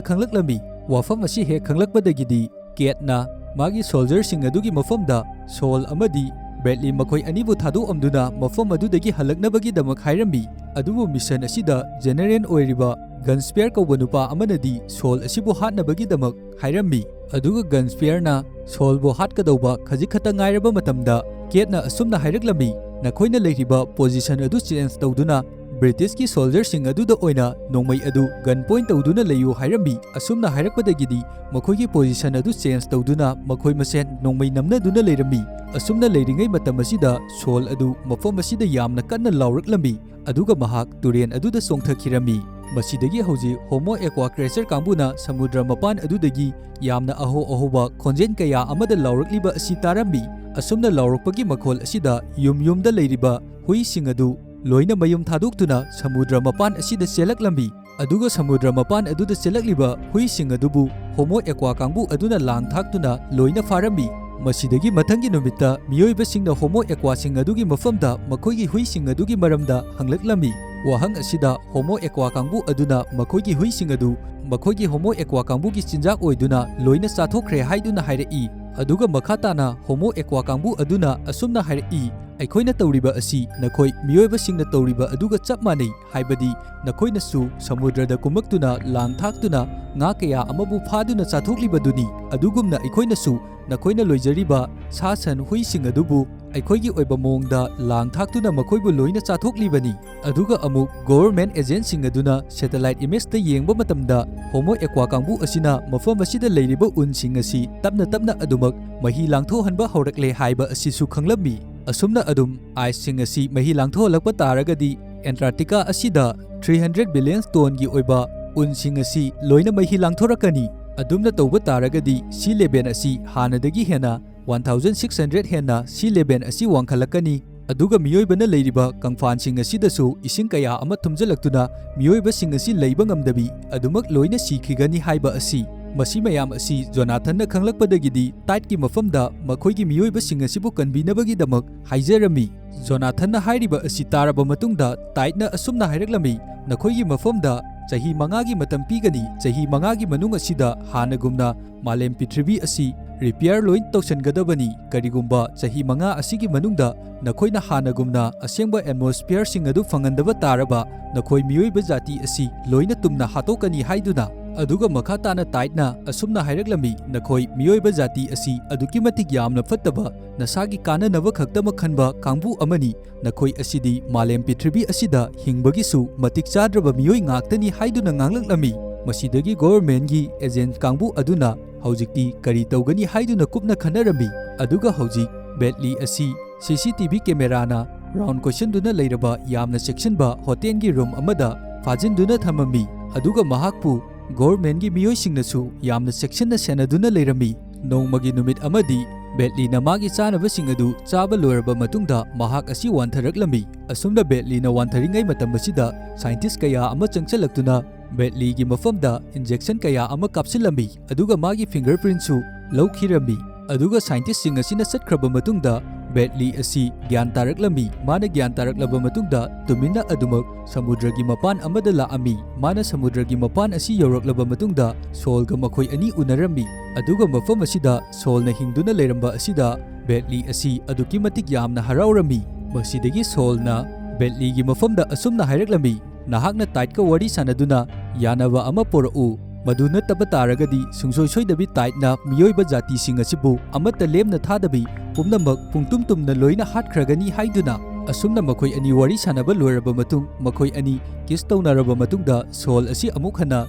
ꯈꯪꯂꯛꯂꯝꯃꯤ꯫ ꯋꯥꯐꯝ ꯑꯁꯤ ꯍꯦꯛ ꯈꯪꯂꯛꯄꯗꯒꯤꯗꯤ ꯀꯦꯠꯅ ꯃꯥꯒꯤ soldierꯁꯤꯡ ꯑꯗꯨꯒꯤ ꯃꯐꯝꯗ ꯁꯣꯜ ꯑꯃꯗꯤ ꯕ꯭ꯔꯦꯗꯂꯤ ꯃꯈꯣꯏ ꯑꯅꯤꯕꯨ ꯊꯥꯗꯣꯛꯑꯝꯗꯨꯅ ꯃꯐꯝ ꯑꯗꯨꯗꯒꯤ ꯍꯜꯂꯛꯅꯕꯒꯤꯗꯃꯛ ꯍꯥꯏꯔꯝꯃꯤ꯫ ꯑꯗꯨꯕꯨ mission ꯑꯁꯤꯗ general ꯑꯣꯏꯔꯤꯕ ꯒꯟꯁꯄꯤꯌꯔ ꯀꯧꯕ ꯅꯨꯄꯥ ꯑꯃꯅꯗꯤ ꯁꯣꯜ ꯑꯁꯤꯕꯨ ꯍꯥꯠꯅꯕꯒꯤꯗꯃꯛ ꯍꯥꯏꯔꯝꯃꯤ꯫ ꯑꯗꯨꯒ ꯒꯟꯁꯄꯤꯌꯔꯅ ꯁꯣꯜꯕꯨ ꯍꯥꯠꯀꯗꯧꯕ ꯈꯖꯤꯛ ꯈꯛꯇ ꯉꯥꯏꯔꯕ ꯃꯇꯝꯗ ꯀꯦꯠꯅ ꯑꯁꯨꯝꯅ ꯍꯥꯏꯔꯛꯂꯝꯃꯤ, "ꯅꯈꯣꯏꯅ ꯂꯩꯔꯤꯕ position ꯑꯗꯨ change ꯇꯧꯗꯨꯅ ꯕ꯭ꯔꯤꯇꯤꯁꯀꯤ soldierꯁꯤꯡ ꯑꯗꯨꯗ ꯑꯣꯏꯅ ꯅꯣꯡꯃꯩ ꯑꯗꯨ gun point ꯇꯧꯗꯨꯅ ꯂꯩꯌꯨ" ꯍꯥꯏꯔꯝꯃꯤ꯫ ꯑꯁꯨꯝꯅ ꯍꯥꯏꯔꯛꯄꯗꯒꯤꯗꯤ ꯃꯈꯣꯏꯒꯤ position ꯑꯗꯨ change ꯇꯧꯗꯨꯅ ꯃꯈꯣꯏ ꯃꯁꯦꯟ ꯅꯣꯡꯃꯩ ꯅꯝꯅꯗꯨꯅ ꯂꯩꯔꯝꯃꯤ꯫ ꯑꯁꯨꯝꯅ ꯂꯩꯔꯤꯉꯩ ꯃꯇꯝ ꯑꯁꯤꯗ ꯁꯣꯜ ꯑꯗꯨ ꯃꯐꯝ ꯑꯁꯤꯗ ꯌꯥꯝꯅ ꯀꯟꯅ ꯂꯥꯎꯔꯛꯂꯝꯃꯤ, ꯑꯗꯨꯒ ꯃꯍꯥꯛ ꯇꯨꯔꯦꯟ ꯑꯗꯨꯗ ꯆꯣꯡꯊꯈꯤꯔꯝꯃꯤ꯫ ꯃꯁꯤꯗꯒꯤ ꯍꯧꯖꯤꯛ Homo aqua creature ꯀꯥꯡꯕꯨꯅ ꯁꯃꯨꯗ꯭ꯔ ꯃꯄꯥꯟ ꯑꯗꯨꯗꯒꯤ ꯌꯥꯝꯅ ꯑꯍꯧ ꯑꯍꯧꯕ ꯈꯣꯟꯖꯦꯜ ꯀꯌꯥ ꯑꯃꯗ ꯂꯥꯎꯔꯛꯂꯤꯕ ꯑꯁꯤ ꯇꯥꯔꯝꯃꯤ꯫ ꯑꯁꯨꯝꯅ ꯂꯥꯎꯔꯛꯄꯒꯤ ꯃꯈꯣꯜ ꯑꯁꯤꯗ ꯌꯨꯝ ꯌꯨꯝꯗ ꯂꯩꯔꯤꯕ ꯍꯨꯏꯁꯤꯡ ꯑꯗꯨ ꯂꯣꯏꯅ ꯃꯌꯨꯝ ꯊꯥꯗꯣꯛꯇꯨꯅ ꯁꯃꯨꯗ꯭ꯔ ꯃꯄꯥꯟ ꯑꯁꯤꯗ ꯆꯦꯜꯂꯛꯂꯝꯃꯤ꯫ ꯑꯗꯨꯒ ꯁꯃꯨꯗ꯭ꯔ ꯃꯄꯥꯟ ꯑꯗꯨꯗ ꯆꯦꯜꯂꯛꯂꯤꯕ ꯍꯨꯏꯁꯤꯡ ꯑꯗꯨꯕꯨ ꯍꯣꯃꯣ ꯑꯦꯀ꯭ꯋꯥ ꯀꯥꯡꯕꯨ ꯑꯗꯨꯅ ꯂꯥꯡ ꯊꯥꯛꯇꯨꯅ ꯂꯣꯏꯅ ꯐꯥꯔꯝꯃꯤ꯫ ꯃꯁꯤꯗꯒꯤ ꯃꯊꯪꯒꯤ ꯅꯨꯃꯤꯠꯇ ꯃꯤꯑꯣꯏꯕꯁꯤꯡꯅ ꯍꯣꯃꯣ ꯑꯦꯀ꯭ꯋꯥꯁꯤꯡ ꯑꯗꯨꯒꯤ ꯃꯐꯝꯗ ꯃꯈꯣꯏꯒꯤ ꯍꯨꯏꯁꯤꯡ ꯑꯗꯨꯒꯤ ꯃꯔꯝꯗ ꯍꯪꯂꯛꯂꯝꯃꯤ꯫ ꯋꯥꯍꯪ ꯑꯁꯤꯗ ꯍꯣꯃꯣ ꯑꯦꯀ꯭ꯋꯥ ꯀꯥꯡꯕꯨ ꯑꯗꯨꯅ ꯃꯈꯣꯏꯒꯤ ꯍꯨꯏꯁꯤꯡ ꯑꯗꯨ ꯃꯈꯣꯏꯒꯤ ꯍꯣꯃꯣ ꯑꯦꯀ꯭ꯋꯥ ꯀꯥꯡꯕꯨꯒꯤ ꯆꯤꯟꯖꯥꯛ ꯑꯣꯏꯗꯨꯅ ꯂꯣꯏꯅ ꯆꯥꯊꯣꯛꯈ꯭ꯔꯦ ꯍꯥꯏꯗꯨꯅ ꯍꯥꯏꯔꯛꯏ꯫ ꯑꯗꯨꯒ ꯃꯈꯥ ꯇꯥꯅ ꯍꯣꯃꯣ ꯑꯦꯀ꯭ꯋꯥ ꯀꯥꯡꯕꯨ ꯑꯗꯨꯅ ꯑꯁꯨꯝꯅ ꯍꯥꯏꯔꯛꯏ, "ꯑꯩꯈꯣꯏꯅ ꯇꯧꯔꯤꯕ ꯑꯁꯤ ꯅꯈꯣꯏ ꯃꯤꯑꯣꯏꯕꯁꯤꯡꯅ ꯇꯧꯔꯤꯕ ꯑꯗꯨꯒ ꯆꯞ ꯃꯥꯟꯅꯩ, ꯍꯥꯏꯕꯗꯤ ꯅꯈꯣꯏꯅꯁꯨ ꯁꯃꯨꯗ꯭ꯔꯗ ꯀꯨꯝꯃꯛꯇꯨꯅ ꯂꯥꯡ ꯊꯥꯛꯇꯨꯅ ꯉꯥ ꯀꯌꯥ ꯑꯃꯕꯨ ꯐꯥꯗꯨꯅ ꯆꯥꯊꯣꯛꯂꯤꯕꯗꯨꯅꯤ꯫ ꯑꯗꯨꯒꯨꯝꯅ ꯑꯩꯈꯣꯏꯅꯁꯨ ꯅꯈꯣꯏꯅ ꯂꯣꯏꯖꯔꯤꯕ ꯁꯥ ꯁꯟ ꯍꯨꯏꯁꯤꯡ ꯑꯗꯨꯕꯨ ꯑꯩꯈꯣꯏꯒꯤ ꯑꯣꯏꯕ ꯃꯑꯣꯡꯗ ꯂꯥꯡ ꯊꯥꯛꯇꯨꯅ ꯃꯈꯣꯏꯕꯨ ꯂꯣꯏꯅ ꯆꯥꯊꯣꯛꯂꯤꯕꯅꯤ"꯫ ꯑꯗꯨꯒ ꯑꯃꯨꯛ ꯒꯣꯚꯔꯟꯃꯦꯟꯠ ꯑꯦꯖꯦꯟꯠꯁꯤꯡ ꯑꯗꯨꯅ ꯁꯦꯇꯦꯂꯥꯏꯠ ꯏꯃꯦꯖꯇ ꯌꯦꯡꯕ ꯃꯇꯝꯗ ꯍꯣꯃꯣ ꯑꯦꯀ꯭ꯋꯥ ꯀꯥꯡꯕꯨ ꯑꯁꯤꯅ ꯃꯐꯝ ꯑꯁꯤꯗ ꯂꯩꯔꯤꯕ ꯎꯟꯁꯤꯡ ꯑꯁꯤ ꯇꯞꯅ ꯇꯞꯅ ꯑꯗꯨꯃꯛ ꯃꯍꯤ ꯂꯥꯡꯊꯣꯛꯍꯟꯕ ꯍꯧꯔꯛꯂꯦ ꯍꯥꯏꯕ ꯑꯁꯤꯁꯨ ꯈꯪꯂꯝꯃꯤ꯫ ꯑꯁꯨꯝꯅ ꯑꯗꯨꯝ ꯑꯥꯏꯁꯁꯤꯡ ꯑꯁꯤ ꯃꯍꯤ ꯂꯥꯡꯊꯣꯛꯍꯜꯂꯛꯄ ꯇꯥꯔꯒꯗꯤ ꯑꯦꯟꯇꯥꯔꯛꯇꯤꯀꯥ ꯑꯁꯤꯗ three hundred billion tonꯒꯤ ꯑꯣꯏꯕ ꯎꯟꯁꯤꯡ ꯑꯁꯤ ꯂꯣꯏꯅ ꯃꯍꯤ ꯂꯥꯡꯊꯣꯔꯛꯀꯅꯤ꯫ ꯑꯗꯨꯝꯅ ꯇꯧꯕ ꯇꯥꯔꯒꯗꯤ ꯁꯤ ꯂꯦꯚꯦꯜ ꯑꯁꯤ ꯍꯥꯟꯅꯗꯒꯤ ꯍꯦꯟꯅ one thousand six hundred ꯍꯦꯟꯅ ꯁꯤ ꯂꯦꯚꯦꯜ ꯑꯁꯤ ꯋꯥꯡꯈꯠꯂꯛꯀꯅꯤ꯫ ꯑꯗꯨꯒ ꯃꯤꯑꯣꯏꯕꯅ ꯂꯩꯔꯤꯕ ꯀꯪꯐꯥꯟꯁꯤꯡ ꯑꯁꯤꯗꯁꯨ ꯏꯁꯤꯡ ꯀꯌꯥ ꯑꯃ ꯊꯨꯝꯖꯤꯜꯂꯛꯇꯨꯅ ꯃꯤꯑꯣꯏꯕꯁꯤꯡ ꯑꯁꯤ ꯂꯩꯕ ꯉꯝꯗꯕꯤ ꯑꯗꯨꯃꯛ ꯂꯣꯏꯅ ꯁꯤꯈꯤꯒꯅꯤ ꯍꯥꯏꯕ ꯑꯁꯤ꯫ ꯃꯁꯤ ꯃꯌꯥꯝ ꯑꯁꯤ ꯖꯣꯅꯥꯊꯟꯅ ꯈꯪꯂꯛꯄꯗꯒꯤꯗꯤ ꯇꯥꯏꯠꯀꯤ ꯃꯐꯝꯗ ꯃꯈꯣꯏꯒꯤ ꯃꯤꯑꯣꯏꯕꯁꯤꯡ ꯑꯁꯤꯕꯨ ꯀꯟꯕꯤꯅꯕꯒꯤꯗꯃꯛ ꯍꯥꯏꯖꯔꯝꯃꯤ꯫ ꯖꯣꯅꯥꯊꯟꯅ ꯍꯥꯏꯔꯤꯕ ꯑꯁꯤ ꯇꯥꯔꯕ ꯃꯇꯨꯡꯗ ꯇꯥꯏꯠꯅ ꯑꯁꯨꯝꯅ ꯍꯥꯏꯔꯛꯂꯝꯃꯤ, "ꯅꯈꯣꯏꯒꯤ ꯃꯐꯝꯗ ꯆꯍꯤ ꯃꯉꯥꯒꯤ ꯃꯇꯝ ꯄꯤꯒꯅꯤ꯫ ꯆꯍꯤ ꯃꯉꯥꯒꯤ ꯃꯅꯨꯡ ꯑꯁꯤꯗ ꯍꯥꯟꯅꯒꯨꯝꯅ ꯃꯥꯂꯦꯝ ꯄ꯭ꯔꯤꯊꯤꯕꯤ ꯑꯁꯤ ꯔꯤꯄꯤꯌꯔ ꯂꯣꯏ ꯇꯧꯁꯤꯟꯒꯗꯕꯅꯤ꯫ ꯀꯔꯤꯒꯨꯝꯕ ꯆꯍꯤ ꯃꯉꯥ ꯑꯁꯤꯒꯤ ꯃꯅꯨꯡꯗ ꯅꯈꯣꯏꯅ ꯍꯥꯟꯅꯒꯨꯝꯅ ꯑꯁꯦꯡꯕ ꯑꯦꯠꯃꯣꯁꯐꯤꯌꯔꯁꯤꯡ ꯑꯗꯨ ꯐꯪꯍꯟꯗꯕ ꯇꯥꯔꯕ, ꯅꯈꯣꯏ ꯃꯤꯑꯣꯏꯕ ꯖꯥꯇꯤ ꯑꯁꯤ ꯂꯣꯏꯅ ꯇꯨꯝꯅ ꯍꯥꯠꯇꯣꯛꯀꯅꯤ" ꯍꯥꯏꯗꯨꯅ꯫ ꯑꯗꯨꯒ ꯃꯈꯥ ꯇꯥꯅ ꯇꯥꯏꯠꯅ ꯑꯁꯨꯝꯅ ꯍꯥꯏꯔꯛꯂꯝꯃꯤ, "ꯅꯈꯣꯏ ꯃꯤꯑꯣꯏꯕ ꯖꯥꯇꯤ ꯑꯁꯤ ꯑꯗꯨꯛꯀꯤ ꯃꯇꯤꯛ ꯌꯥꯝꯅ ꯐꯠꯇꯕ, ꯅꯁꯥꯒꯤ ꯀꯥꯟꯅꯅꯕ ꯈꯛꯇꯃꯛ ꯈꯟꯕ ꯀꯥꯡꯕꯨ ꯑꯃꯅꯤ꯫ ꯅꯈꯣꯏ ꯑꯁꯤꯗꯤ ꯃꯥꯂꯦꯝ ꯄ꯭ꯔꯤꯊꯤꯕꯤ ꯑꯁꯤꯗ ꯍꯤꯡꯕꯒꯤꯁꯨ ꯃꯇꯤꯛ ꯆꯥꯗ꯭ꯔꯕ ꯃꯤꯑꯣꯏ ꯉꯥꯛꯇꯅꯤ" ꯍꯥꯏꯗꯨꯅ ꯉꯥꯡꯂꯛꯂꯝꯃꯤ꯫ ꯃꯁꯤꯗꯒꯤ ꯒꯣꯚꯔꯟꯃꯦꯟꯠꯀꯤ ꯑꯦꯖꯦꯟꯠ ꯀꯥꯡꯕꯨ ꯑꯗꯨꯅ ꯍꯧꯖꯤꯛꯇꯤ ꯀꯔꯤ ꯇꯧꯒꯅꯤ ꯍꯥꯏꯗꯨꯅ ꯀꯨꯞꯅ ꯈꯟꯅꯔꯝꯃꯤ꯫ ꯑꯗꯨꯒ ꯍꯧꯖꯤꯛ ꯕꯦꯗꯂꯤ ꯑꯁꯤ ꯁꯤ ꯁꯤ ꯇꯤ ꯚꯤ ꯀꯦꯃꯦꯔꯥꯅ ꯔꯥꯎꯟ ꯀꯣꯏꯁꯤꯟꯗꯨꯅ ꯂꯩꯔꯕ ꯌꯥꯝꯅ ꯆꯦꯛꯁꯤꯟꯕ ꯍꯣꯇꯦꯜꯒꯤ ꯔꯨꯝ ꯑꯃꯗ ꯐꯥꯖꯤꯟꯗꯨꯅ ꯊꯝꯃꯝꯃꯤ꯫ ꯑꯗꯨꯒ ꯃꯍꯥꯛꯄꯨ ꯒꯣꯚꯔꯟꯃꯦꯟꯠꯀꯤ ꯃꯤꯑꯣꯏꯁꯤꯡꯅꯁꯨ ꯌꯥꯝꯅ ꯆꯦꯛꯁꯤꯟꯅ ꯁꯦꯟꯅꯗꯨꯅ ꯂꯩꯔꯝꯃꯤ꯫ ꯅꯣꯡꯃꯒꯤ ꯅꯨꯃꯤꯠ ꯑꯃꯗꯤ ꯕꯦꯠꯂꯤꯅ ꯃꯥꯒꯤ ꯆꯥꯅꯕꯁꯤꯡ ꯑꯗꯨ ꯆꯥꯕ ꯂꯣꯏꯔꯕ ꯃꯇꯨꯡꯗ ꯃꯍꯥꯛ ꯑꯁꯤ ꯋꯥꯟꯊꯔꯛꯂꯝꯃꯤ꯫ ꯑꯁꯨꯝꯅ ꯕꯦꯠꯂꯤꯅ ꯋꯥꯟꯊꯔꯤꯉꯩ ꯃꯇꯝ ꯑꯁꯤꯗ scientist ꯀꯌꯥ ꯑꯃ ꯆꯪꯁꯤꯜꯂꯛꯇꯨꯅ ꯕꯦꯠꯂꯤꯒꯤ ꯃꯐꯝꯗ injection ꯀꯌꯥ ꯑꯃ ꯀꯥꯞꯁꯤꯜꯂꯝꯃꯤ, ꯑꯗꯨꯒ ꯃꯥꯒꯤ fingerprintꯁꯨ ꯂꯧꯈꯤꯔꯝꯃꯤ꯫ ꯑꯗꯨꯒ scientistꯁꯤꯡ ꯑꯁꯤꯅ ꯆꯠꯈ꯭ꯔꯕ ꯃꯇꯨꯡꯗ ꯕꯦꯠꯂꯤ ꯑꯁꯤ ꯒ꯭ꯌꯥꯟ ꯇꯥꯔꯛꯂꯝꯃꯤ꯫ ꯃꯥꯅ ꯒ꯭ꯌꯥꯟ ꯇꯥꯔꯛꯂꯕ ꯃꯇꯨꯡꯗ ꯇꯨꯃꯤꯟꯅ ꯑꯗꯨꯃꯛ ꯁꯃꯨꯗ꯭ꯔꯒꯤ ꯃꯄꯥꯟ ꯑꯃꯗ ꯂꯥꯛꯑꯝꯃꯤ꯫ ꯃꯥꯅ ꯁꯃꯨꯗ꯭ꯔꯒꯤ ꯃꯄꯥꯟ ꯑꯁꯤ ꯌꯧꯔꯛꯂꯕ ꯃꯇꯨꯡꯗ ꯁꯣꯜꯒ ꯃꯈꯣꯏ ꯑꯅꯤ ꯎꯅꯔꯝꯃꯤ꯫ ꯑꯗꯨꯒ ꯃꯐꯝ ꯑꯁꯤꯗ ꯁꯣꯜꯅ ꯍꯤꯡꯗꯨꯅ ꯂꯩꯔꯝꯕ ꯑꯁꯤꯗ ꯕꯦꯠꯂꯤ ꯑꯁꯤ ꯑꯗꯨꯛꯀꯤ ꯃꯇꯤꯛ ꯌꯥꯝꯅ ꯍꯔꯥꯎꯔꯝꯃꯤ꯫ ꯃꯁꯤꯗꯒꯤ ꯁꯣꯜꯅ ꯕꯦꯠꯂꯤꯒꯤ ꯃꯐꯝꯗ ꯑꯁꯨꯝꯅ ꯍꯥꯏꯔꯛꯂꯝꯃꯤ, "ꯅꯍꯥꯛꯅ ꯇꯥꯏꯠꯀ ꯋꯥꯔꯤ ꯁꯥꯟꯅꯗꯨꯅ ꯌꯥꯅꯕ ꯑꯃ ꯄꯨꯔꯛꯎ꯫ ꯃꯗꯨ ꯅꯠꯇꯕ ꯇꯥꯔꯒꯗꯤ ꯁꯨꯡꯁꯣꯏ ꯁꯣꯏꯗꯕꯤ ꯇꯥꯏꯠꯅ ꯃꯤꯑꯣꯏꯕ ꯖꯥꯇꯤꯁꯤꯡ ꯑꯁꯤꯕꯨ ꯑꯃꯠꯇ ꯂꯦꯝꯅ ꯊꯥꯗꯕꯤ ꯄꯨꯝꯅꯃꯛ ꯄꯨꯡꯇꯨꯝ ꯇꯨꯝꯅ ꯂꯣꯏꯅ ꯍꯥꯠꯈ꯭ꯔꯒꯅꯤ" ꯍꯥꯏꯗꯨꯅ꯫ ꯑꯁꯨꯝꯅ ꯃꯈꯣꯏ ꯑꯅꯤ ꯋꯥꯔꯤ ꯁꯥꯟꯅꯕ ꯂꯣꯏꯔꯕ ꯃꯇꯨꯡ, ꯃꯈꯣꯏ ꯑꯅꯤ kiss ꯇꯧꯅꯔꯕ ꯃꯇꯨꯡꯗ ꯁꯣꯜ ꯑꯁꯤ ꯑꯃꯨꯛ ꯍꯟꯅ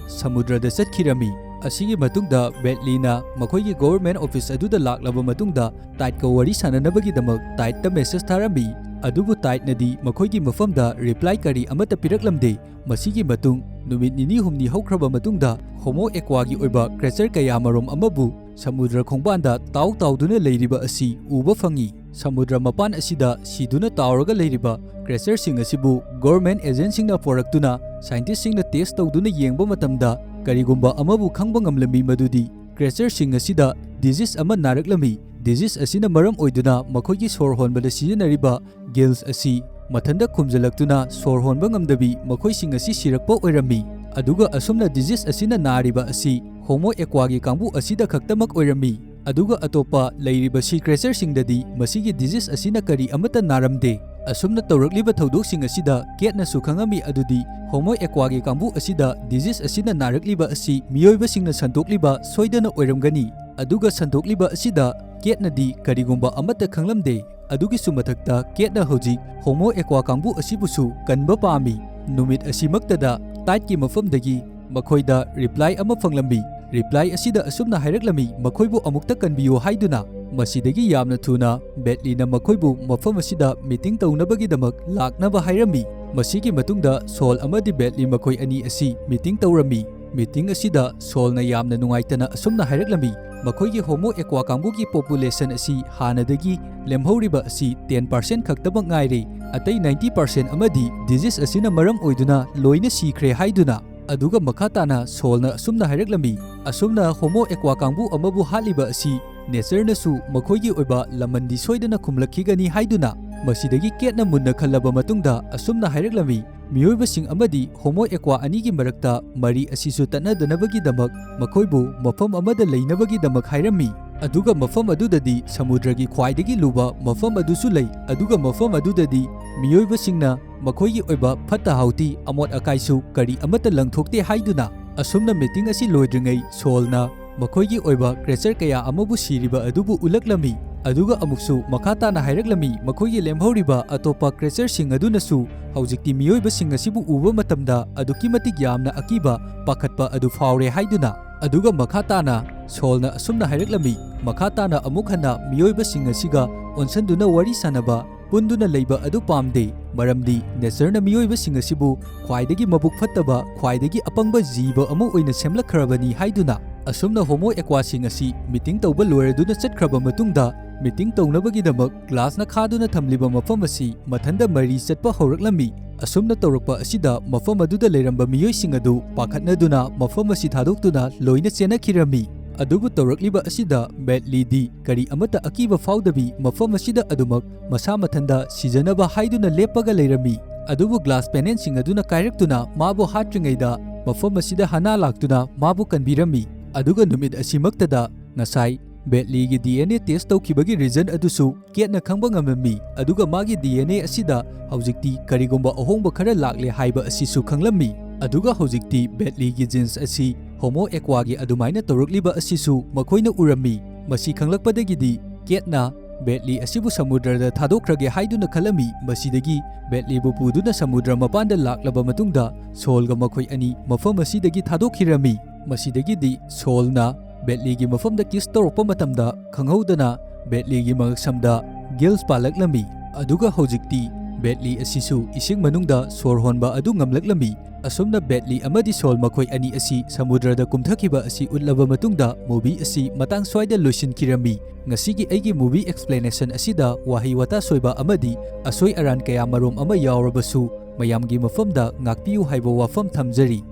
ꯁꯃꯨꯗ꯭ꯔꯗ ꯆꯠꯈꯤꯔꯝꯃꯤ꯫ ꯑꯁꯤꯒꯤ ꯃꯇꯨꯡꯗ ꯕꯦꯠꯂꯤꯅ ꯃꯈꯣꯏꯒꯤ government office ꯑꯗꯨꯗ ꯂꯥꯛꯂꯕ ꯃꯇꯨꯡꯗ ꯇꯥꯏꯠꯀ ꯋꯥꯔꯤ ꯁꯥꯟꯅꯅꯕꯒꯤꯗꯃꯛ ꯇꯥꯏꯠꯇ message ꯊꯥꯔꯝꯃꯤ꯫ ꯑꯗꯨꯕꯨ ꯇꯥꯏꯠꯅꯗꯤ ꯃꯈꯣꯏꯒꯤ ꯃꯐꯝꯗ reply ꯀꯔꯤ ꯑꯃꯠꯇ ꯄꯤꯔꯛꯂꯝꯗꯦ꯫ ꯃꯁꯤꯒꯤ ꯃꯇꯨꯡ ꯅꯨꯃꯤꯠ ꯅꯤꯅꯤ ꯍꯨꯝꯅꯤ ꯍꯧꯈ꯭ꯔꯕ ꯃꯇꯨꯡꯗ ꯍꯣꯃꯣ ꯑꯦꯀ꯭ꯋꯥꯒꯤ ꯑꯣꯏꯕ creature ꯀꯌꯥ ꯃꯔꯨꯝ ꯑꯃꯕꯨ ꯁꯃꯨꯗ꯭ꯔ ꯈꯣꯡꯕꯥꯟꯗ ꯇꯥꯎ ꯇꯥꯎꯗꯨꯅ ꯂꯩꯔꯤꯕ ꯑꯁꯤ ꯎꯕ ꯐꯪꯉꯤ꯫ ꯁꯃꯨꯗ꯭ꯔ ꯃꯄꯥꯟ ꯑꯁꯤꯗ ꯁꯤꯗꯨꯅ ꯇꯥꯎꯔꯒ ꯂꯩꯔꯤꯕ creatureꯁꯤꯡ ꯑꯁꯤꯕꯨ government agentꯁꯤꯡꯅ ꯄꯣꯔꯛꯇꯨꯅ scientistꯁꯤꯡꯅ test ꯇꯧꯗꯨꯅ ꯌꯦꯡꯕ ꯃꯇꯝꯗ ꯀꯔꯤꯒꯨꯝꯕ ꯑꯃꯕꯨ ꯈꯪꯕ ꯉꯝꯂꯝꯃꯤ, ꯃꯗꯨꯗꯤ creatureꯁꯤꯡ ꯑꯁꯤꯗ disease ꯑꯃ ꯅꯥꯔꯛꯂꯝꯃꯤ꯫ Disease ꯑꯁꯤꯅ ꯃꯔꯝ ꯑꯣꯏꯗꯨꯅ ꯃꯈꯣꯏꯒꯤ ꯁꯣꯔ ꯍꯣꯟꯕꯗ ꯁꯤꯖꯤꯟꯅꯔꯤꯕ gills ꯑꯁꯤ ꯃꯊꯟꯇ ꯈꯨꯝꯖꯤꯜꯂꯛꯇꯨꯅ ꯁꯣꯔ ꯍꯣꯟꯕ ꯉꯝꯗꯕꯤ ꯃꯈꯣꯏꯁꯤꯡ ꯑꯁꯤ ꯁꯤꯔꯛꯄ ꯑꯣꯏꯔꯝꯃꯤ꯫ ꯑꯗꯨꯒ ꯑꯁꯨꯝꯅ disease ꯑꯁꯤꯅ ꯅꯥꯔꯤꯕ ꯑꯁꯤ ꯍꯣꯃꯣ ꯑꯦꯀ꯭ꯋꯥꯒꯤ ꯀꯥꯡꯕꯨ ꯑꯁꯤꯗ ꯈꯛꯇꯃꯛ ꯑꯣꯏꯔꯝꯃꯤ꯫ ꯑꯗꯨꯒ ꯑꯇꯣꯞꯄ ꯂꯩꯔꯤꯕ sea creatureꯁꯤꯡꯗꯗꯤ ꯃꯁꯤꯒꯤ disease ꯑꯁꯤꯅ ꯀꯔꯤ ꯑꯃꯠꯇ ꯅꯥꯔꯝꯗꯦ꯫ ꯑꯁꯨꯝꯅ ꯇꯧꯔꯛꯂꯤꯕ ꯊꯧꯗꯣꯛꯁꯤꯡ ꯑꯁꯤꯗ ꯀꯦꯠꯅꯁꯨ ꯈꯪꯉꯝꯃꯤ, ꯑꯗꯨꯗꯤ ꯍꯣꯃꯣ ꯑꯦꯀ꯭ꯋꯥꯒꯤ ꯀꯥꯡꯕꯨ ꯑꯁꯤꯗ disease ꯑꯁꯤꯅ ꯅꯥꯔꯛꯂꯤꯕ ꯑꯁꯤ ꯃꯤꯑꯣꯏꯕꯁꯤꯡꯅ ꯁꯟꯗꯣꯛꯂꯤꯕ ꯁꯣꯏꯗꯅ ꯑꯣꯏꯔꯝꯒꯅꯤ꯫ ꯑꯗꯨꯒ ꯁꯟꯗꯣꯛꯂꯤꯕ ꯑꯁꯤꯗ ꯀꯦꯠꯅꯗꯤ ꯀꯔꯤꯒꯨꯝꯕ ꯑꯃꯠꯇ ꯈꯪꯂꯝꯗꯦ꯫ ꯑꯗꯨꯒꯤꯁꯨ ꯃꯊꯛꯇ ꯀꯦꯠꯅ ꯍꯧꯖꯤꯛ ꯍꯣꯃꯣ ꯑꯦꯀ꯭ꯋꯥ ꯀꯥꯡꯕꯨ ꯑꯁꯤꯕꯨꯁꯨ ꯀꯟꯕ ꯄꯥꯝꯃꯤ꯫ ꯅꯨꯃꯤꯠ ꯑꯁꯤꯃꯛꯇꯗ ꯇꯥꯏꯠꯀꯤ ꯃꯐꯝꯗꯒꯤ ꯃꯈꯣꯏꯗ reply ꯑꯃ ꯐꯪꯂꯝꯃꯤ꯫ Reply ꯑꯁꯤꯗ ꯑꯁꯨꯝꯅ ꯍꯥꯏꯔꯛꯂꯝꯃꯤ, "ꯃꯈꯣꯏꯕꯨ ꯑꯃꯨꯛꯇ ꯀꯟꯕꯤꯌꯨ" ꯍꯥꯏꯗꯨꯅ꯫ ꯃꯁꯤꯗꯒꯤ ꯌꯥꯝꯅ ꯊꯨꯅ ꯕꯦꯠꯂꯤꯅ ꯃꯈꯣꯏꯕꯨ ꯃꯐꯝ ꯑꯁꯤꯗ meeting ꯇꯧꯅꯕꯒꯤꯗꯃꯛ ꯂꯥꯛꯅꯕ ꯍꯥꯏꯔꯝꯃꯤ꯫ ꯃꯁꯤꯒꯤ ꯃꯇꯨꯡꯗ ꯁꯣꯜ ꯑꯃꯗꯤ ꯕꯦꯠꯂꯤ ꯃꯈꯣꯏ ꯑꯅꯤ ꯑꯁꯤ meeting ꯇꯧꯔꯝꯃꯤ꯫ ꯃꯤꯇꯤꯡ ꯑꯁꯤꯗ ꯁꯣꯜꯅ ꯌꯥꯝꯅ ꯅꯨꯡꯉꯥꯏꯇꯅ ꯑꯁꯨꯝꯅ ꯍꯥꯏꯔꯛꯂꯝꯃꯤ, "ꯃꯈꯣꯏꯒꯤ Homo equa ꯀꯥꯡꯕꯨꯒꯤ population ꯑꯁꯤ ꯍꯥꯟꯅꯗꯒꯤ ꯂꯦꯝꯍꯧꯔꯤꯕ ꯑꯁꯤ ten percent ꯈꯛꯇꯃꯛ ꯉꯥꯏꯔꯦ, ꯑꯇꯩ ninety percent ꯑꯃꯗꯤ disease ꯑꯁꯤꯅ ꯃꯔꯝ ꯑꯣꯏꯗꯨꯅ ꯂꯣꯏꯅ ꯁꯤꯈ꯭ꯔꯦ" ꯍꯥꯏꯗꯨꯅ꯫ ꯑꯗꯨꯒ ꯃꯈꯥ ꯇꯥꯅ ꯁꯣꯜꯅ ꯑꯁꯨꯝꯅ ꯍꯥꯏꯔꯛꯂꯝꯃꯤ, "ꯑꯁꯨꯝꯅ Homo equa ꯀꯥꯡꯕꯨ ꯑꯃꯕꯨ ꯍꯥꯠꯂꯤꯕ ꯑꯁꯤ natureꯅꯁꯨ ꯃꯈꯣꯏꯒꯤ ꯑꯣꯏꯕ ꯂꯃꯟꯗꯤ ꯁꯣꯏꯗꯅ ꯈꯨꯝꯂꯛꯈꯤꯒꯅꯤ" ꯍꯥꯏꯗꯨꯅ꯫ ꯃꯁꯤꯗꯒꯤ ꯀꯦꯠꯅ ꯃꯨꯟꯅ ꯈꯜꯂꯕ ꯃꯇꯨꯡꯗ ꯑꯁꯨꯝꯅ ꯍꯥꯏꯔꯛꯂꯝꯃꯤ, "ꯃꯤꯑꯣꯏꯕꯁꯤꯡ ꯑꯃꯗꯤ Homo equa ꯑꯅꯤꯒꯤ ꯃꯔꯛꯇ ꯃꯔꯤ ꯑꯁꯤꯁꯨ ꯇꯠꯅꯗꯅꯕꯒꯤꯗꯃꯛ ꯃꯈꯣꯏꯕꯨ ꯃꯐꯝ ꯑꯃꯗ ꯂꯩꯅꯕꯒꯤꯗꯃꯛ ꯍꯥꯏꯔꯝꯃꯤ꯫ ꯑꯗꯨꯒ ꯃꯐꯝ ꯑꯗꯨꯗꯗꯤ ꯁꯃꯨꯗ꯭ꯔꯒꯤ ꯈ꯭ꯋꯥꯏꯗꯒꯤ ꯂꯨꯕ ꯃꯐꯝ ꯑꯗꯨꯁꯨ ꯂꯩ, ꯑꯗꯨꯒ ꯃꯐꯝ ꯑꯗꯨꯗꯗꯤ ꯃꯤꯑꯣꯏꯕꯁꯤꯡꯅ ꯃꯈꯣꯏꯒꯤ ꯑꯣꯏꯕ ꯐꯠꯇ ꯍꯥꯎꯗꯤ, ꯑꯃꯣꯠ ꯑꯀꯥꯏꯁꯨ ꯀꯔꯤ ꯑꯃꯠꯇ ꯂꯪꯊꯣꯛꯇꯦ" ꯍꯥꯏꯗꯨꯅ꯫ ꯑꯁꯨꯝꯅ ꯃꯤꯇꯤꯡ ꯑꯁꯤ ꯂꯣꯏꯗ꯭ꯔꯤꯉꯩ ꯁꯣꯜꯅ ꯃꯈꯣꯏꯒꯤ ꯑꯣꯏꯕ creature ꯀꯌꯥ ꯑꯃꯕꯨ ꯁꯤꯔꯤꯕ ꯑꯗꯨꯕꯨ ꯎꯠꯂꯛꯂꯝꯃꯤ꯫ ꯑꯗꯨꯒ ꯑꯃꯨꯛꯁꯨ ꯃꯈꯥ ꯇꯥꯅ ꯍꯥꯏꯔꯛꯂꯝꯃꯤ, ꯃꯈꯣꯏꯒꯤ ꯂꯦꯝꯍꯧꯔꯤꯕ ꯑꯇꯣꯞꯄ creatureꯁꯤꯡ ꯑꯗꯨꯅꯁꯨ ꯍꯧꯖꯤꯛꯇꯤ ꯃꯤꯑꯣꯏꯕꯁꯤꯡ ꯑꯁꯤꯕꯨ ꯎꯕ ꯃꯇꯝꯗ ꯑꯗꯨꯛꯀꯤ ꯃꯇꯤꯛ ꯌꯥꯝꯅ ꯑꯀꯤꯕ, ꯄꯥꯈꯠꯄ ꯑꯗꯨ ꯐꯥꯎꯔꯦ ꯍꯥꯏꯗꯨꯅ꯫ ꯑꯗꯨꯒ ꯃꯈꯥ ꯇꯥꯅ ꯁꯣꯜꯅ ꯑꯁꯨꯝꯅ ꯍꯥꯏꯔꯛꯂꯝꯃꯤ, "ꯃꯈꯥ ꯇꯥꯅ ꯑꯃꯨꯛ ꯍꯟꯅ ꯃꯤꯑꯣꯏꯕꯁꯤꯡ ꯑꯁꯤꯒ ꯑꯣꯟꯁꯟꯗꯨꯅ ꯋꯥꯔꯤ ꯁꯥꯅꯕ, ꯄꯨꯟꯗꯨꯅ ꯂꯩꯕ ꯑꯗꯨ ꯄꯥꯝꯗꯦ, ꯃꯔꯝꯗꯤ natureꯅ ꯃꯤꯑꯣꯏꯕꯁꯤꯡ ꯑꯁꯤꯕꯨ ꯈ꯭ꯋꯥꯏꯗꯒꯤ ꯃꯕꯨꯛ ꯐꯠꯇꯕ, ꯈ꯭ꯋꯥꯏꯗꯒꯤ ꯑꯄꯪꯕ ꯖꯤꯕ ꯑꯃ ꯑꯣꯏꯅ ꯁꯦꯝꯂꯛꯈ꯭ꯔꯕꯅꯤ" ꯍꯥꯏꯗꯨꯅ꯫ ꯑꯁꯨꯝꯅ Homo equaꯁꯤꯡ ꯑꯁꯤ ꯃꯤꯇꯤꯡ ꯇꯧꯕ ꯂꯣꯏꯔꯗꯨꯅ ꯆꯠꯈ꯭ꯔꯕ ꯃꯇꯨꯡꯗ, ꯃꯤꯇꯤꯡ ꯇꯧꯅꯕꯒꯤꯗꯃꯛ glassꯅ ꯈꯥꯗꯨꯅ ꯊꯝꯂꯤꯕ ꯃꯐꯝ ꯑꯁꯤ ꯃꯊꯟꯗ ꯃꯔꯤ ꯆꯠꯄ ꯍꯧꯔꯛꯂꯝꯃꯤ꯫ ꯑꯁꯨꯝꯅ ꯇꯧꯔꯛꯄ ꯑꯁꯤꯗ ꯃꯐꯝ ꯑꯗꯨꯗ ꯂꯩꯔꯝꯕ ꯃꯤꯑꯣꯏꯁꯤꯡ ꯑꯗꯨ ꯄꯥꯈꯠꯅꯗꯨꯅ ꯃꯐꯝ ꯑꯁꯤ ꯊꯥꯗꯣꯛꯇꯨꯅ ꯂꯣꯏꯅ ꯆꯦꯟꯅꯈꯤꯔꯝꯃꯤ꯫ ꯑꯗꯨꯕꯨ ꯇꯧꯔꯛꯂꯤꯕ ꯑꯁꯤꯗ ꯕꯦꯠꯂꯤꯗꯤ ꯀꯔꯤ ꯑꯃꯠꯇ ꯑꯀꯤꯕ ꯐꯥꯎꯗꯕꯤ ꯃꯐꯝ ꯑꯁꯤꯗ ꯑꯗꯨꯃꯛ ꯃꯁꯥ ꯃꯊꯟꯗ ꯁꯤꯖꯅꯕ ꯍꯥꯏꯗꯨꯅ ꯂꯦꯞꯄꯒ ꯂꯩꯔꯝꯃꯤ꯫ ꯑꯗꯨꯕꯨ glass paneꯜꯁꯤꯡ ꯑꯗꯨꯅ ꯀꯥꯏꯔꯛꯇꯨꯅ ꯃꯥꯕꯨ ꯍꯥꯠꯇ꯭ꯔꯤꯉꯩꯗ ꯃꯐꯝ ꯑꯁꯤꯗ ꯍꯅꯥ ꯂꯥꯛꯇꯨꯅ ꯃꯥꯕꯨ ꯀꯟꯕꯤꯔꯝꯃꯤ꯫ ꯑꯗꯨꯒ ꯅꯨꯃꯤꯠ ꯑꯁꯤꯃꯛꯇꯗ ꯉꯁꯥꯏ ꯕꯦꯠꯂꯤꯒꯤ D N A test ꯇꯧꯈꯤꯕꯒꯤ result ꯑꯗꯨꯁꯨ ꯀꯦꯠꯅ ꯈꯪꯕ ꯉꯝꯂꯝꯃꯤ, ꯑꯗꯨꯒ ꯃꯥꯒꯤ D N A ꯑꯁꯤꯗ ꯍꯧꯖꯤꯛꯇꯤ ꯀꯔꯤꯒꯨꯝꯕ ꯑꯍꯣꯡꯕ ꯈꯔ ꯂꯥꯛꯂꯦ ꯍꯥꯏꯕ ꯑꯁꯤꯁꯨ ꯈꯪꯂꯝꯃꯤ꯫ ꯑꯗꯨꯒ ꯍꯧꯖꯤꯛꯇꯤ ꯕꯦꯠꯂꯤꯒꯤ genes ꯑꯁꯤ Homo equaꯒꯤ ꯑꯗꯨꯃꯥꯏꯅ ꯇꯧꯔꯛꯂꯤꯕ ꯑꯁꯤꯁꯨ ꯃꯈꯣꯏꯅ ꯎꯔꯝꯃꯤ꯫ ꯃꯁꯤ ꯈꯪꯂꯛꯄꯗꯒꯤꯗꯤ ꯀꯦꯠꯅ ꯕꯦꯠꯂꯤ ꯑꯁꯤꯕꯨ ꯁꯃꯨꯗ꯭ꯔꯗ ꯊꯥꯗꯣꯛꯈ꯭ꯔꯒꯦ ꯍꯥꯏꯗꯨꯅ ꯈꯜꯂꯝꯃꯤ꯫ ꯃꯁꯤꯗꯒꯤ ꯕꯦꯠꯂꯤꯕꯨ ꯄꯨꯗꯨꯅ ꯁꯃꯨꯗ꯭ꯔ ꯃꯄꯥꯟꯗ ꯂꯥꯛꯂꯕ ꯃꯇꯨꯡꯗ ꯁꯣꯜꯒ ꯃꯈꯣꯏ ꯑꯅꯤ ꯃꯐꯝ ꯑꯁꯤꯗꯒꯤ ꯊꯥꯗꯣꯛꯈꯤꯔꯝꯃꯤ꯫ ꯃꯁꯤꯗꯒꯤꯗꯤ ꯁꯣꯜꯅ ꯕꯦꯠꯂꯤꯒꯤ ꯃꯐꯝꯗ kiss ꯇꯧꯔꯛꯄ ꯃꯇꯝꯗ ꯈꯪꯍꯧꯗꯅ ꯕꯦꯠꯂꯤꯒꯤ ꯃꯉꯛꯁꯝꯗ gills ꯄꯥꯜꯂꯛꯂꯝꯃꯤ꯫ ꯑꯗꯨꯒ ꯍꯧꯖꯤꯛꯇꯤ ꯕꯦꯠꯂꯤ ꯑꯁꯤꯁꯨ ꯏꯁꯤꯡ ꯃꯅꯨꯡꯗ ꯁꯣꯔ ꯍꯣꯟꯕ ꯑꯗꯨ ꯉꯝꯂꯛꯂꯝꯃꯤ꯫ ꯑꯁꯨꯝꯅ ꯕꯦꯠꯂꯤ ꯑꯃꯗꯤ ꯁꯣꯜ ꯃꯈꯣꯏ ꯑꯅꯤ ꯑꯁꯤ ꯁꯃꯨꯗ꯭ꯔꯗ ꯀꯨꯝꯊꯈꯤꯕ ꯑꯁꯤ ꯎꯠꯂꯕ ꯃꯇꯨꯡꯗ movie ꯑꯁꯤ ꯃꯇꯥꯡ ꯁ꯭ꯋꯥꯏꯗ ꯂꯣꯏꯁꯤꯟꯈꯤꯔꯝꯃꯤ꯫ ꯉꯁꯤꯒꯤ ꯑꯩꯒꯤ movie explanation ꯑꯁꯤꯗ ꯋꯥꯍꯩ ꯋꯥꯇꯥ ꯁꯣꯏꯕ ꯑꯃꯗꯤ ꯑꯁꯣꯏ ꯑꯔꯥꯟ ꯀꯌꯥ ꯃꯔꯨꯝ ꯑꯃ ꯌꯥꯎꯔꯕꯁꯨ ꯃꯌꯥꯝꯒꯤ ꯃꯐꯝꯗ ꯉꯥꯛꯄꯤꯌꯨ ꯍꯥꯏꯕ ꯋꯥꯐꯝ ꯊꯝꯖꯔꯤ꯫